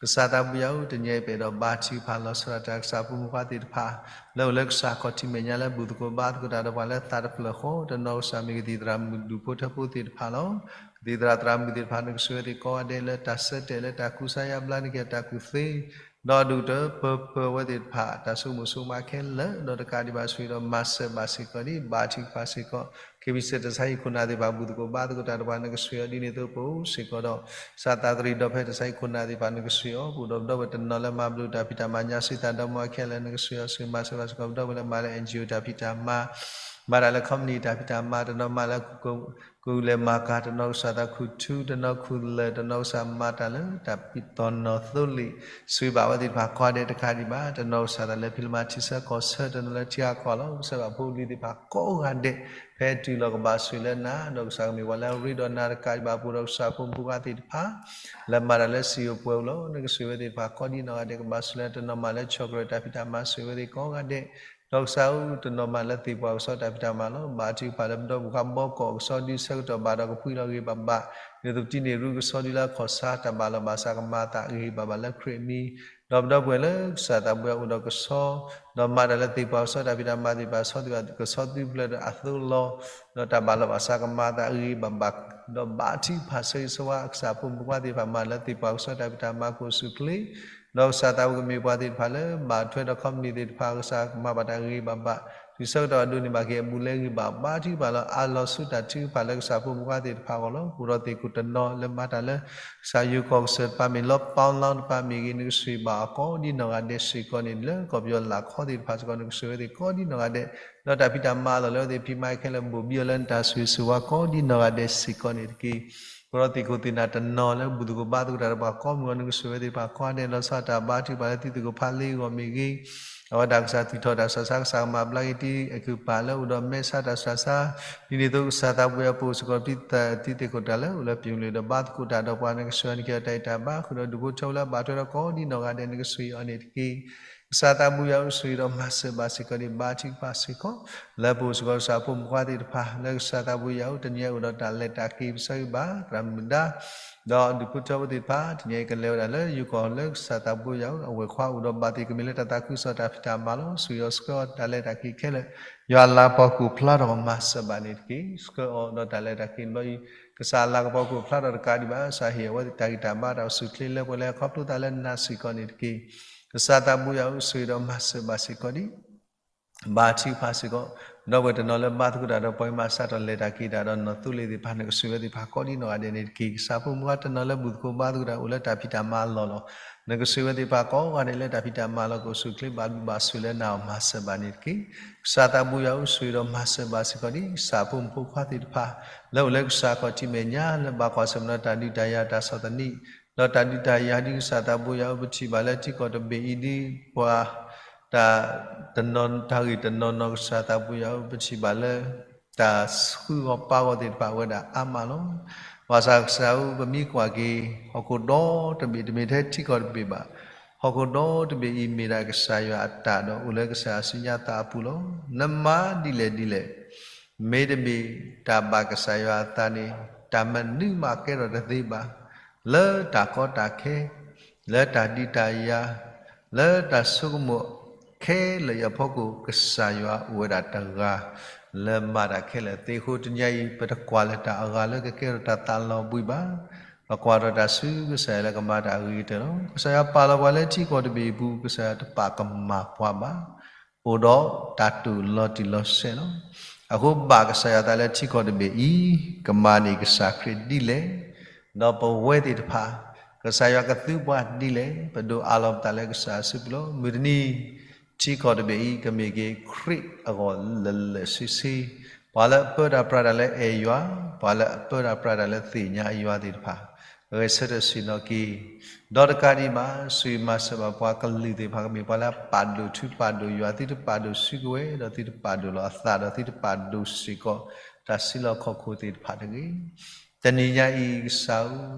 ကစၢ်သးဘိယွၤဧၢ တနံၤအံၤ ပအဲၣ်ဒိးဘါထုကဖၣ်လီၤဆီဒၣ်တၢ် ကစၢ်ဖိမုၣ်ဖိခွါသ့ၣ်တဖၣ် လၢအိၣ်လၢကစၢ်ခီၣ်ထံးမဲာ်ညါလၢ ဘူၣ်သကိးဘါသကိးတၢ်ဒီးပှၤလၢသးတဖျၢၣ်ဃီ တနီၤကစၢ်မ့ၢ်ကသံၣ်သရၣ်မုၣ်ဒူၣ်ဖိထၢဖိသ့ၣ်တဖၣ်လီၤ. ကသံၣ်သရၣ်သရၣ်မုၣ်သ့ၣ်တဖၣ် နကဆိၣ်ဂ့ၤသ့ၣ်ကိးဂၤဒဲးလၢတၢ်ဆၢတဲာ်လၢတၢ်ကူစါယါဘျါ နကဟ့ၣ်တၢ်ကူၣ်သ့ ဒီးဒိၣ်ကတၢၢ်ပၢၤပၢၤဝဲသ့ၣ်တဖၣ် တၢ်ဆိကမိၣ်ဆိကမးခဲလၢာ် ဒီးတကးဒံးဘၣ်ဆိၣ်ဂ့ၤဒီးမၤစၢၤဘၣ်စ့ၢ်ကီးဒ် ဘါထုကဖၣ်စ့ၢ်ကီး ခ့ဘံၣ်စဲး တၢ်ဆါဟံၣ်ခိၣ်နၢ်သ့ၣ်တဖၣ် ဘူၣ်သကိးဘါသကိးတၢ်ဒီးပှၤ နကဆိၣ်ဂ့ၤအီၤဒ်န့ၣ်အသိး ပအိၣ်စ့ၢ်ကီးဒီး ကစၢ်သးတရံးဒီးဖဲ တၢ်ဆါဟံၣ်ခိၣ်နၢ်သ့ၣ်တဖၣ် နကဆိၣ်ဂ့ၤအီၤ ပအိၣ်ဒီးပဒီပုၢ်ဝဲၢ်တနီၤလၢမၤဘျုးတၢ်ဖံးတၢ်မၤ ညါစံးတၢ်ဒီမါဝၤခဲလၢာ် နကဆိၣ်ဂ့ၤအီၤ ဆိၣ်ဂ့ၤမၤစၢၤဘၣ်စ့ၢ်ကီး ပဒီပုၢ်ဝဲၢ်လၢမၤလၢ N G O တၢ်ဖံးတၢ်မၤ မၤတၢ်လၢ company တၢ်ဖံးတၢ်မၤ တနီၤမၤလၢ ကူလဲၤမၤကၤ တနီၤကစၢ်သးခူၣ်ထူ တနီၤခူၣ်လၢၢ် တနီၤကစၢ်မၤတၢ်လၢတၢ်ပံးတီၢ်နီၣ်သိလ့ၣ် ဆိၣ်ဂ့ၤဘၣ်ဝဲသ့ၣ်တဖၣ်ကိးဂၤဒဲးတကးဒံးဘၣ် တနီၤကစၢ်သးလဲၤဖံးလၢမၤထံဆၢကီၢ်ဆၢ တနီၤလၢထံဂၤကီၢ်လီၤ ကစၢ်ဘၣ်ဖိလံၤသ့ၣ်တဖၣ်ကိးဂၤဒဲး ဖဲတုၤလီၤကဘၣ်ဆိၣ်ဂ့ၤလၢနၤ ဒီးကစၢ်ကမ့ၢ်ပှၤလၢအရ့ဒီးနၤတကးဒံးဘၣ် ပအိၣ်ဒီးကစၢ်ဖိမုၣ်ဖိခွါသ့ၣ်တဖၣ် လၢမၤတၢ်လၢစံာ်ဧိၤပှဲၤဧိၤလီၤ နကဆိၣ်ဂ့ၤဝဲသ့ၣ်တဖၣ်ကိးဒ်နီၢ်ဂၤဒဲး ကဘၣ်ဆိၣ်ဂ့ၤလၢတနီၤမၤလၢ chocolate တၢ်ဖံးတၢ်မၤ ဆိၣ်ဂ့ၤဝဲသ့ၣ်ကိးဂၤဒဲး ဒီးကစၢ်ဧၢ တနီၤမၤလၢသ့ၣ်ပှၢ်ကစီၣ်တၢ်ဖံးတၢ်မၤလီၤ. ဘါထုကဖၣ်လၢပဒီပုၢ်ဝဲၢ်ဘီကီၢ်ကစီၣ်ဒုးဆၢကတီၢ်ဘၣ်ဒီးကဖှံလီၤဂ့ၤဂ့ၤဘၣ်ဘၣ်, ဒ်သိးပတံန့ၢ်ရူကစီၣ်ဒုးလၢအခီၣ်ဆါ တၢ်ဘၣ်လီၤဘၣ်စးကမၤအသးဂ့ၤဂ့ၤဘၣ်ဘၣ်လၢခရံာ်အမံၤ, ဒီးပဒီပုၢ်ဝဲၢ်လၢကစၢ်သးဘိယွၤအိၣ်ဒီးကဆီ ဒီးမၤတၢ်လၢသ့ၣ်ပှၢ်ကစီၣ်တၢ်ဖံးတၢ်မၤသ့ၣ်တဖၣ် ဆီသ့ၣ်တဖၣ်ကဆီသုပျၢၤဒီးအသိလီၤ, ဒီးတၢ်ဘၣ်လီၤဘၣ်စးကမၤအသးဂ့ၤဂ့ၤဘၣ်ဘၣ်, ဒီးဘါထုကဖၣ်ဆၢဂ့ၤဆၢဝါကစၢ်ဖိမုၣ်ဖိခွါသ့ၣ်တဖၣ်မၤလၢသ့ၣ်ပှၢ်ကစီၣ်တၢ်ဖံးတၢ်မၤကအိၣ်ဆူၣ်အိၣ်ချ့, ဒီးကစၢ်သးဘိကမ့ၢ်ပှၤသ့ၣ်တဖၣ်လၢ ဘၣ်ထွဲဒီးခီပနံၣ်သ့ၣ်တဖၣ် ကစၢ်ကမၤဘၣ်တၢ်ဂ့ၤဂ့ၤဘၣ်ဘၣ်, တုၤဆၢကတီၢ်အဒိးန့ၢ်ဘၣ်က့ၤအဘူးအလဲဂ့ၤဂ့ၤဘၣ်ဘၣ်, ဘါထုကဖၣ်လီၤ အါလီၤဆူတၢ်ထုကဖၣ်လၢကစၢ်ဖိမုၣ်ဖိခွါသ့ၣ်တဖၣ်အဂီၢ်လီၤ. အိၣ်ဒီးသ့ၣ်ခိၣ်တနီၤလၢမၤတၢ်လၢ ကစၢ်ယိၤကီၢ်ကစၢၢ်တဖၣ် မ့ၢ်လီၤပီလီတဖၣ်မ့ၢ်ဂ့ၤ နကဆိၣ်ဂ့ၤဘၣ်အီၤကိးဒ်နီၢ်ဂၤဒဲးစ့ၢ်ကီးန့ၣ်, လၢကီၢ်ပယီၤလၢ်ခီသ့ၣ်တဖၣ်စ့ၢ်ကီး နကဆိၣ်ဂ့ၤဝဲသ့ၣ်ကိးဒ်နီၢ်ဂၤဒဲး, ဒီးတၢ်ဖံးတၢ်မၤအလီၢ်လၢအဝဲသ့ၣ်ဖံးမၤခဲလၢာ် ဘိၣ်ဘံအီၤလၢနတၢ်ဆိၣ်ဂ့ၤဆိၣ်ဝါကိးဒ်နီၢ်ဂၤဒဲးစ့ၢ်ကီးန့ၣ်တက့ၢ်. အိၣ်ဒီးသ့ၣ်ခိၣ်သ့ၣ်နၢ်တနီၤလၢဘူၣ်သကိးဘါသကိးတၢ်ဒီးပှၤကိးမုၢ်ဂီၤ နကဆိၣ်ဂ့ၤဝဲသ့ၣ်တဖၣ်ကိးဂၤဒဲး, လီၤဆီဒၣ်တၢ်ဘါထုကဖၣ်လၢသုသကိးဖးလ့အဂီၢ်မ့ၢ်ဂ့ၤ, အဝဲဒၣ်ကစၢ်သူၣ်ထီၣ်တၢ်ဆူးတၢ်ဆါ ကစၢ်ကမၤဘျါက့ၤတံၤအကုၢ်ပာ်လၢအိၣ်ဒီးမဲာ်ဆှးတၢ်ဆူးတၢ်ဆါ, ဒ်န့ၣ်အသိးကစၢ်သးဘိယွၤပအိၣ်စ့ၢ်ကီး ပတံၤသကိးတၢ်လၢအိၣ်လၢပယီၤကလုာ်ဒီးဘါသကိးတၢ်ဒီးပှၤ နကဆိၣ်ဂ့ၤနကဲထီၣ်တၢ်အံၣ်တၢ်ဘါ ဃုာ်ဒီးဒူၣ်ဖိထၢဖိလၢအဘၣ်ထွဲဒီးကိးဒ်နီၢ်ဂၤဒဲး နကဆိၣ်ဂ့ၤအီၤန့ၣ်တက့ၢ်. ကစၢ်သးဘိယွၤအိၣ်ဆိၣ်ဂ့ၤဒီးမၤစၢၤဘၣ်စ့ၢ်ကီးဒံး ဘါထုကဖၣ်စ့ၢ်ကီး လၢပအိၣ်စ့ၢ်ကီးကစၢ်ဖိမုၣ်ဖိခွါသ့ၣ်တဖၣ် လၢကစၢ်သးဘိယွၤအိၣ် တနံၤအံၤအိၣ်ဒီးတၢ်လဲၤတၢ်က့ၤ ပဆၢဂ့ၤဘၣ်သရၣ်မုၣ်ဒါ ဒီးဒူၣ်ဖိထၢဖိသ့ၣ်တဖၣ် တနံၤအံၤကလဲၤဝဲဒၣ်လၢယိၤကီၢ်လၢကစၢ်သးဘိယွၤအိၣ် အဝဲၢ်ခွါအိၣ်ဒီးဘၣ်သ့ၣ်ကမ့ၢ်လၢတၢ်သးခုကစီၣ်တၢ်ဖံးတၢ်မၤလီၤ. ဆိၣ်ဂ့ၤအီၤဆှၢအီၤတၢ်လဲၤတၢ်က့ၤခဲလၢာ် ယွၤအလၤကပီၤကအိၣ်ဖျါထီၣ်မၤစၢၤဘၣ်န့ၣ်တက့ၢ်. ဆှၢအီၤဒီးတၢ်လဲၤတၢ်က့ၤတဘျီအံၤ ကစၢ်အလၤကပီၤကအိၣ်ဖျါထီၣ်တကးဒံးဘၣ် ကစၢ်ဟ့ၣ်အဝဲသ့ၣ်တၢ်ဂံၢ်တၢ်ဘါ တၢ်အိၣ်ဆူၣ်အိၣ်ချ့လၢပှဲၤလၢအခီဖျိသးလၢနၤစ့ၢ်ကီးန့ၣ်တက့ၢ်. ကစၢ်သးဘိယွၤအိၣ်ဆိၣ်ဂ့ၤဒီးမၤစၢၤဘၣ်စ့ၢ်ကီးဒံး ဘါထုကဖၣ်စ့ၢ်ကီး ဒီပုၢ်ဝဲၢ်တနီၤလၢဘါသကိးတၢ်ဒီးပှၤအံၤ မၤစးထီၣ်လဲၤတၢ်က့ၤတၢ်ဒီး နီၢ်သိလ့ၣ်သ့ၣ်တဖၣ် နကဆိၣ်ဂ့ၤဝဲသ့ၣ်တဖၣ်ကိးဒ်နီၢ်ဂၤဒဲးန့ၣ်တက့ၢ်. ကစၢ်ဖိမုၣ်ဖိခွါတနီၤလၢဘူၣ်သကိးဘါသကိးတၢ်အိၣ်လၢတၢ်ဖံးတၢ်မၤအလီၢ်လီၤ. နကဆိၣ်ဂ့ၤဝဲသ့ၣ်တဖၣ်ကိးဂၤဒဲးလၢတၢ်ဖံးတၢ်မၤအလီၢ် ကအိၣ်ဆူၣ်အိၣ်ချ့ဘၣ်ဒူဘၣ်ဆိၣ်လၢနၤအီၤ မၤစၢၤဘၣ်န့ၣ်တက့ၢ်. ကစၢ်သးဘိယွၤအိၣ်ဆိၣ်ဂ့ၤဒီးမၤစၢၤဘၣ်စ့ၢ်ကီးဒံး ကစၢ်ဖိမုၣ်ဖိခွါသ့ၣ်တဖၣ် လၢအိၣ်လၢကစၢ်ခီၣ်ထံးမဲာ်ညါ လၢဘၣ်ကွၢ်ဆၢၣ်မဲာ်ဒီးတၢ်ဒုးတၢ်ယၤတၢ်ဆီၣ်သနံး ဒီးတၢ်ဒုးတၢ်ယၤဒ်ကစၢ်သးဘိယွၤအိၣ် ပထံၣ်ဘၣ်လၢထံကီၢ်တဘ့ၣ်အံၤဒ်ပှၤ တၢ် တနီၤ တၢ်ဂ့ၢ်တနီၤနီၤ ကစၢ်သးဘိယွၤအိၣ် ပထံၣ်ဘၣ်လၢ တၢ်ဆှုၣ်ဂီၤပာ်ဂီၤသ့ၣ်တဖၣ်ဝဲဒၣ်အါမးလီၤ. ဘၣ်ဆၣ်ကစၢ်ဧၢ ပမ့ၢ်ကွၢ်က့ၤ ဟီၣ်ခိၣ်ဒီတဘ့ၣ် တမ့ၢ်ထဲထံကီၢ်တဘ့ၣ်ဘၣ်, ဟီၣ်ခိၣ်ဒီတဘ့ၣ်အံၤ မ့ၢ်ဒၣ်ကစၢ်ယွၤအတၢ်ဒီး အိၣ်လၢကစၢ်ယွၤအစုညါသးအပူၤလီၤ. နမၤဒ်လဲၣ်ဒ်လဲၣ် မ့တမ့ၢ်တၢ်ဘၣ်ကစၢ်ယွၤအသးန့ၣ် တၢ်မနုၤမးကဲထီၣ်တသ့ဘၣ်. လၢတၢ်ကီတၢ်ခဲ လၢတၢ်ဒုးတၢ်ယၤ လၢတၢ်ဆိကမိၣ်ခဲလၢာ်အံၤအဖီခိၣ် ကစၢ်ယွၤအိၣ်ဝဲဒၣ်တဂၤ လၢမၤတၢ်ခဲလၢာ်သ့အဃိ တနံၤအံၤ ပတကွၢ်လၢတၢ်အဂၤလၢကကဲထီၣ်တၢ်သးလီၤဘှံးဘၣ်. ပကွၢ်ထီၣ်တၢ်ဆူကစၢ်ယွၤလၢကမၤတၢ်အဂ့ၤကတၢၢ်လီၤ. ကစၢ်ယွၤပာ်လီၤပှၤလၢထံကီၢ်တဘ့ၣ်အပူၤ ကစၢ်ယွၤတပာ်ကမၣ်ပှၤဘၣ်. အိၣ်ဒီးတၢ်တိာ်လီၤတံၢ်လီၤဆဲးလီၤ. အဃိဘၣ်ကစၢ်ယွၤသးလၢထံကီၢ်တဘ့ၣ်အံၤ ကမၤန့ၢ်ကစၢ်ခရံာ်ဒ်လဲၣ်, ဒီးပဝဲသ့ၣ်တဖၣ် ကစၢ်ယွၤကသူပှၤဒ်လဲၣ်, ပဒိးအးလီၤပသးလၢကစၢ်အစုပူၤလီၤ. မုၢ်တနံၤ ထံကီၢ်တဘ့ၣ်အံၤ ကမ့ၢ်က့ၤခရံာ်အဂီၢ်လၢာ်လၢာ်ဆ့ဆ့, ပှၤလၢအပၢတၢ်ပြးတၢ်လၢအဲၣ်ယွၤ, ပှၤလၢအပၢတၢ်ပြးတၢ်လၢသ့ၣ်ညါယွၤသ့ၣ်တဖၣ် ဂဲၤဆၢထၢၣ်ဆ့ၣ်နီၤက့ၤ, ဒီးတကးဒံးဘၣ် ဆိၣ်ဂ့ၤမၤစၢၤဘၣ်ပှၤကလုာ်သ့ၣ်တဖၣ် ကမ့ၢ်ပှၤလၢအပာ်ဒိၣ်ထုပာ်ဒိၣ်ယွၤ, သုတပာ်ဒိၣ်စုကဝဲၤ, ဒီးသုတပာ်ဒိၣ်လီၤအသး, ဒီးသုတပာ်ဒိၣ်စ့ၢ်ကီး တၢ်စုလီၢ်ခီၣ်ခိၣ်သ့ၣ်တဖၣ်တဂ့ၤ. တနံၤညါအံၤ ကစၢ်ဧၢ,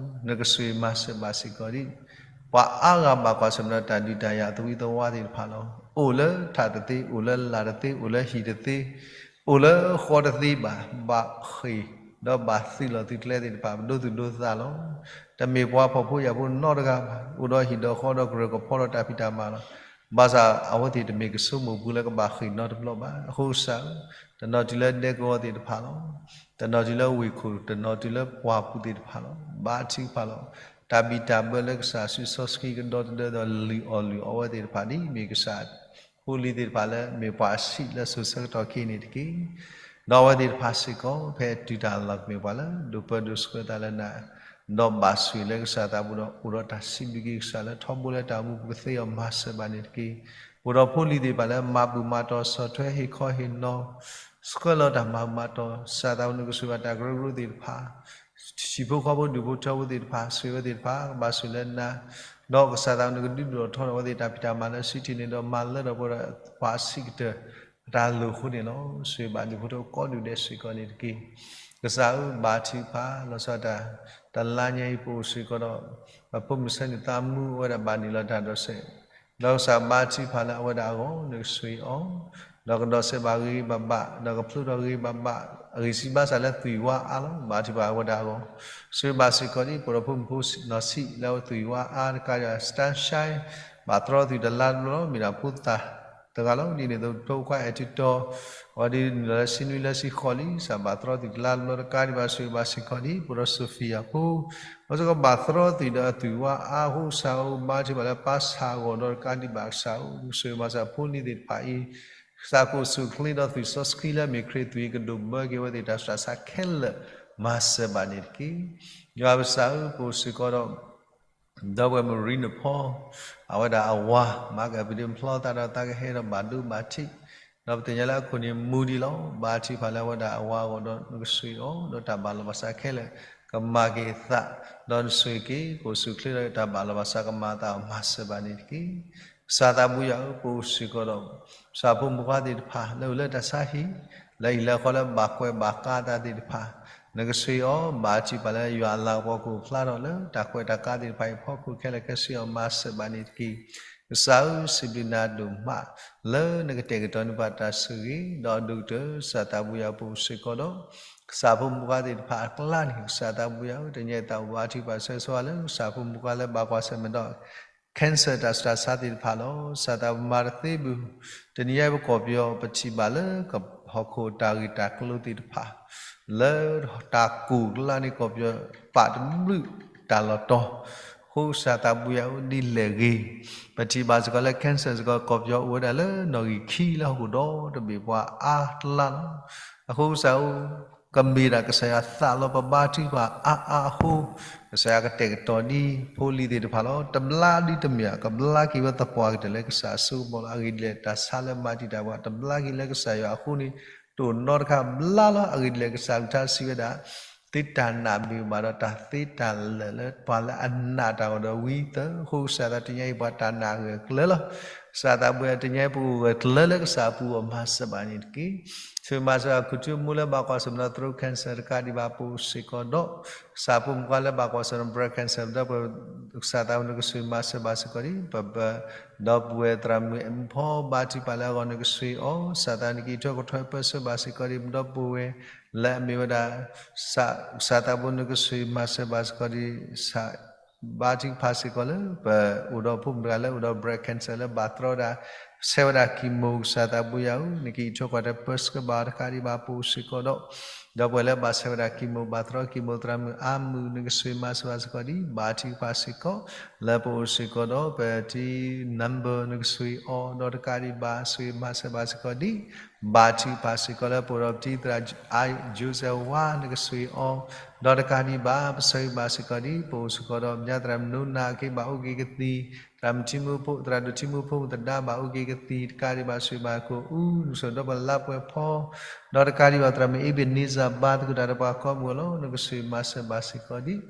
နကဆိၣ်ဂ့ၤမၤစၢၤဘၣ်စ့ၢ်ကီးဒံး ပှၤအါဂၤဘၣ်ကွၢ်ဆၢၣ်မဲာ်ဒီးတၢ်ဒုးတၢ်ယၤသဝံသဝါသ့ၣ်တဖၣ်လီၤ. အိၣ်လၢထးတသ့, အိၣ်လၢလာ်တသ့, အိၣ်လၢဟံၣ်တသ့, အိၣ်လၢဃီတသ့ဘၣ်, ဘၣ်ဃ့ၢ်ဒီးဘၣ်သုးလီၢ်သုးကျဲသ့ၣ်တဖၣ် ပဒိသူၣ်ဒိသးလီၤ. တမ့ၢ်ပှၤဖှီၣ်ဖိယာ်ဖိနီတဂၤဘၣ်, အိၣ်ဒီးဟံၣ်ဒီးဃီဒီးကရၢၢ်ကဖီဒီးတၢ်ဖံးတၢ်မၤလီၤ. ဘၣ်ဆၣ်အဝဲသ့ၣ်တမ့ၢ်ကဆိကမိၣ်ပူၤလၢ ကဘၣ်ဃ့ၢ်နီတဘျီဘၣ်. အဃိကစၢ်ဧၢ, တနီၤတုၤလၢဒဲကဝီၤသ့ၣ်တဖၣ်လီၤ. တနီၤတုၤလၢဝ့ၢ်ခိၣ်, တနီၤတုၤလၢပှၢ်ပူၤသ့ၣ်တဖၣ်လီၤ. ဘါထုကဖၣ်လီၤ. တၢ်ဘံၣ်တၢ်ဘၢလၢကစၢ်စုစီဆှံကဒီသဒၢဒီးလုၢ်အီၣ်လုၢ်အီဝဲသ့ၣ်တဖၣ် ဒ်မ့ၢ်ကစၢ်ဖိလံၤသ့ၣ်တဖၣ်လၢမ့ၢ်ပှၤအဆံးလၢစိၤဆၢကတီၢ်ခဲအံၤန့ၣ်တက့ၢ်. ဒီးအဝဲသ့ၣ်တဖၣ်စ့ၢ်ကီး ဖဲတုၤတၢ်လီၢ်ကမ့ၢ်ပှၤလၢဒိးပၢဒိးဆှၢသးလၢနၤ, ဒီးဘၣ်ဆိၣ်ဂ့ၤလၢကစၢ်သးပူၤဒီး အိၣ်ဒီးတၢ်စံးဘျုးက့ၤကစၢ်လၢထီဘိလၢတၢ်အိၣ်မူပူၤကသ့အီၤ မၤစၢၤဘၣ်န့ၣ်တက့ၢ်. အိၣ်ဒီးဖိလံၤသ့ၣ်တဖၣ်လၢမၤဘူၣ်မၤတီၤ ဆီၣ်ထွဲဟ့ၣ်ခီဟ့ၣ်နီၤ ဆှၢလီၤတၢ်မၤဘူၣ်မၤတီၤ ကစၢ်သးပူၤ နကဆိၣ်ဂ့ၤဘၣ်တၢ်ကရၢကရိသ့ၣ်တဖၣ်, ဟံၣ်ဖိဃီဖိဒူၣ်ဖိထၢဖိသ့ၣ်တဖၣ် ဆိၣ်ဂ့ၤဝဲသ့ၣ်တဖၣ် ကဘၣ်ဆိၣ်လၢနၤ, ဒီးကစၢ်သးပူၤ နကဒုးဒိၣ်ထီၣ်ထီထီၣ်အဝဲသ့ၣ်တၢ်ဖံးတၢ်မၤလၢစုထံၣ်န့ၣ်ဒီး မၤလၢထီၣ်ပှဲၤဒီးပှၤအဆံးကတၢၢ် အတၢ်လိၣ်အဃိန့ၣ်လီၤ. ဆိၣ်ဂ့ၤဘၣ်ဒူၣ်ဖိထၢဖိကိးဒူၣ်ဒဲးစ့ၢ်ကီးန့ၣ်တက့ၢ်. ကစၢ်ဧၢ ဘါထုကဖၣ် လီၤဆီဒၣ်တၢ် တလါညါအံၤပအိၣ်စ့ၢ်ကီးဒီး ပဖိမုၣ်ဆၢန့ၣ်သးမူအဝဲဒၣ်ဘၣ်နုာ်လီၤတၢ်ဒိးစဲး, ဒီးကစၢ်ဘါထုကဖၣ်လၢအဝဲဒၣ်အဂီၢ် နကဆိၣ်ဂ့ၤအီၤ, ဒီးကဒီးစဲးဘၣ်ဂ့ၤဂ့ၤဘၣ်ဘၣ်, ဒီးကဖျိထီၣ်ဂ့ၤဂ့ၤဘၣ်ဘၣ်, အဂံၢ်စၢ်ဘါစၢ်လၢသွံၣ်ဝါအါလီၤ. ဘါထုကဖၣ်ဝဲဒၣ်အဂီၢ်, ဆိၣ်ဂ့ၤဘၣ်စ့ၢ်ကီးဒ် ပှၤဒီဖိမုၣ်ဖိနီၢ်ဆံးလၢအဝဲသွံၣ်ဝါအါတကးဒံးဘၣ် Sunshine, ဘၣ်သြီသုတလါတဘျီ မ့ၢ်ဒၣ်ဖိသၣ်တဂၤလီၤ. ဒ်န့ၣ်အသိး ထိခွါအဲၣ်ထံတီၤ အဝဲဒ်န့ၣ်လီၤ လၢဆံနွံလၢဆံဃိးလံ, ကစၢ်ဘၣ်သြီသုတလါတဘျီတကးဒံးဘၣ် ဆိၣ်ဂ့ၤဘၣ်စ့ၢ်ကီးဒ် ပှၤဒီး Sophia ဖိ အဝဲစ့ၢ်ကီးဘၣ်သြီသုဒီးအသွံၣ်ဝါအါအဃိ ကစၢ်ဧၢ ဘါထုကဖၣ်လၢပၢ်ဆၣ်အဂီၢ်ဒီးတကးဒံးဘၣ် ကစၢ်ဧၢ ဆိၣ်ဂ့ၤမၤစၢၤဖိလံၤသ့ၣ်တဖၣ်အံၤ, ကစၢ်ကအိၣ်ဆူၣ်အိၣ်ချ့ဒီးသွံၣ်စီဆှံလၢအမ့ၢ်ခရံာ်သွံၣ် ကဒိၣ်မၢက့ၤဝဲသ့ၣ်တၢ်ဆူးတၢ်ဆါခဲလၢာ် မၤစၢၤဘၣ်န့ၣ်တက့ၢ်. ယွၤကစၢ်ဧၢ ပအိၣ်စ့ၢ်ကီးဒီး ဒီပုၢ်ဝဲၢ်မုၣ်ရံနဖီ အဝဲဒၣ်အဝၤ မၤကပၤဒ့ဖျီသးဒီးသးကဟဲဒီးဘၣ်ဒိဘၣ်ထံး, ဒီးပသ့ၣ်ညါလၢအခိၣ်န့ၣ်မူဒံးလီၤ. ဘါထုကဖၣ်လၢအဝဲဒၣ်အဝၤအဂီၢ်ဒီးနကဆိၣ်ဂ့ၤအီၤ ဒီးတၢ်ဘၣ်လီၤဘၣ်စးခဲလၢာ် ကမၤက့ၤအသး, ဒီးနဆိၣ်ဂ့ၤက့ၤ ကအိၣ်ဆူၣ်အိၣ်ချ့ဒီးတၢ်ဘၣ်လီၤဘၣ်စးကမၤအသးအီၤ မၤစၢၤဘၣ်န့ၣ်တက့ၢ်. ကစၢ်သးဘိယွၤဧၢ ပအိၣ်စ့ၢ်ကီးဒီး ကစၢ်ဖိမုၣ်ဖိခွါသ့ၣ်တဖၣ် လၢအိၣ်လၢတၢ်ဆါဟံၣ် လၢဟံၣ်လၢဃီလၢဘၣ်ကွဲးဘၣ်ကါအသးသ့ၣ်တဖၣ် နကဆိၣ်ဂ့ၤအီၤ ဘါထုကဖၣ်လၢယွၤအလၤကပီၤကအိၣ်ဖျါထီၣ်လၢ တၢ်ကွဲးတၢ်ကါသ့ၣ်တဖၣ်အံၤအဖီခိၣ်ခဲလၢာ် ကဆိၣ်ဂ့ၤအီၤ မၤစၢၤဘၣ်န့ၣ်တက့ၢ်. ကစၢ်ဧၢ စံးဘျုးနၤဒိၣ်မး လၢနကတဲာ်ကတီၤန့ၢ်ပှၤတၢ်ဆိၣ်ဂ့ၤ ဒီးအဒိၣ်ကတၢၢ် ကစၢ်သးဘိယွၤဧၢ ပအိၣ်စ့ၢ်ကီးဒီး ကစၢ်ဖိမုၣ်ဖိခွါသ့ၣ်တဖၣ်အကျါန့ၣ် ကစၢ်သးဘိယွၤဧၢ တနံၤအံၤသးအိၣ်ဘါထုကဖၣ်ဆိၣ်ဂ့ၤဆိၣ်ဝါလၢ ကစၢ်ဖိမုၣ်ဖိခွါလၢဘၣ်ကွၢ်ဆၢၣ်မဲာ်ဒီး cancer တၢ်ဆူးတၢ်ဆါသ့ၣ်တဖၣ်လီၤ. ကစၢ်သးဘိမၤတသ့ဘၣ် တနံၤအံၤပကီၢ်ပယီၤ ပထံၣ်ဘၣ်လၢကဟီၣ်ခိၣ်တၢ်ဂ့ၢ်တၢ်ကျိၤသ့ၣ်တဖၣ် လၢတၢ်ကိၢ်ကျါန့ၣ် ကီၢ်ပယီၤပာ်တဘျုးတၢ်လီၤတီၤ, အဃိကစၢ်သးဘိယွၤဧၢ ဒ်လဲၣ်ဂ့ၤ ပထံၣ်ဘၣ်စ့ၢ်ကီးလၢ cancer စ့ၢ်ကီး ကီၢ်ပယီၤအိၣ်ဝဲဒၣ်လၢနီၣ်ဂံၢ်ခံလၢဟီၣ်ခိၣ်ဒီတဘ့ၣ်ပှၤအါကျါလီၤ. အဃိကစၢ်ဧၢ ကမ့ၢ်ဒၣ်ကစၢ်ယွၤသးလီၤ ပဘါထုကဖၣ်အါအါအဃိ ကစၢ်ယွၤကတဲာ်ကတီၤဒ်ဖိလံၤသ့ၣ်တဖၣ်လီၤ. တဘျါဒ်တမ့ၢ် ကဘျါက့ၤဝဲသပှၢ်ကတၢၢ်လၢကစၢ်အစိကမီၤလီၤ. အဂ့ၢ်ဒ်လဲၣ်တၢ်ဆါလၢမၤတံာ်တာ်ပှၤ တဘျါက့ၤလၢကစၢ်ယွၤအဃိန့ၣ် တအိၣ်နီတခါဘျါလီၤ. အဂ့ၢ်ဒ်လဲၣ်ကစၢ်အကလုၢ်ကထါစံးဝဲဒၣ် သုတၢ်နာ်မ့ၢ်ဘၣ်ဒီးတၢ်သ့တၢ်လၢာ်လၢပှၤလၢအနာ်တၢ်အဂီၢ်ဒီး ဝံသးစူၤ ကစၢ်သးတနံၤအံၤပှၤတၢ်နာ်ဂၢၢ်ကျၢၤလီၤ. ကစၢ်သးဘိယွၤတနံၤအံၤပကဂၢၢ်ကျၢၤလၢကစၢ်အပူၤအဂီၢ် မၤစၢၤဘၣ်န့ၣ်တက့ၢ်. ဆိၣ်ဂ့ၤမၤစၢၤ ခိၣ်ထံမိၢ်လၢဘၣ်ကွၢ်ဆၢၣ်မဲာ်ဒီး throat cancer တကးဒံးဘၣ် ပအိၣ်စ့ၢ်ကီးဒီး ကစၢ်ဖိမုၣ်ဖိခွါလၢဘၣ်ကွၢ်ဆၢၣ်မဲာ်ဒီး breast cancer ဒီးပ ကစၢ်သးဘိယွၤနကဆိၣ်ဂ့ၤမၤစၢၤဘၣ်စ့ၢ်ကီးဒ် ပ ဒီပုၢ်ဝဲၢ်သရၣ်မုၣ်အမုၣ်ဖီ ဘါထုကဖၣ်လၢအဂီၢ် နကဆိၣ်ဂ့ၤအီၤ ကစၢ်သးနကအံးထွဲကွၢ်ထွဲပၢဆှၢဘၣ်စ့ၢ်ကီးဒ် ပဒီပုၢ်ဝဲၢ် လၢအမ့ၢ်ဝဲဒၣ် ကစၢ်သးဘိယွၤနကဆိၣ်ဂ့ၤမၤစၢၤဘၣ်စ့ၢ်ကီးဒ် ဘါထုကဖၣ်စ့ၢ်ကီးလၢ ပအိၣ်ဒီးဖိမုၣ်တဂၤလၢအိၣ်ဒီး breast cancer လၢဘၣ်သြီဒၣ် ဆဲးဝဲဒၣ် chemo ကစၢ်သးဘိယွၤဧၢ နကအံးထွဲကွၢ်ထွဲပၢဆှၢဘၣ်တကးဒံးဘၣ် ပအိၣ်စ့ၢ်ကီးဒီး ဒီပုၢ်ဝဲၢ်လၢဘၣ်ဆဲးဝဲဒၣ် chemo ဘၣ်သြီ chemo သရၣ်မုၣ်အါမုၢ် နကဆိၣ်ဂ့ၤမၤစၢၤဘၣ်စ့ၢ်ကီးဒ် ဘါထုကဖၣ်စ့ၢ်ကီး လၢပအိၣ်စ့ၢ်ကီးဒီး ပတံၤ number နကဆိၣ်ဂ့ၤအီၤ ဒီးတကးဒံးဘၣ် ဆိၣ်ဂ့ၤမၤစၢၤဘၣ်စ့ၢ်ကီးဒ် ဘါထုကဖၣ်စ့ၢ်ကီးလၢပအိၣ်ဒီးပတံၤသရၣ် Joseph ဝါ နကဆိၣ်ဂ့ၤအီၤ ဒီးတကးဒံးဘၣ် ပဆၢဂ့ၤဘၣ်စ့ၢ်ကီးဒ် ပအိၣ်စ့ၢ်ကီးဒီး မညါသရၣ်မုၣ်နိနၤက့ဘၣ်အိၣ်က့ၤကသံၣ် သရၣ်မုၣ်ထံမူဖိ သရၣ်ဒိၣ်ထံမူဖိ မုၣ်သဒါဘၣ်အိၣ်က့ၤကသံၣ် တကးဒံးဘၣ် ဆိၣ်ဂ့ၤဘၣ်ခိၣ်အူ နကဆိၣ်ဂ့ၤဒီးပလါပှဲၤဖီ ဒီးတကးဒံးဘၣ် သရၣ်မုၣ်အ့ဘ့းနံစၢ် ဘါသကိးတၢ်ဒီးပှၤကိးမုၢ်အလီၢ် နကဆိၣ်ဂ့ၤမၤစၢၤဘၣ်စ့ၢ်ကီးဒ်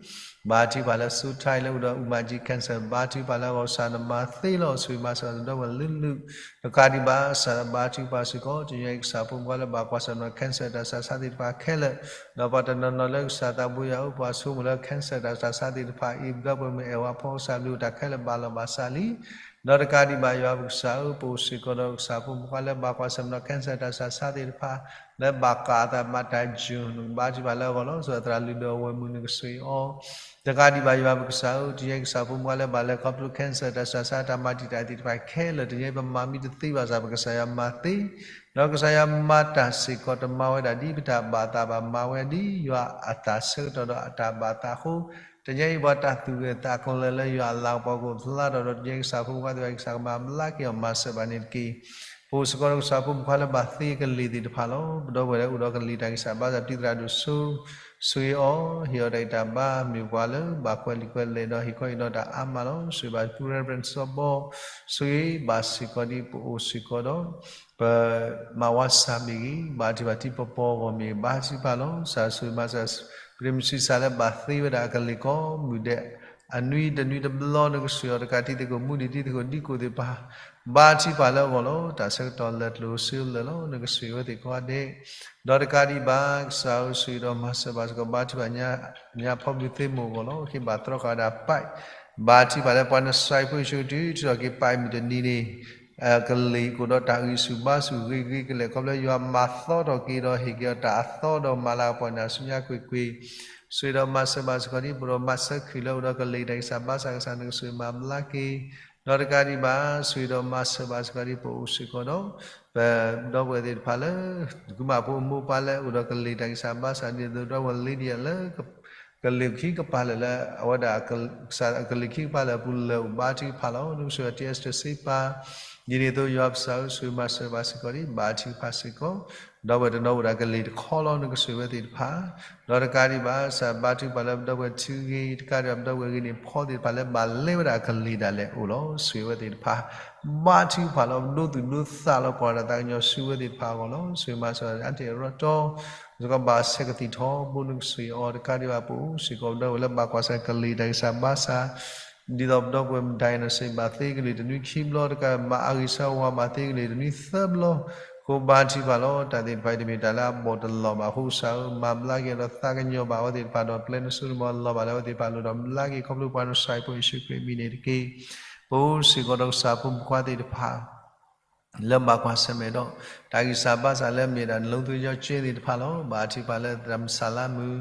ဘါထုကဖၣ်လၢ စူထါအံၤလၢအိၣ်ဒီး အူမၤကၠံ cancer ဘါထုကဖၣ်လၢအဂီၢ် ကစၢ်နမၤသ့လီၤ ဆိၣ်ဂ့ၤမၤစၢၤဘၣ်စ့ၢ်ကီးဒီပုၢ်ဝဲၢ်လုၢ်လုၢ် တကးဒံးဘၣ် ကစၢ်ဘါထုကဖၣ်စ့ၢ်ကီး တနံၤအံၤကစၢ်ဖိမုၣ်ဖိခွါလၢဘၣ်ကွၢ်ဆၢၣ်မဲာ်ဒီး cancer တၢ်ဆူးတၢ်ဆါသ့ၣ်တဖၣ်ခဲလၢာ် ဒီးပှၤတနီၤနီၤလၢကစၢ်သးဘိယွၤဧၢ ပှၤဆိကမိၣ်လၢ cancer တၢ်ဆူးတၢ်ဆါသ့ၣ်တဖၣ်အံၤ ဒီပုၢ်ဝဲၢ်မုၢ်အဲၣ်ဝါဖီကစၢ်ဘျုးတၢ်ခဲလၢာ်ဘၣ်လီၤဘၣ်စးလံ ဒီးတကးဒံးဘၣ်ယွၤပကစၢ်ဧၢ ပအိၣ်စ့ၢ်ကီးဒီးကစၢ်ဖိမုၣ်ဖိခွါလၢဘၣ်ကွၢ်ဆၢၣ်မဲာ်ဒီး cancer တၢ်ဆူးတၢ်ဆါသ့ၣ်တဖၣ် လၢဘၣ်ကးအသးမၤတၢ်ယိာ် နကဘါထုကဖၣ်လၢအဂီၢ်လီၤ ဆိၣ်ဂ့ၤသရၣ်လုၢ်ဒိၣ်အဝဲၢ်မုၣ် နကဆိၣ်ဂ့ၤအီၤ တကးဒံးဘၣ်ယွၤပကစၢ်ဧၢ တနံၤအံၤကစၢ်ဖိမုၣ်ဖိခွါလၢဘၣ်လဲၤခီဖျိ cancer တၢ်ဆူးတၢ်ဆါတၢ်မၤတံာ်တာ်သ့ၣ်တဖၣ်ခဲလၢာ် တနံၤအံၤပမၤမံတသ့ဘၣ်ဆၣ် ပကစၢ်ယွၤမၤသ့ ဒီးကစၢ်ယွၤမၤတၢ်စ့ၢ်ကီး တမၤဝဲဒၣ်ဒ်ပတၢ်ဘၣ်သးဘၣ် မၤဝဲဒ်ယွၤအတၢ်ဆၢကတီၢ်ဒီးအတၢ်ဘၣ်သးအဃိ တနံၤအံၤပှၤတၢ်သူၣ်ဂၢၢ်သးကျၢၤလၢယွၤအလၤကပီၤကအိၣ်ဖျါထီၣ်ဒီး တနံၤအံၤကစၢ်ဖိမုၣ်ဖိခွါသ့ၣ်တဖၣ် ကစၢ်ကမၤဘျါက့ၤအီၤ မၤစၢၤဘၣ်န့ၣ်တက့ၢ်. ပအိၣ်စ့ၢ်ကီးဒီးကစၢ်ဖိမုၣ်ဖိခွါလၢဘၣ်သ့ကလံၤသ့ၣ်တဖၣ်လီၤ. ပဒီပုၢ်ဝဲၢ်လၢအိၣ်ဒီးကလံၤတၢ်ဂံၢ်စၢ်ဘါစၢ် ပတံၤသရၣ်ဒိၣ်စိ ဆိၣ်ဂ့ၤအီၤ ဟ့ၣ်အီၤတၢ်ဂံၢ်တၢ်ဘါ မ့ၢ်ပှၤလၢဘၣ်ကွဲးလံာ်ကွဲးလဲၢ်ဒီးဟ့ၣ်ခီဟ့ၣ်နီၤတၢ်အါမးလီၤ. ဆိၣ်ဂ့ၤဘၣ်ပူ Reverend စီၤဘီ ဆိၣ်ဂ့ၤဘၣ်စ့ၢ်ကီးဒ်ပအိၣ်စ့ၢ်ကီးဒီး ပမၤဝါစၢ်မ့ၢ်ဂ့ၤ ဘါထုကဖၣ်တံၤပီၤပီၤအဂီၢ်မ့ၢ်ဂ့ၤ ဘါထုကဖၣ်လီၤ. ကစၢ်ဆိၣ်ဂ့ၤမၤစၢၤ ပတံၤမုၢ်ဆံးစၢ်လၢဘၣ်သ့ဝဲဒၣ်အကလံၤကိးမုၢ်ဒဲး အနွံတနွံတဘျီ နကဆိၣ်ဂ့ၤအီၤတကးတံၤသကိးမူဒံးတံၤသကိးဒံကိးသ့ၣ်တဖၣ် ဘါထုကဖၣ်လၢအဂီၢ်လီၤ. တၢ်ဆၢကတီၢ်လၢာ်ကျိၤစ့လၢာ်လီၤ. နကဆိၣ်ဂ့ၤဝဲသ့ၣ်ကိးဂၤဒဲး ဒီးတကးဒံးဘၣ် ကစၢ်ဧၢဆိၣ်ဂ့ၤဒီးမၤစၢၤဘၣ်စ့ၢ်ကီး ဘါထုကဖၣ်ညါ ညါဖီဘျုးသ့မိၢ်အဂီၢ်လီၤ. က့ၤဘၣ်သြီဃာ်ဝဲဒၣ် pipe ဘါထုကဖၣ်လၢပှၤနစဲးဖိယ့ၣ်ၡူးတုၤထီၣ်က့ၤ pipe မုၢ်တနံၤန့ၣ် ကလံၤကအိၣ်ဒီးတၢ်ဂံၢ်ဆူၣ်ဘါဆူၣ်ဂ့ၤဂ့ၤကလဲာ် ခီဖျိယွၤမၤသီထီၣ်က့ၤဒီးဟ့ၣ်က့ၤအီၤတၢ်အသီဒီးမၤလၤကပီၤန့ၢ်အီၤဆူညါကွ့ၢ်ကွ့ၢ်, ဆိၣ်ဂ့ၤဒီးမၤစၢၤဘၣ်စ့ၢ်ကီးဒ် ပဒိၣ်မၤစၢၤခုၣ်လၢအိၣ်ဒီးကလံၤတၢ်ဂံၢ်စၢ်ဘါစၢ်ကစၢ်နကဆိၣ်ဂ့ၤမၤဘျါက့ၤ, ဒီးတကးဒံးဘၣ် ဆိၣ်ဂ့ၤဒီးမၤစၢၤဘၣ်စ့ၢ်ကီးဒ်ပအိၣ်စ့ၢ်ကီးဒီး ပဒီပုၢ်ဝဲၢ်သ့ၣ်တဖၣ်လၢ ဒုးကမၣ်ဖိအမိၢ်ပၢ်လၢအိၣ်ဒီးကလံၤတၢ်ဂံၢ်စၢ်ဘါစၢ် ဒ်သိးဒီပုၢ်ဝဲၢ် Lydia လၢ ကလံၤခံကပၤလၢာ်လၢ အဝဲဒၣ် ကလံၤခံကပၤလၢာ်အပူၤလၢာ်အိၣ်ဘါထုကဖၣ်လီၤ. နကဆိၣ်ဂ့ၤအီၤ T Esther စ့ပၤ, ဒ်န့ၣ်အသိးယွၤပကစၢ်ဧၢ ဆိၣ်ဂ့ၤမၤစၢၤဘၣ်စ့ၢ်ကီးဒ် ဘါထုကဖၣ်စ့ၢ်ကီး ဒီပုၢ်ဝဲၢ်တနီၤအိၣ်ဒီးကလံၤတခီလီၤ နကဆိၣ်ဂ့ၤဝဲသ့ၣ်တဖၣ်, ဒီးတကးဒံးဘၣ် ကစၢ်ဘါထုကဖၣ်လၢပဒီပုၢ်ဝဲၢ်ထံဂ့ၤ တကးဒံးဘၣ်ပဒီပုၢ်ဝဲၢ်ဂ့ၤန့ၣ်ဖီသ့ၣ်တဖၣ်လၢဘၣ်လဲဝဲဒၣ်ကလံၤဒၣ်လဲာ်အိၣ်လီၤ. ဆိၣ်ဂ့ၤဝဲသ့ၣ်တဖၣ် ဘါထုကဖၣ်လီၤ ဒိသူၣ်ဒိသးလီၤ ကွၢ်တၢ်သးကညီၤဆူဝဲသ့ၣ်တဖၣ်အဂီၢ်လီၤ. ဆိၣ်ဂ့ၤမၤစၢၤအါတ့ၢ်အရီတီ စ့ၢ်ကီးဘၣ်ဆဲးကသံၣ်ထီဘိ နကဆိၣ်ဂ့ၤအီၤ တကးဒံးဘၣ်ပအိၣ်စ့ၢ်ကီးပဒီပုၢ်ဝဲၢ်လၢဘၣ်ကွၢ်ဆၢၣ်ကလံၤတၢ်ဂံၢ်စၢ်ဘါစၢ် ဒ်သိးပဒီပုၢ်ဝဲၢ် ဒိၣ်နစ့ၣ် ဘၣ်သ့ကလံၤတနွံခံဘျီ တကးဒံးဘၣ်မၤအဂံၢ်ဆၢဝါ ဘၣ်သ့ကလံၤတနွံသၢဘျီ, ဃိဘါထုကဖၣ်လီၤ တၢ်သ့ၣ်တဖၣ်အံၤတမ့ၢ်တၢ်လၢအဘီၣ်တလီၤဘၣ်အဃိ ကစၢ်ဧၢ မၤဘျါက့ၤအီၤဒီးသးကညီၤဘၣ်အဝဲသ့ၣ်တဖၣ်ဒီး ပျဲနစိနမီၤလီၤဘၣ်လၢအဝဲသ့ၣ်တဖၣ်လိၣ်ဒီးဘျါက့ၤ ခီဖျိပှၤနဆှၢအဖိယ့ၣ်ၡူးခရံာ်အမံၤန့ၣ်တက့ၢ်. ပအိၣ်စ့ၢ်ကီးဒီးကစၢ်ဖိမုၣ်ခွါသ့ၣ်တဖၣ် လၢဘၣ်ကွၢ်ဆၢၣ်မဲာ်ဒီး တၢ်ဂံၢ်စၢ်ဘါစၢ်လၢအမ့ၢ်ဒၣ် နလီသဝံယီကၠ့သ့ၣ်တဖၣ်လီၤ. ဘါထုကဖၣ်လၢသရၣ်မုၣ်စၤလါမုၣ်,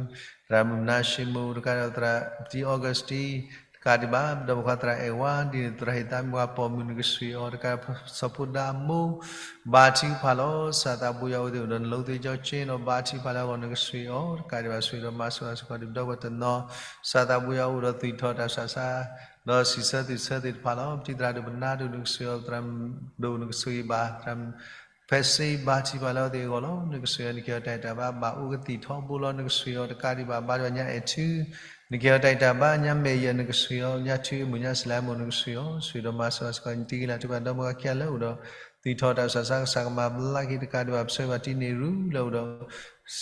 သရၣ်မုၣ်မနၤၡ့မုၣ်, တကးဒံး သရၣ်ပတံ Augustine, တကးဒံးဘၣ် ပဒီပုၢ်ဝဲၢ်ခွါသရၣ်အဲၣ်ဝါ, ဒ်န့ၣ်သရၣ်ဟ့ၣ်သးမုၢ်ဝါပိာ်မုၣ် နကဆိၣ်ဂ့ၤအီၤ တကးဒံး စီၤဖိဒါအမိၢ်, ဘါထုကဖၣ်လီၤ. ကစၢ်သးဘိယွၤအိၣ်သ့ၣ်အိၣ်ဒီးနလီသဝံယီကၠ့ဒီး ဘါထုကဖၣ်လၢအဂီၢ် နကဆိၣ်ဂ့ၤအီၤ တကးဒံးဘၣ် ဆိၣ်ဂ့ၤဒီးမၤစၢၤဘၣ်စ့ၢ်ကီးဒ်ပဒီပုၢ်ဝဲၢ်တနီၤ ကစၢ်သးဘိယွၤအိၣ်ဒီးသွံၣ်ထီၣ်တၢ်ဆူးတၢ်ဆါ ဒီးစံးဆၢသွံၣ်ဆၢသ့ၣ်တဖၣ်လီၤ. ပတံၤသရၣ်ဒိၣ်ပနၢ်ဒိၣ် နကဆိၣ်ဂ့ၤအီၤ သရၣ်ဒိၣ် နကဆိၣ်ဂ့ၤဘၣ် သရၣ်ဖဲစ့ ဘါထုကဖၣ်လၢအဝဲသ့ၣ်အဂီၢ်လီၤ. နကဆိၣ်ဂ့ၤအီၤ နကဲအီၤတၢ်အံၤတၢ်ဘါ ဘၣ်အိၣ်ကသံၣ်ထီဘိလီၤ. နကဆိၣ်ဂ့ၤအီၤ တကးဒံးဘၣ် ဘါထုကဖၣ်ညါအဲၣ်ထူ နကဲအီၤတၢ်အံၤတၢ်ဘါ ညါမဲာ်ယဲၢ် နကဆိၣ်ဂ့ၤအီၤ ညါထူအမုၢ် ညါစလၢအမိၢ် နကဆိၣ်ဂ့ၤအီၤ ဆိၣ်ဂ့ၤဒီးမၤစၢၤဘၣ်စ့ၢ်ကီး နတံၤဂ့ၤလၢ်ထူဘၣ် ဒီမါဝၤခံဂၤလၢအိၣ်ဒီး သွံၣ်ထီၣ်တၢ်ဆူးတၢ်ဆါ ကစၢ်ကမၤဘျါက့ၤ တကးဒံးဘၣ် ပဆၢဂ့ၤဘၣ်တံၤန့ၢ်ရူလၢအိၣ်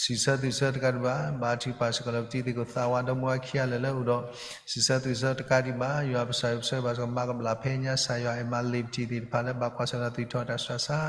ဒီး စံးဆၢသွံၣ်ဆၢ တကးဒံးဘၣ် ဘါထုကဖၣ်စ့ၢ်ကီးလၢပတံၤသကိးသးဝါ ဒီမါဝၤခံဂၤလၢာ်လၢအိၣ်ဒီး စံးဆၢသွံၣ်ဆၢ တကးဒံးဘၣ် ယွၤပကစၢ် ပဆၢဂ့ၤဘၣ်စ့ၢ်ကီး မၤကဘျၣ်ဖဲညါ ကစၢ်ယွၤအဲၣ်မးလ့ၤပတံၤသ့ၣ်တဖၣ်လၢဘၣ်ကွၢ်ဆၢၣ်ဒီးသွံၣ်ထီၣ်တၢ်ဆူးတၢ်ဆါ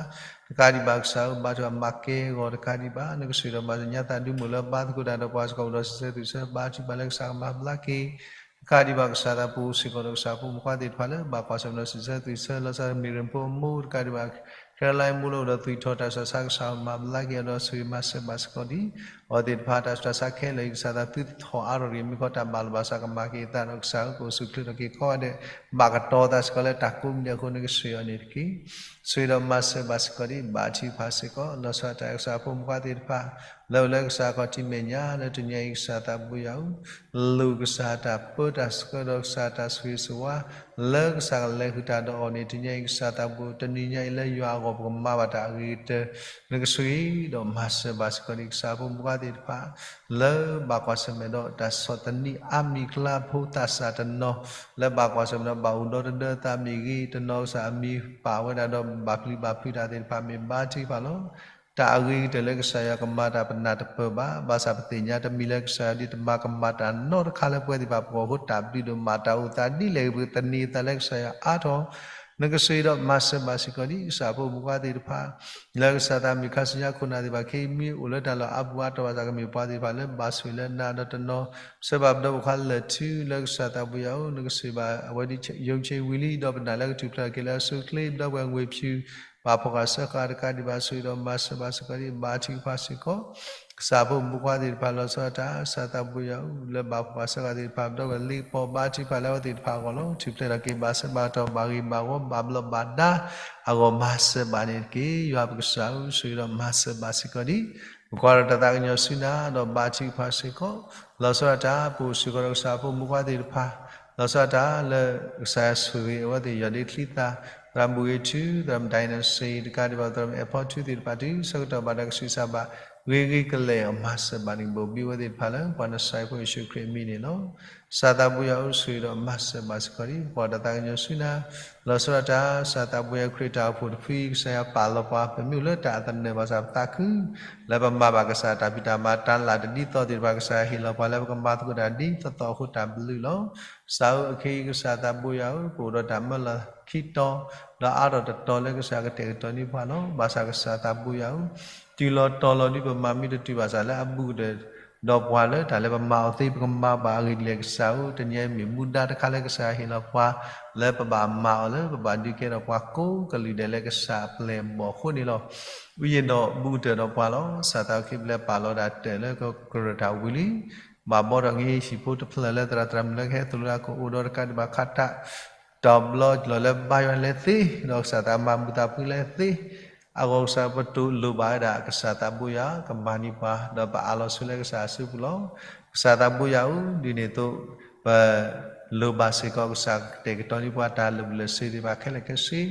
တကးဒံးဘၣ် ကစၢ်ဧၢ ဘါထုကဖၣ်မၤကဲအဂီၢ် တကးဒံးဘၣ် နကဆိၣ်ဂ့ၤဒီးမၤစၢၤညါသးဒုးမိၢ်လၢဘါသကိးတၢ်ဒီးပှၤစ့ၢ်ကီးအိၣ်ဒီးစံးဆၢသွံၣ်ဆၢ ဘါထုကဖၣ်လၢကစၢ်ကမၤဘျါက့ၤ တကးဒံးဘၣ် ကစၢ်သးပူၤစ့ၢ်ကီးဒီးကစၢ်ဖိမုၣ်ခွါသ့ၣ်တဖၣ်လၢဘၣ်ကွၢ်ဆၢၣ်မဲာ်ဒီးစံးဆၢသွံၣ်ဆၢ လီၤဆီဒၣ်တၢ်မ့ၢ်ရမဖိအမိၢ် တကးဒံးဘၣ် ခဲလၢာ်မိၢ်လၢအိၣ်ဒီးသွံၣ်ထီၣ်တၢ်ဆူးတၢ်ဆါ ကစၢ်မၤဘျါက့ၤအီၤဒီးဆိၣ်ဂ့ၤမၤစၢၤဘၣ်စ့ၢ်ကီးဒံး အဝဲသ့ၣ်တဖၣ်တၢ်ဆူးတၢ်ဆါခဲလၢာ်အံၤ ကစၢ်သးသုတထီၣ်အါထီၣ်တဂ့ၤ မ့ၢ်ကီးတၢ်ဘၣ်လိာ်ဘၣ်စးကမၤက့ၤအသးဒီးကစၢ်ဧၢ ကအိၣ်ဆူၣ်အိၣ်ချ့ထီၣ်က့ၤကိးဂၤဒဲး ဘၣ်ကတီၤသးစ့ၢ်ကီးလၢတၢ်ကိးမံၤဒဲးအဃိ နကဆိၣ်ဂ့ၤအီၤန့ၣ်တက့ၢ်. ဆိၣ်ဂ့ၤဒီးမၤစၢၤဘၣ်စ့ၢ်ကီးဒံး ဘါထုကဖၣ်စ့ၢ်ကီး လီၤဆီဒၣ်တၢ်ကစၢ်ဖိမုၣ်ခွါသ့ၣ်တဖၣ် လၢအအိၣ်လၢကစၢ်အခီၣ်ထံးမဲာ်ညါ လၢတနံၤအံၤ ကစၢ်သးပူၤယွၤဧၢ လူၤကစၢ်တၢ်ပၢတၢ်ဆှၢဒီးကစၢ်တၢ်ဆိၣ်ဂ့ၤဆိၣ်ဝါ လၢကစၢ်ကလဲၤဃုာ်တၢ်ဒီးအီၤန့ၣ် တနံၤအံၤကစၢ်သးပူၤ တနံၤညါအံၤလၢယွၤအဂီၢ်ပကမၤဘၣ်တၢ်အဂ့ၤကတၢၢ် နကဆိၣ်ဂ့ၤဒီးမၤစၢၤဘၣ်စ့ၢ်ကီးဒံး ကစၢ်ဖိမုၣ်ခွါသ့ၣ်တဖၣ် လၢဘၣ်ကွၢ်ဆၢၣ်မဲာ်ဒီးတၢ်ဆီၣ်သနံးအါမံၤကျါဖိသးစၢ်တနီၤ လၢဘၣ်ကွၢ်ဆၢၣ်မဲာ်ဒီးဘၣ်အိၣ်ဒီသဒၢသးမ့ၢ်ဂ့ၤ တနီၤကစၢ်အမံၤပာ်ဝဲဒၣ်ဒီးဘၣ်ပျံၤဘၣ်ဖုးတၢ်သ့ၣ်တဖၣ်မ့ၢ်ဘါထုကဖၣ်လီၤ. တၢ်အဂ့ၤကတၢၢ်လၢကစၢ်ယွၤကမၤတၢ်ပနၢ်တပၢၢ်ဘၣ်. ဘၣ်ဆၣ်ပသ့ၣ်ညါတမံၤလၢကစၢ်ယွၤဒ်တမၤကမၤတၢ်နီတခါလၢပဝဲသ့ၣ်တဖၣ်ပဂီၢ်အဃိ တၢ်ဘျုးဒိၣ်မး တၢ်အိၣ်သးဒ်လဲၣ်ဂ့ၤ ပကသန့ၤအသးလၢကစၢ်ယွၤအါထီၣ် နကဆိၣ်ဂ့ၤဒီးမၤစၢၤဘၣ်စ့ၢ်ကီးဒံး ကစၢ်ဖိမုၣ်ခွါသ့ၣ်တဖၣ် လၢကစၢ်သးမုၣ်ခါဆူညါခိၣ်နၢ်သ့ၣ်တဖၣ် ခဲအံၤမ့ၢ်အိၣ်လၢတၢ်လီၢ်အါပူၤအါတီၤဘၣ်ဆၣ် ကမ့ၢ်ပှၤသ့ၣ်တဖၣ်လၢဘၣ်ဆိၣ်ဂ့ၤလၢနၤဒီးတနီၤ ပဆၢဘၣ်ပဒီပုၢ်ဝဲၢ်ခွါလၢာ်ထူလၢကစၢ်သးပူၤယွၤဧၢ နကဆိၣ်ဂ့ၤဘၣ်အဝဲဒ်ယိၤကၠ့ဝံၤလံ ဒီးပနာ်လၢကထူၣ်ဖျဲးထီၣ်က့ၤလၢအဆိအချ့ ပဒီပုၢ်ဝဲၢ်ငွေဖြူ ဘၣ်ဖီၣ်ဃာ်စၢဃာ်တကးဒံးဘၣ် ဆိၣ်ဂ့ၤဒီးမၤစၢၤဘၣ်စ့ၢ်ကီးဒံး ဘါထုကဖၣ်စ့ၢ်ကီး ကစၢ်ဖိမုၣ်ဖိခွါသ့ၣ်တဖၣ် လီၤဆီဒၣ်တၢ် ကစၢ်သးပူၤယွၤဧၢ လၢဘၣ်ဖီၣ်ဃာ်စၢဃာ်သ့ၣ်တဖၣ် ပဒီပုၢ်ဝဲၢ်လ့ပီ ဘါထုကဖၣ်လၢအဝဲသ့ၣ်တဖၣ်အဂီၢ်လီၤ. ထူၣ်ဖျဲးထီၣ်က့ၤ ဘၣ်ဆၢဘၣ်တီၤ ဘၣ်ဂ့ၤဘၣ်ဂီၤ ဘၣ်ဘျီးဘၣ်ဒါအဂီၢ် မၤစၢၤဘၣ်န့ၣ်တက့ၢ်. ယွၤပကစၢ်ဧၢ ဆိၣ်ဂ့ၤဒီးမၤစၢၤဘၣ်စ့ၢ်ကီးဒံး ပကွၢ်ဒီးတၢ်သးကညီၤဆူနၤ ဒီးဘါထုကဖၣ်စ့ၢ်ကီး လီၤဆီဒၣ်တၢ် ပအိၣ်စ့ၢ်ကီးဒီးကစၢ်ဖိမုၣ်ဖိခွါသ့ၣ်တဖၣ် လီၤဆီဒၣ်တၢ်လၢ ကစၢ်ယွၤဆိၣ်ဂ့ၤအဝဲသ့ၣ် ယွၤဒ့ချံသၣ် သရၣ်မုၣ်ဂ့ၤထူ သရၣ်မုၣ်ဒၣ်နစ့ၣ် တကးဒံးဘၣ် သရၣ်မုၣ်အဲၣ်ဖီထူသ့ၣ်တဖၣ် တုၤဆၢကတီၢ်ဘၣ်တၢ်ကဆူးကဆးဘၣ် ဂ့ၤဂ့ၤကလဲာ်အီၤ မၤစၢၤဘၣ်န့ၣ် ဘိၣ်ဘံဝဲသ့ၣ်တဖၣ်လၢ ပှၤနစၢ်ဖိယ့ၣ်ၡူးခရံာ်အမံၤန့ၣ်လီၤ. ကစၢ်သးပူၤယွၤဧၢ ဆိၣ်ဂ့ၤဒီးမၤစၢၤဘၣ်စ့ၢ်ကီးဒံး ပကွၢ်တၢ်သးကညီၤဆူနၤ လီၤဆီဒၣ်တၢ် ကစၢ်သးပူၤယွၤခရံာ်တၢ်အိၣ်ဖှိၣ်တဖု ကစၢ်ယွၤပာ်လီၤပှၤ ပမ့ၢ်အိၣ်လၢတၢ်အသနၢၣ်ဘၣ်ဆၣ် ပသးခု လၢပမၤဘၣ်ကစၢ်တၢ်ဖံးတၢ်မၤ တၢ်လၢ်တဒ်သိးသ့ၣ်တဖၣ် ကစၢ်ယွၤဟ့ၣ်လီၤပှၤလၢပကမၤသကိးတၢ်ဒ်သိးသိးအဃိ တၢ်ဘျုးလီၤ. ကစၢ်ဧၢ အခဲအံၤ ကစၢ်သးပူၤယွၤဧၢ ပအိၣ်ဒီးတၢ်မၢလီၤခံတီၤ ဒီးအါထီၣ်တတီၤလၢကစၢ်ကတဲာ်ကတီၤန့ၢ်ပှၤလီၤ. ဘၣ်ဆၣ်ကစၢ်သးပူၤယွၤဧၢ တုၤလီၤတီၤလီၤဒ် ပမၤမ့ၢ်တတုၤဘၣ်ဆၣ်လၢအဘူးကတၢၢ် ဒီးပှၤလၢတၢ်လၢပမၤအီၤသ့ ပကမၤဘၣ်အဂ့ၢ်ဒ်လဲၣ်ကစၢ်ဧၢ, တနံၤအံၤမ့ၢ်မူဒါတခါလၢကစၢ်ဟ့ၣ်လီၤပှၤ လၢပဘၣ်မၤအီၤလၢ ပဘၣ်ဒုးကဲထီၣ်ပှၤကိးကလုာ်ဒဲးလၢကစၢ်အပျဲၢ်အဘီၣ်အဃိန့ၣ်လီၤ. ဝံယံၤဒီးဘူးကတၢၢ်ဒီးပှၤလီၤ. ကစၢ်သးအုးက့ၤပျဲပာ်လီၤဒၣ်တၢၢ်လၢကကြၢးတၢ်ဝံၤလံ ဘၣ်ဘီထီၣ်က့ၤဟံၣ်ဖိတဖျၢၣ်လၢသရၣ်သရၣ်မုၣ်လၢကဟဲသိၣ်လိအကအိၣ်ဒီး တကးဒံးဘၣ်ခးတၢ် တဘျီလီၤလၢဘါယွၤလဲၤသ့, ဒီးကစၢ်သးမၤမုာ်သးဖှံလဲၤသ့, အဂီၢ်ကစၢ်ပတိၢ်လိၣ်ဘၣ်ဝဲဒၣ် ကစၢ်သးဘိယွၤကမၤန့ၢ်ပှၤ ဒီးပအးလီၤဆူလၢကစၢ်အစုပူၤလီၤ. ကစၢ်သးဘိယွၤဧၢ, ဒ်န့ၣ်အသိး ပ လိၣ်ဘၣ်စ့ၢ်ကီး ကစၢ်ကတဲာ်ကတီၤန့ၢ်ပှၤတၢ်လၢာ်ဘူၣ်လၢာ်စ့ၤသ့ၣ်တဖၣ်ခဲလၢာ်ခဲဆ့,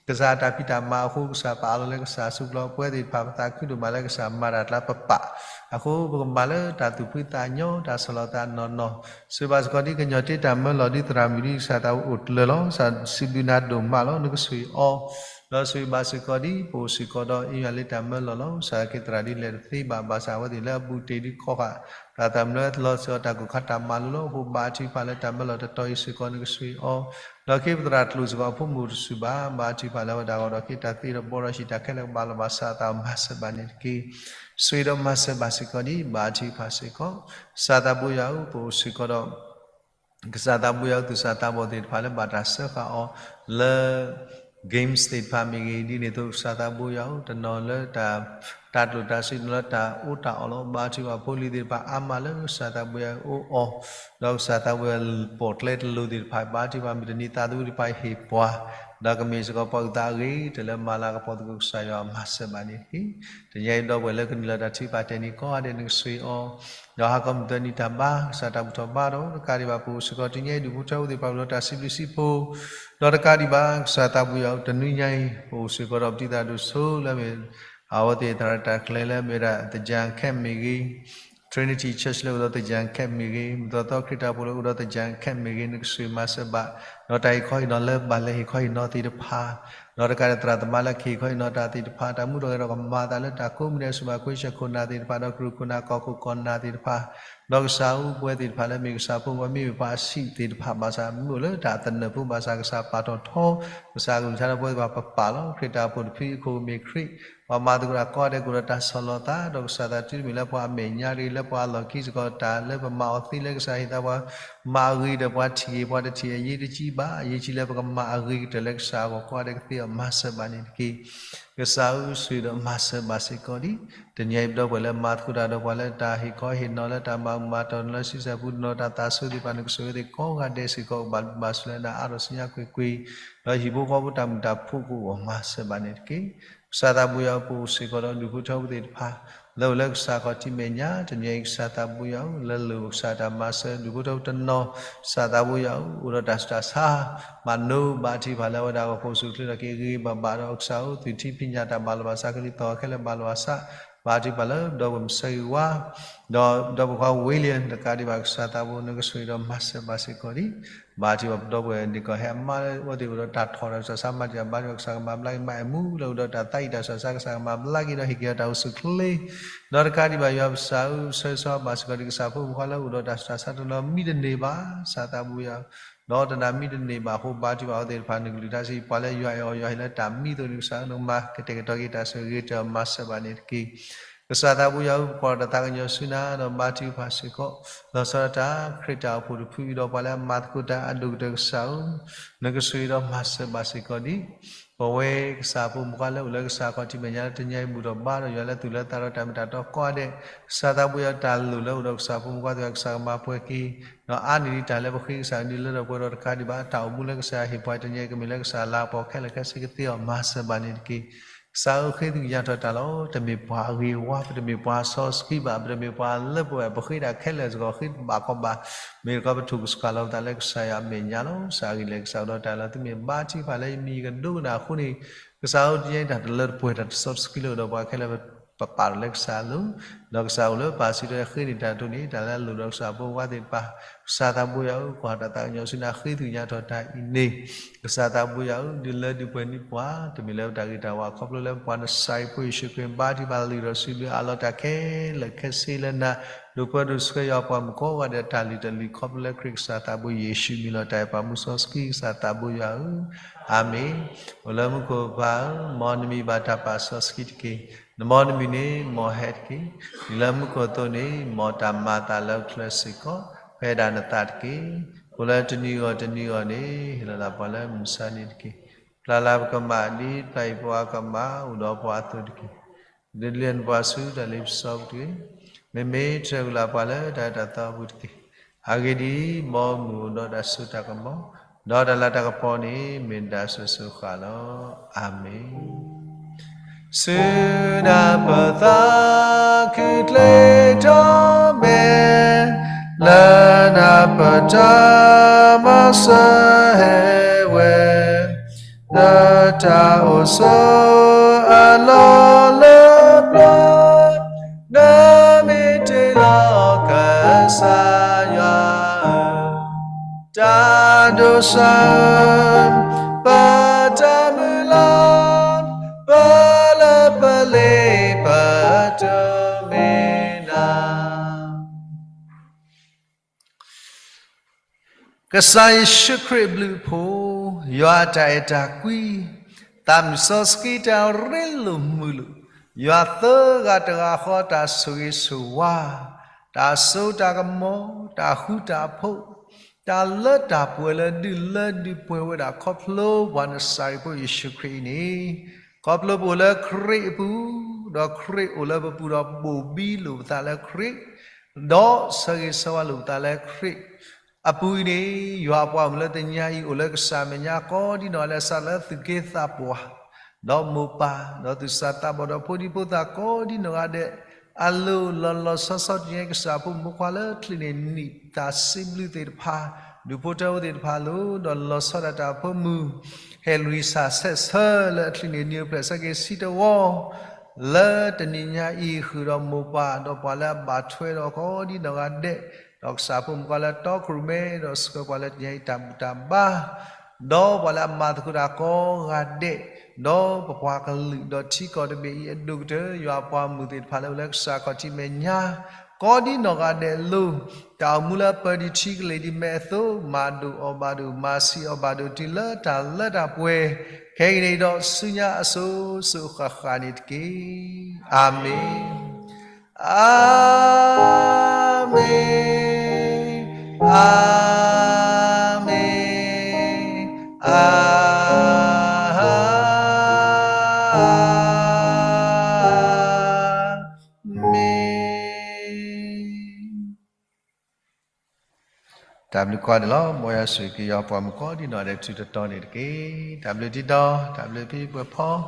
ကစၢ်အတၢ်ဖံးတၢ်မၤအဃိ ကစၢ်ပအးလီၤလၢကစၢ်အစုပူၤလီၤ. ပဝဲသ့ၣ်တဖၣ်ပသးခုဒိၣ်မးလၢကစၢ်မၤတၢ်လၢပပာ်အဃိ ပကမၤလၢတၢ်သူၣ်ဖှံသးညီ တၢ်ဆီၣ်လီၤသးနီၢ်နီၢ်, ဆိၣ်ဂ့ၤဘၣ်စ့ၢ်ကီးဒ်ကညီၤတ့တၢ်မၢလီၤ ဒ်သရၣ်မုၣ်ဒ်ကစၢ်သးအိၣ်တလၢလီၤ. ကစၢ်စံးဘျုးနၤဒိၣ်မးလီၤ နကဆိၣ်ဂ့ၤအီၤ, ဒီးဆိၣ်ဂ့ၤဘၣ်စ့ၢ်ကီးဒ် ပအိၣ်စ့ၢ်ကီးဒီးအ့ယွၤလၢတၢ်မၢလီၤလီၤ. ကစၢ်က့ၤသရၣ်ဒ်လဲၣ်တသ့ဘၣ် ဘၣ်ဆၣ်အဝဲသ့ၣ်လၢအဘူးတ့ၢ်ဒ်ခီဃာ် သရၣ်သရၣ်မုၣ်လၢလီၤစ့ၢ်ကီးတၢ်ကူၣ်ခါတၢ်မၤလိလီၤ. အဃိဘါထုကဖၣ်လၢတၢ်မၢလီၤတတီၤအံၤစ့ၢ်ကီး နကဆိၣ်ဂ့ၤအီၤ, ဒီးက့ၤပသရၣ်ကျိၣ်စ့ၢ်ကီးအဖိမုၣ်တစူၢ်ဘၣ်, ဘါထုကဖၣ်လၢဝဲဒၣ်ဂီၢ်ဒီး က့ၤတၢ်သ့ဒီးဘှီဒီးဟံၣ်တၢ်ခဲလၢာ်ကဘၣ်လီၤဘၣ်စးအသး မၤစၢၤဘၣ်န့ၣ်တက့ၢ်. ဆိၣ်ဂ့ၤဒီးမၤစၢၤဘၣ်စ့ၢ်ကီးဒ် ဘါထုကဖၣ်စ့ၢ်ကီး, ကစၢ်သးဘိယွၤဧၢ, ပအိၣ်စ့ၢ်ကီးဒီး ကစၢ်သးဘိယွၤ သူၣ်စၢ်သးဘီၣ်သ့ၣ်တဖၣ်လၢဘၣ်တၢ်စၢဃာ်အီၤလၢ games သ့ၣ်တဖၣ်မ့ၢ်ဂ့ၤ, ဒ်န့ၣ်အသိးကစၢ်သးဘိယွၤဧၢ, တနီၤလၢတၢ် တၢ်ကျိၣ်တၢ်စ့ တနီၤလၢတၢ်အိၣ်တၢ်အီလီၤ. ဘါထုကဖၣ်ဖိလံၤသ့ၣ်တဖၣ်အါမးလၢကစၢ်သးဘိယွၤအိၣ်အီၤ, ဒီးကစၢ်သးဘိယွၤပိာ်ကျဲတလိၤသ့ၣ်တဖၣ် ဘါထုကဖၣ်မုၢ်တနံၤသးသမူသ့ၣ်တဖၣ်ဟ့ၣ်ပှၤ, ဒီးကမ့ၢ်စ့ၢ်ကီးပှၤအုၣ်သးအဂ့ၤ တၢ်လၢမၤလၤကပီၤသကိး ကစၢ်ယွၤမၤစၢၤဘၣ်န့ၣ်တက့ၢ်. တနံၤအံၤဒီပုၢ်ဝဲၢ်လၢကနုာ်လီၤတၢ်ထုကဖၣ်တဲာ်န့ၣ်ကိးဂၤဒဲး နကဆိၣ်ဂ့ၤအီၤ, ဒီးဟါခီမုၢ်သၢနံၤတၢ်ဘါ ကစၢ်တၢ်ဘူၣ်ထီၣ်ဘါထီၣ် တကးဒံးဘၣ် ပအိၣ်စ့ၢ်ကီး တနံၤအံၤဒုးဘူၣ်ထီၣ်အိၣ်သ့ၣ်တဖၣ်လၢတၢ်စံးဘျုးစံးဖှိၣ်, ဒီးတကးဒံးဘၣ် ကစၢ်သးဘိယွၤဧၢ, တနွံညါအံၤ ပအိၣ်စ့ၢ်ကီးဒီးပတံၤသရၣ်ဒိၣ်စိလၢမ့ၢ် အဝဲသ့ၣ်သရၣ်တၢ်ကျဲၤလၢမ့ၢ်ဝဲဒၣ် သင်္ကြန် camp မ့ၢ်ဂ့ၤ, Trinity Church လၢအိၣ်ဒီး သင်္ကြန် camp မ့ၢ်ဂ့ၤ, မုၢ်သီသီခရံာ်တၢ်ဖိလၢအိၣ်ဒီး သင်္ကြန် camp မ့ၢ်ဂ့ၤ, နကဆိၣ်ဂ့ၤမၤစၢၤဘၣ်, ဒီးတၢ်ဟ့ၣ်ခီဟ့ၣ်နီၤလၢဘၣ်လဲၤဟ့ၣ်ခီဟ့ၣ်နီၤသ့ၣ်တဖၣ်, ဒီးတကးဒံးသရၣ်သမါလၢကဟ့ၣ်ခီဟ့ၣ်နီၤတၢ်သ့ၣ်တဖၣ်, တၢ်မူထီၣ်ဂဲၤထီၣ်ကမၤအသးလၢတၢ်ကိးမုၢ်နံၤ ဆူၣ်ဘၣ်ကွ့ၢ်ဆၢခိၣ်နၢ်သ့ၣ်တဖၣ်, ဒီးကရူၢ်ခိၣ်နၢ်ကီၢ်ခိၣ်ကီၢ်နၢ်သ့ၣ်တဖၣ်, ဒီးကစၢ်ဧၢ ပဝဲသ့ၣ်တဖၣ်လၢမ့ၢ်ကစၢ်ဖိမ့ၢ်ပှၤမ့မ့ၢ်ပှၤအဆံးသ့ၣ်တဖၣ် ဘၣ်ဆၣ် မ့ၢ်အိၣ်လၢတၢ်သနၢၣ်ဖိ ဘၣ်ဆၣ်ကစၢ်ပာ်ထီၣ်ထီ, ကစၢ်ကလုၢ်ကထါဒီးပဝဲသ့ၣ်တဖၣ်ပပာ်လီၤ. ခရံာ်တၢ်အိၣ်ဖှိၣ်တဖုအံၤ ခိၣ်မ့ၢ်ခရံာ် ပှၤမၤသကိးတၢ်ကိးဂၤဒဲးကအိၣ်ဒီးတၢ်ဆီၣ်လီၤသး, ဒီးကစၢ်သးတုၤမ့ၢ်လၢပှၤအမဲာ်ညါတဂ့ၤ, လၢပှၤအလီၢ်ခံစ့ၢ်ကီး တၢ်လၢပမၤအီၤသ့လၢကစၢ်ဟ့ၣ်သးပှၤ မၤအဂ့ၤဒီးပှၤထံၣ်ဂ့ၤ ပှၤတထံၣ်အရေးတကြီးဘၣ်, အရေးကြီးလၢပကမၤအဂ့ၤကတၢၢ်လၢကစၢ်အဂီၢ် ကိးဂၤဒဲးကသ့အီၤ မၤစၢၤဘၣ်န့ၣ်တက့ၢ်. ကစၢ်ဧၢ ဆိၣ်ဂ့ၤဒီးမၤစၢၤဘၣ်စ့ၢ်ကီးဒံး တနံၤအံၤ ပဒီပုၢ်ဝဲၢ်လၢမၤသကိးတၢ်ဒီးပှၤလၢတၢ်ဟ့ၣ်ခီဟ့ၣ်နီၤလၢတၢ်မၤမၤတီၢ်နီၤလၢဆံဆဲၣ်ပူၤနီၤ တၢ်သးစူၤသ့ၣ်တဖၣ် နကဆိၣ်ဂ့ၤသ့ၣ်ကိးဂၤဒဲးစ့ၢ်ကီး ကဘၣ်ဘၣ်ဆိၣ်လၢနၤအါထီၣ်ဆူညါကွ့ၢ်ကွ့ၢ်, ဒီးဟံၣ်ဖိဃီဖိတၢ်မုာ်တၢ်ဖိကအိၣ် မၤစၢၤဘၣ်န့ၣ်တက့ၢ်. ကစၢ်သးဘိယွၤဧၢ ပအိၣ်စ့ၢ်ကီးဒီးဒူၣ်ဖိထၢဖိသ့ၣ်တဖၣ် လၢအိၣ်လၢကစၢ်ခီၣ်ထံးမဲာ်ညါ တနံၤအံၤ ကစၢ်သးဘိယွၤဧၢ လၢလိၣ်ကစၢ်တၢ်မၤစၢၤ ဒူၣ်ဖိထၢဖိတနီၤ ကစၢ်သးဘိယွၤဧၢ အိၣ်ဒီးတၢ်ဆူးတၢ်ဆါ မၤနိဘၣ်ထံဖးလၢအဝဲဒၣ်အဂီၢ် ပအိၣ်ဆူၣ်အိၣ်ချ့ထီၣ်က့ၤဂ့ၤဂ့ၤဘၣ်ဘၣ်ဒီး ကစၢ်ဧၢ သွံၣ်ထံဖံးညၣ်တၢ်ဘၣ်လီၤဘၣ်စး ကလုၢ်သီၣ်ခဲလၢာ်ဘၣ်လီၤဘၣ်စး ဘၣ်ထံဖးလၢဒီပုၢ်ဝဲၢ်မုၣ်ဆၢဂ့ၤဝါ ဒီးဒီပုၢ်ဝဲၢ်ခွါဝ့လံ တကးဒံးဘၣ် ကစၢ်သးဘိ နကဆိၣ်ဂ့ၤဒီးမၤစၢၤဘၣ်စ့ၢ်ကီးဒံး ဘၣ်ထံဖးဒီပုၢ်ဝဲၢ်န့ၣ်ကီး ဟဲအမါလၢအဝဲသ့ၣ်အိၣ်ဒီးတၢ်ထီၣ်တၢ်ဆူးတၢ်ဆါ မၤတံာ်တာ်ဘါတံာ်တာ် ကစၢ်ကမၤဘျါက့ၤ မါအဲၣ်မူလၢအိၣ်ဒီးတၢ်သးအံၣ်တၢ်ဆူးတၢ်ဆါ ကစၢ်ကမၤဘျါက့ၤဒီးဟ့ၣ်က့ၤအီၤတၢ်အိၣ်ဆူၣ်အိၣ်ချ့ ဒီးတကးဒံးဘၣ်ယွၤပစၢ်ဧၢ ဆၢဂ့ၤဆၢဝါဘၣ်စ့ၢ်ကီးဒံး ကစၢ်ဖိမုၣ်ဖိခွါလၢအိၣ်ဒီးတၢ်ဆူးတၢ်ဆါတနီၤမံတန့ၢ်ဘၣ် ကစၢ်သးဘိယွၤ ဒီးတနၤမံတန့ၢ်ဘၣ်အဃိ ဘါထုကဖၣ်အဝဲသ့ၣ်တဖၣ် နကလုၢ်ကထါစံး ပှၤလၢယွၤအဲၣ်အီၤ ယွၤဟ့ၣ်လၢတၢ်မံအသိးန့ၣ် ကစၢ်ဧၢ နကမၤကတဲာ်ကတီၤက့ၤတၢ်ဆိၣ်ဂ့ၤ ကစၢ်မၤစၢၤဘၣ်န့ၣ်တက့ၢ်. ကစၢ်သးဘိယွၤဧၢ ပကွၢ်တၢ်သးကညီၤဆူနၤ ဒီးဘါထုကဖၣ်စ့ၢ်ကီး လီၤဆီဒၣ်တၢ် ခရံာ်တၢ်အိၣ်ဖှိၣ်တဖုအံၤဒီး ပှၤလၢအမၤသကိးတၢ်အဒိၣ်ကတၢၢ် ကစၢ်ဧၢ နကဆိၣ်ဂ့ၤဒီးမၤစၢၤဘၣ်စ့ၢ်ကီးဒံး ပဝဲကစၢ်ဖိမုၣ်ဖိခွါလၢအိၣ်လၢကစၢ်ခီၣ်ထံးမဲာ်ညါလၢတနံၤအံၤ ဘူၣ်ထီၣ်ဘါထီၣ်ယွၤလၢသူၣ်လၢသးဒီးတၢ်မ့ၢ်တၢ်တီကိးဂၤဒဲး ကစၢ်သးဘိယွၤ တၢ်လိၣ်လၢအိၣ်ဒီးကစၢ်ဖိမုၣ်ဖိခွါသ့ၣ်တဖၣ် ကစၢ်ကမၤပှဲၤက့ၤ ဒီးအါန့ၢ်ဒံးတၢ်လၢပဃ့ကစၢ်အကဒုလၢဒီးပှဲၤဒီးတကးဒံးဘၣ် တၢ်အိၣ်မူလၢကစၢ်ယွၤဟ့ၣ်ပှၤတနံၤအံၤ ကမ့ၢ်လၢကစၢ်လၤကပီၤခဲလၢာ်ခဲဆ့ ကသ့အီၤမၤစၢၤဘၣ်န့ၣ်တက့ၢ်. ကစၢ်ဧၢ ဃ့ကညးထီၣ်တၢ်လီၤ. တမ့ၢ်ပှၤအဂ့ၤအဝါ, ပတမ့ၢ်ပှၤစီဆှံဘၣ်, ပတမ့ၢ်ပှၤလၢပဝဲ ပဃ့တၢ်ခဲလၢာ်စ့ၢ်ကီး ဃ့တဘၣ်ကီဘၣ်, မ့ၢ်တခီပထိၣ်ကဆှီလီၤပသးလၢကစၢ်ယွၤအမဲာ်ညါလီၤ. ကစၢ်အဂ့ၢ်လဲၣ် ကစၢ်အိၣ်ဒီးတၢ်လီၤ. သုမ့ၢ်ဘါထုကဖၣ်လၢယမံၤယကဒိကနၣ်အဃိန့ၣ် ကစၢ်ဧၢ တနံၤအံၤတၢ်တလၢတပှဲၤ တၢ်တစီတဆှံလၢအိၣ်ဒီးပှၤခဲလၢာ် ပပာ်ထီၣ်လၢကစၢ်အလိၤ, ဒီးကစၢ်အိၣ်လၢပၢ်စံးထီၣ်ဃ့န့ၢ်တၢ်အသိးန့ၣ် တၢ်လၢအလိၣ်ဒီးကစၢ်ဖိခွါသ့ၣ်တဖၣ်, ကစၢ်သးဘိယွၤဧၢ ကွၢ်တၢ်သးကညီၤဆူနၤ ဃ့ကညးထီၣ်တၢ်အံၤန့ၣ်, ကစၢ်သးဘိယွၤဧၢ ဒုးလၢဒုးပှဲၤန့ၢ်ပှၤ တမ့ၢ်လၢပတၢ်ဂ့ၤတၢ်ဝါ ခီဖျိလၢပှၤနစၤရ့းဖိယ့ၣ်ၡူးခရံာ် ဘါထုကဖၣ်လုၢ်ထီၣ်စံးဘျုးအးလီၤတၢ်ခဲလၢာ်ခဲဆ့လၢနၤ, ဒိၣ်ပၢဒိၣ်ဆှၢယွၤပှၤမုၣ်ကိးဂၤဒဲးတၢ်လုၢ်တၢ်လၢ် ခီဖျိလၢခရံာ်ကစၢ်သးဘိယ့ၣ်ၡူးမံၤလီၤ. တၢ်အဲၣ်ပှၤမူစီဆှံကစၢ်သးဘိယွၤဧၢ, အၤမ့ၣ်. အိၣ်လၢမူခိၣ်ပၢ်ဧၢ, မ်နမံၤဘၣ်တၢ်ပာ်စီဆှံတက့ၢ်. နမ်နမံၤန့ၣ် မ်ဟဲတက့ၢ်. ဒ်လၢမူခိၣ်အသိးန့ၣ် မ်တၢ်မၤအသးလၢချၢစ့ၢ်ကီး ဖဲဒၣ်နသးတက့ၢ်. အိၣ်လၢတနံၤဂီၢ်တနံၤဂီၢ်န့ၣ် ဟ့ၣ်လီၤသးပှၤလၢမုၢ်ဆါနံၤတက့ၢ်. ပျၢ်လၢပကမၣ် ဒ်ပျၢ်အံၤပှၤကမၣ် အိၣ်ဒီးပှၤအသိးတက့ၢ်. တလ့နပှၤဆူတၢ်လ့ပစီပူၤတဂ့ၤ. မ့မ့ၢ်တြဲၤကွံာ်လၢပှၤလၢတၢ်အဲၣ်တၢ်သီအပူၤတက့ၢ်. အဂ့ၢ်ဒ်အံၤ, မ်မုၢ်အိၣ်ဒီးတၢ်စိတၢ်ကမီၤ, ဒီးတၢ်လၤတၢ်ကပီၤန့ၣ် မ့ၢ်နတၢ်အစိၤစိၤဃၣ်လီၤ. အၤမ့ၣ်. ဆူနၤပသးခုကျ့ထီၣ်မဲာ်, လၢနၤပတၢ်မၤစၢၤဟဲဝဲ, ဒီးတၢ်အိၣ်ဆိးအလီၢ်လၢပျၢၤ, နမ့ၢ်တ့လီၤကစၢ်ယွၤဧၢ, တၢ်ဒိးစၢၤ ပတၢ်မုၢ်လၢ်, ပလၢပလ့ပတိၢ်မ့ၢ်နၤ. ကစၢ်ယ့ၣ်ၡူးခရံာ်အဘျုးအဖှိၣ်, ယွၤအတၢ်အဲၣ်တၢ်ကွံ, သးမုၢ်စီဆှံတၢ်ရ့လိာ်မုာ်လိာ်, ယွၤသၢဂၤတဂၤဃီတၢ်ဆိၣ်ဂ့ၤဆိၣ်ဝါ, တၢ်စိတၢ်ကမီၤ, တၢ်ဃူတၢ်ဖိး, တၢ်လၢတၢ်ပှဲၤလၢဒုးလၢဒုးပှဲၤဝဲဒၣ်ခီဖျိပှၤနစၤရ့းဖိယ့ၣ်ၡူးခရံာ်အံၤန့ၣ်, ခီဖျိပအိၣ်လၢခရံာ်အပူၤ, ဒီးခရံာ်အိၣ်လၢပပူၤဒီးဘိၣ်ဘံလိာ်ပသးလၢခရံာ်, ဒီးဆၢဂ့ၤဆၢဝါလိာ်ပသးလၢခရံာ် အပူၤအံၤန့ၣ်, ယွၤအပှၤမုၣ်လၢတနံၤညါအံၤ အိၣ်လၢကစၢ်မဲာ်ညါကိးဒံနီၢ်ဂၤဒဲး စးလၢသုးက့သးပှၢ်, ဒီးမိၢ်ပၢ်, ဒီးသူၣ်စၢ်သးဘီၣ်ဒီးဖိဒံဖိသၣ်ကိးဒံနီၢ်ဂၤဒဲး, အလိၤလီၤလီၤဆီဆီတနံၤညါအံၤ ကစၢ်ဖိမုၣ်ဖိခွါလၢအချံးန့ၢ်နံၣ်သးစံးဘျုးသ့ၣ်တဖၣ်, ဒူၣ်ဖိထၢဖိသ့ၣ်တဖၣ်အလိၤ, ဒီးလီၤဆီဒၣ်တၢ်ဖိမုၣ်, ဟဲလွံၢ်ဆၣ်ဆဲးဆၢလၢအချံးန့ၢ်နံၣ်အိၣ်ဖျဲၣ်ဆၢက့ၤဆံတဝီ လၢတနံၤညါအံၤ ဃုာ်ဒီးမိၢ်ပၢ်, ဒီးပှၤလၢအဘၣ်ထွဲဒီးကိးဒံနီၢ်ဂၤဒဲး, ဒီးကစၢ်ဖိမုၣ်ခွါလၢတီခိၣ်ရိၣ်မဲ, ဒီးဆှၢပှၤလၢတနံၤညါအံၤတၢ်ဘူၣ်တၢ်ဘါ, ဒီးပှၤလၢအမၤသကိးတၢ်ကိးဂၤဒဲး, ဒီးပပှၤကလုာ်, ဒီးထံကီၢ်တဘ့ၣ်အံၤအဒိၣ်ကတၢၢ်, ယွၤအပှၤမုၣ်သ့ၣ်တဖၣ်လၢအိၣ်လၢကစၢ်ခီၣ်ထံးမဲာ်ညါ, ကိးဒံနီၢ်ဂၤဒဲးအလိၤ, တၢ်အိၣ်မူလၢပၢၤဒံးထံကလ့ၢ်ဒံးမဲာ်အသိး, မၤဒိၣ်အီၣ်ဘၣ်ဒိၣ်, မၤဆံးအီၣ်ဘၣ်ဒိၣ်, တုၤလၢတၢ်လၢတၢ်ပှဲၤ, ခဲကနံၣ်အံၤဒီးဆူညါအစိၤစိၤဃၣ်ဃၣ်န့ၣ်တက့ၢ်. အၤမ့ၣ်, အၤမ့ၣ်, အၤမ့ၣ်, အၤမ့ၣ်. တၢ်ဘျုးကိးဂၤဒဲးလီၤ. မ်ယွၤဆိၣ်ဂ့ၤက့ၤယွၤပှၤမုၣ်ကိးဒံနီၢ်ဂၤဒဲး တၢ်ထူးတၢ်တီၤန့ၣ်တက့ၢ်. တၢ်ဘျုးဒ်ဒီး တၢ်ဘျုးဖံပှဲၤဖီ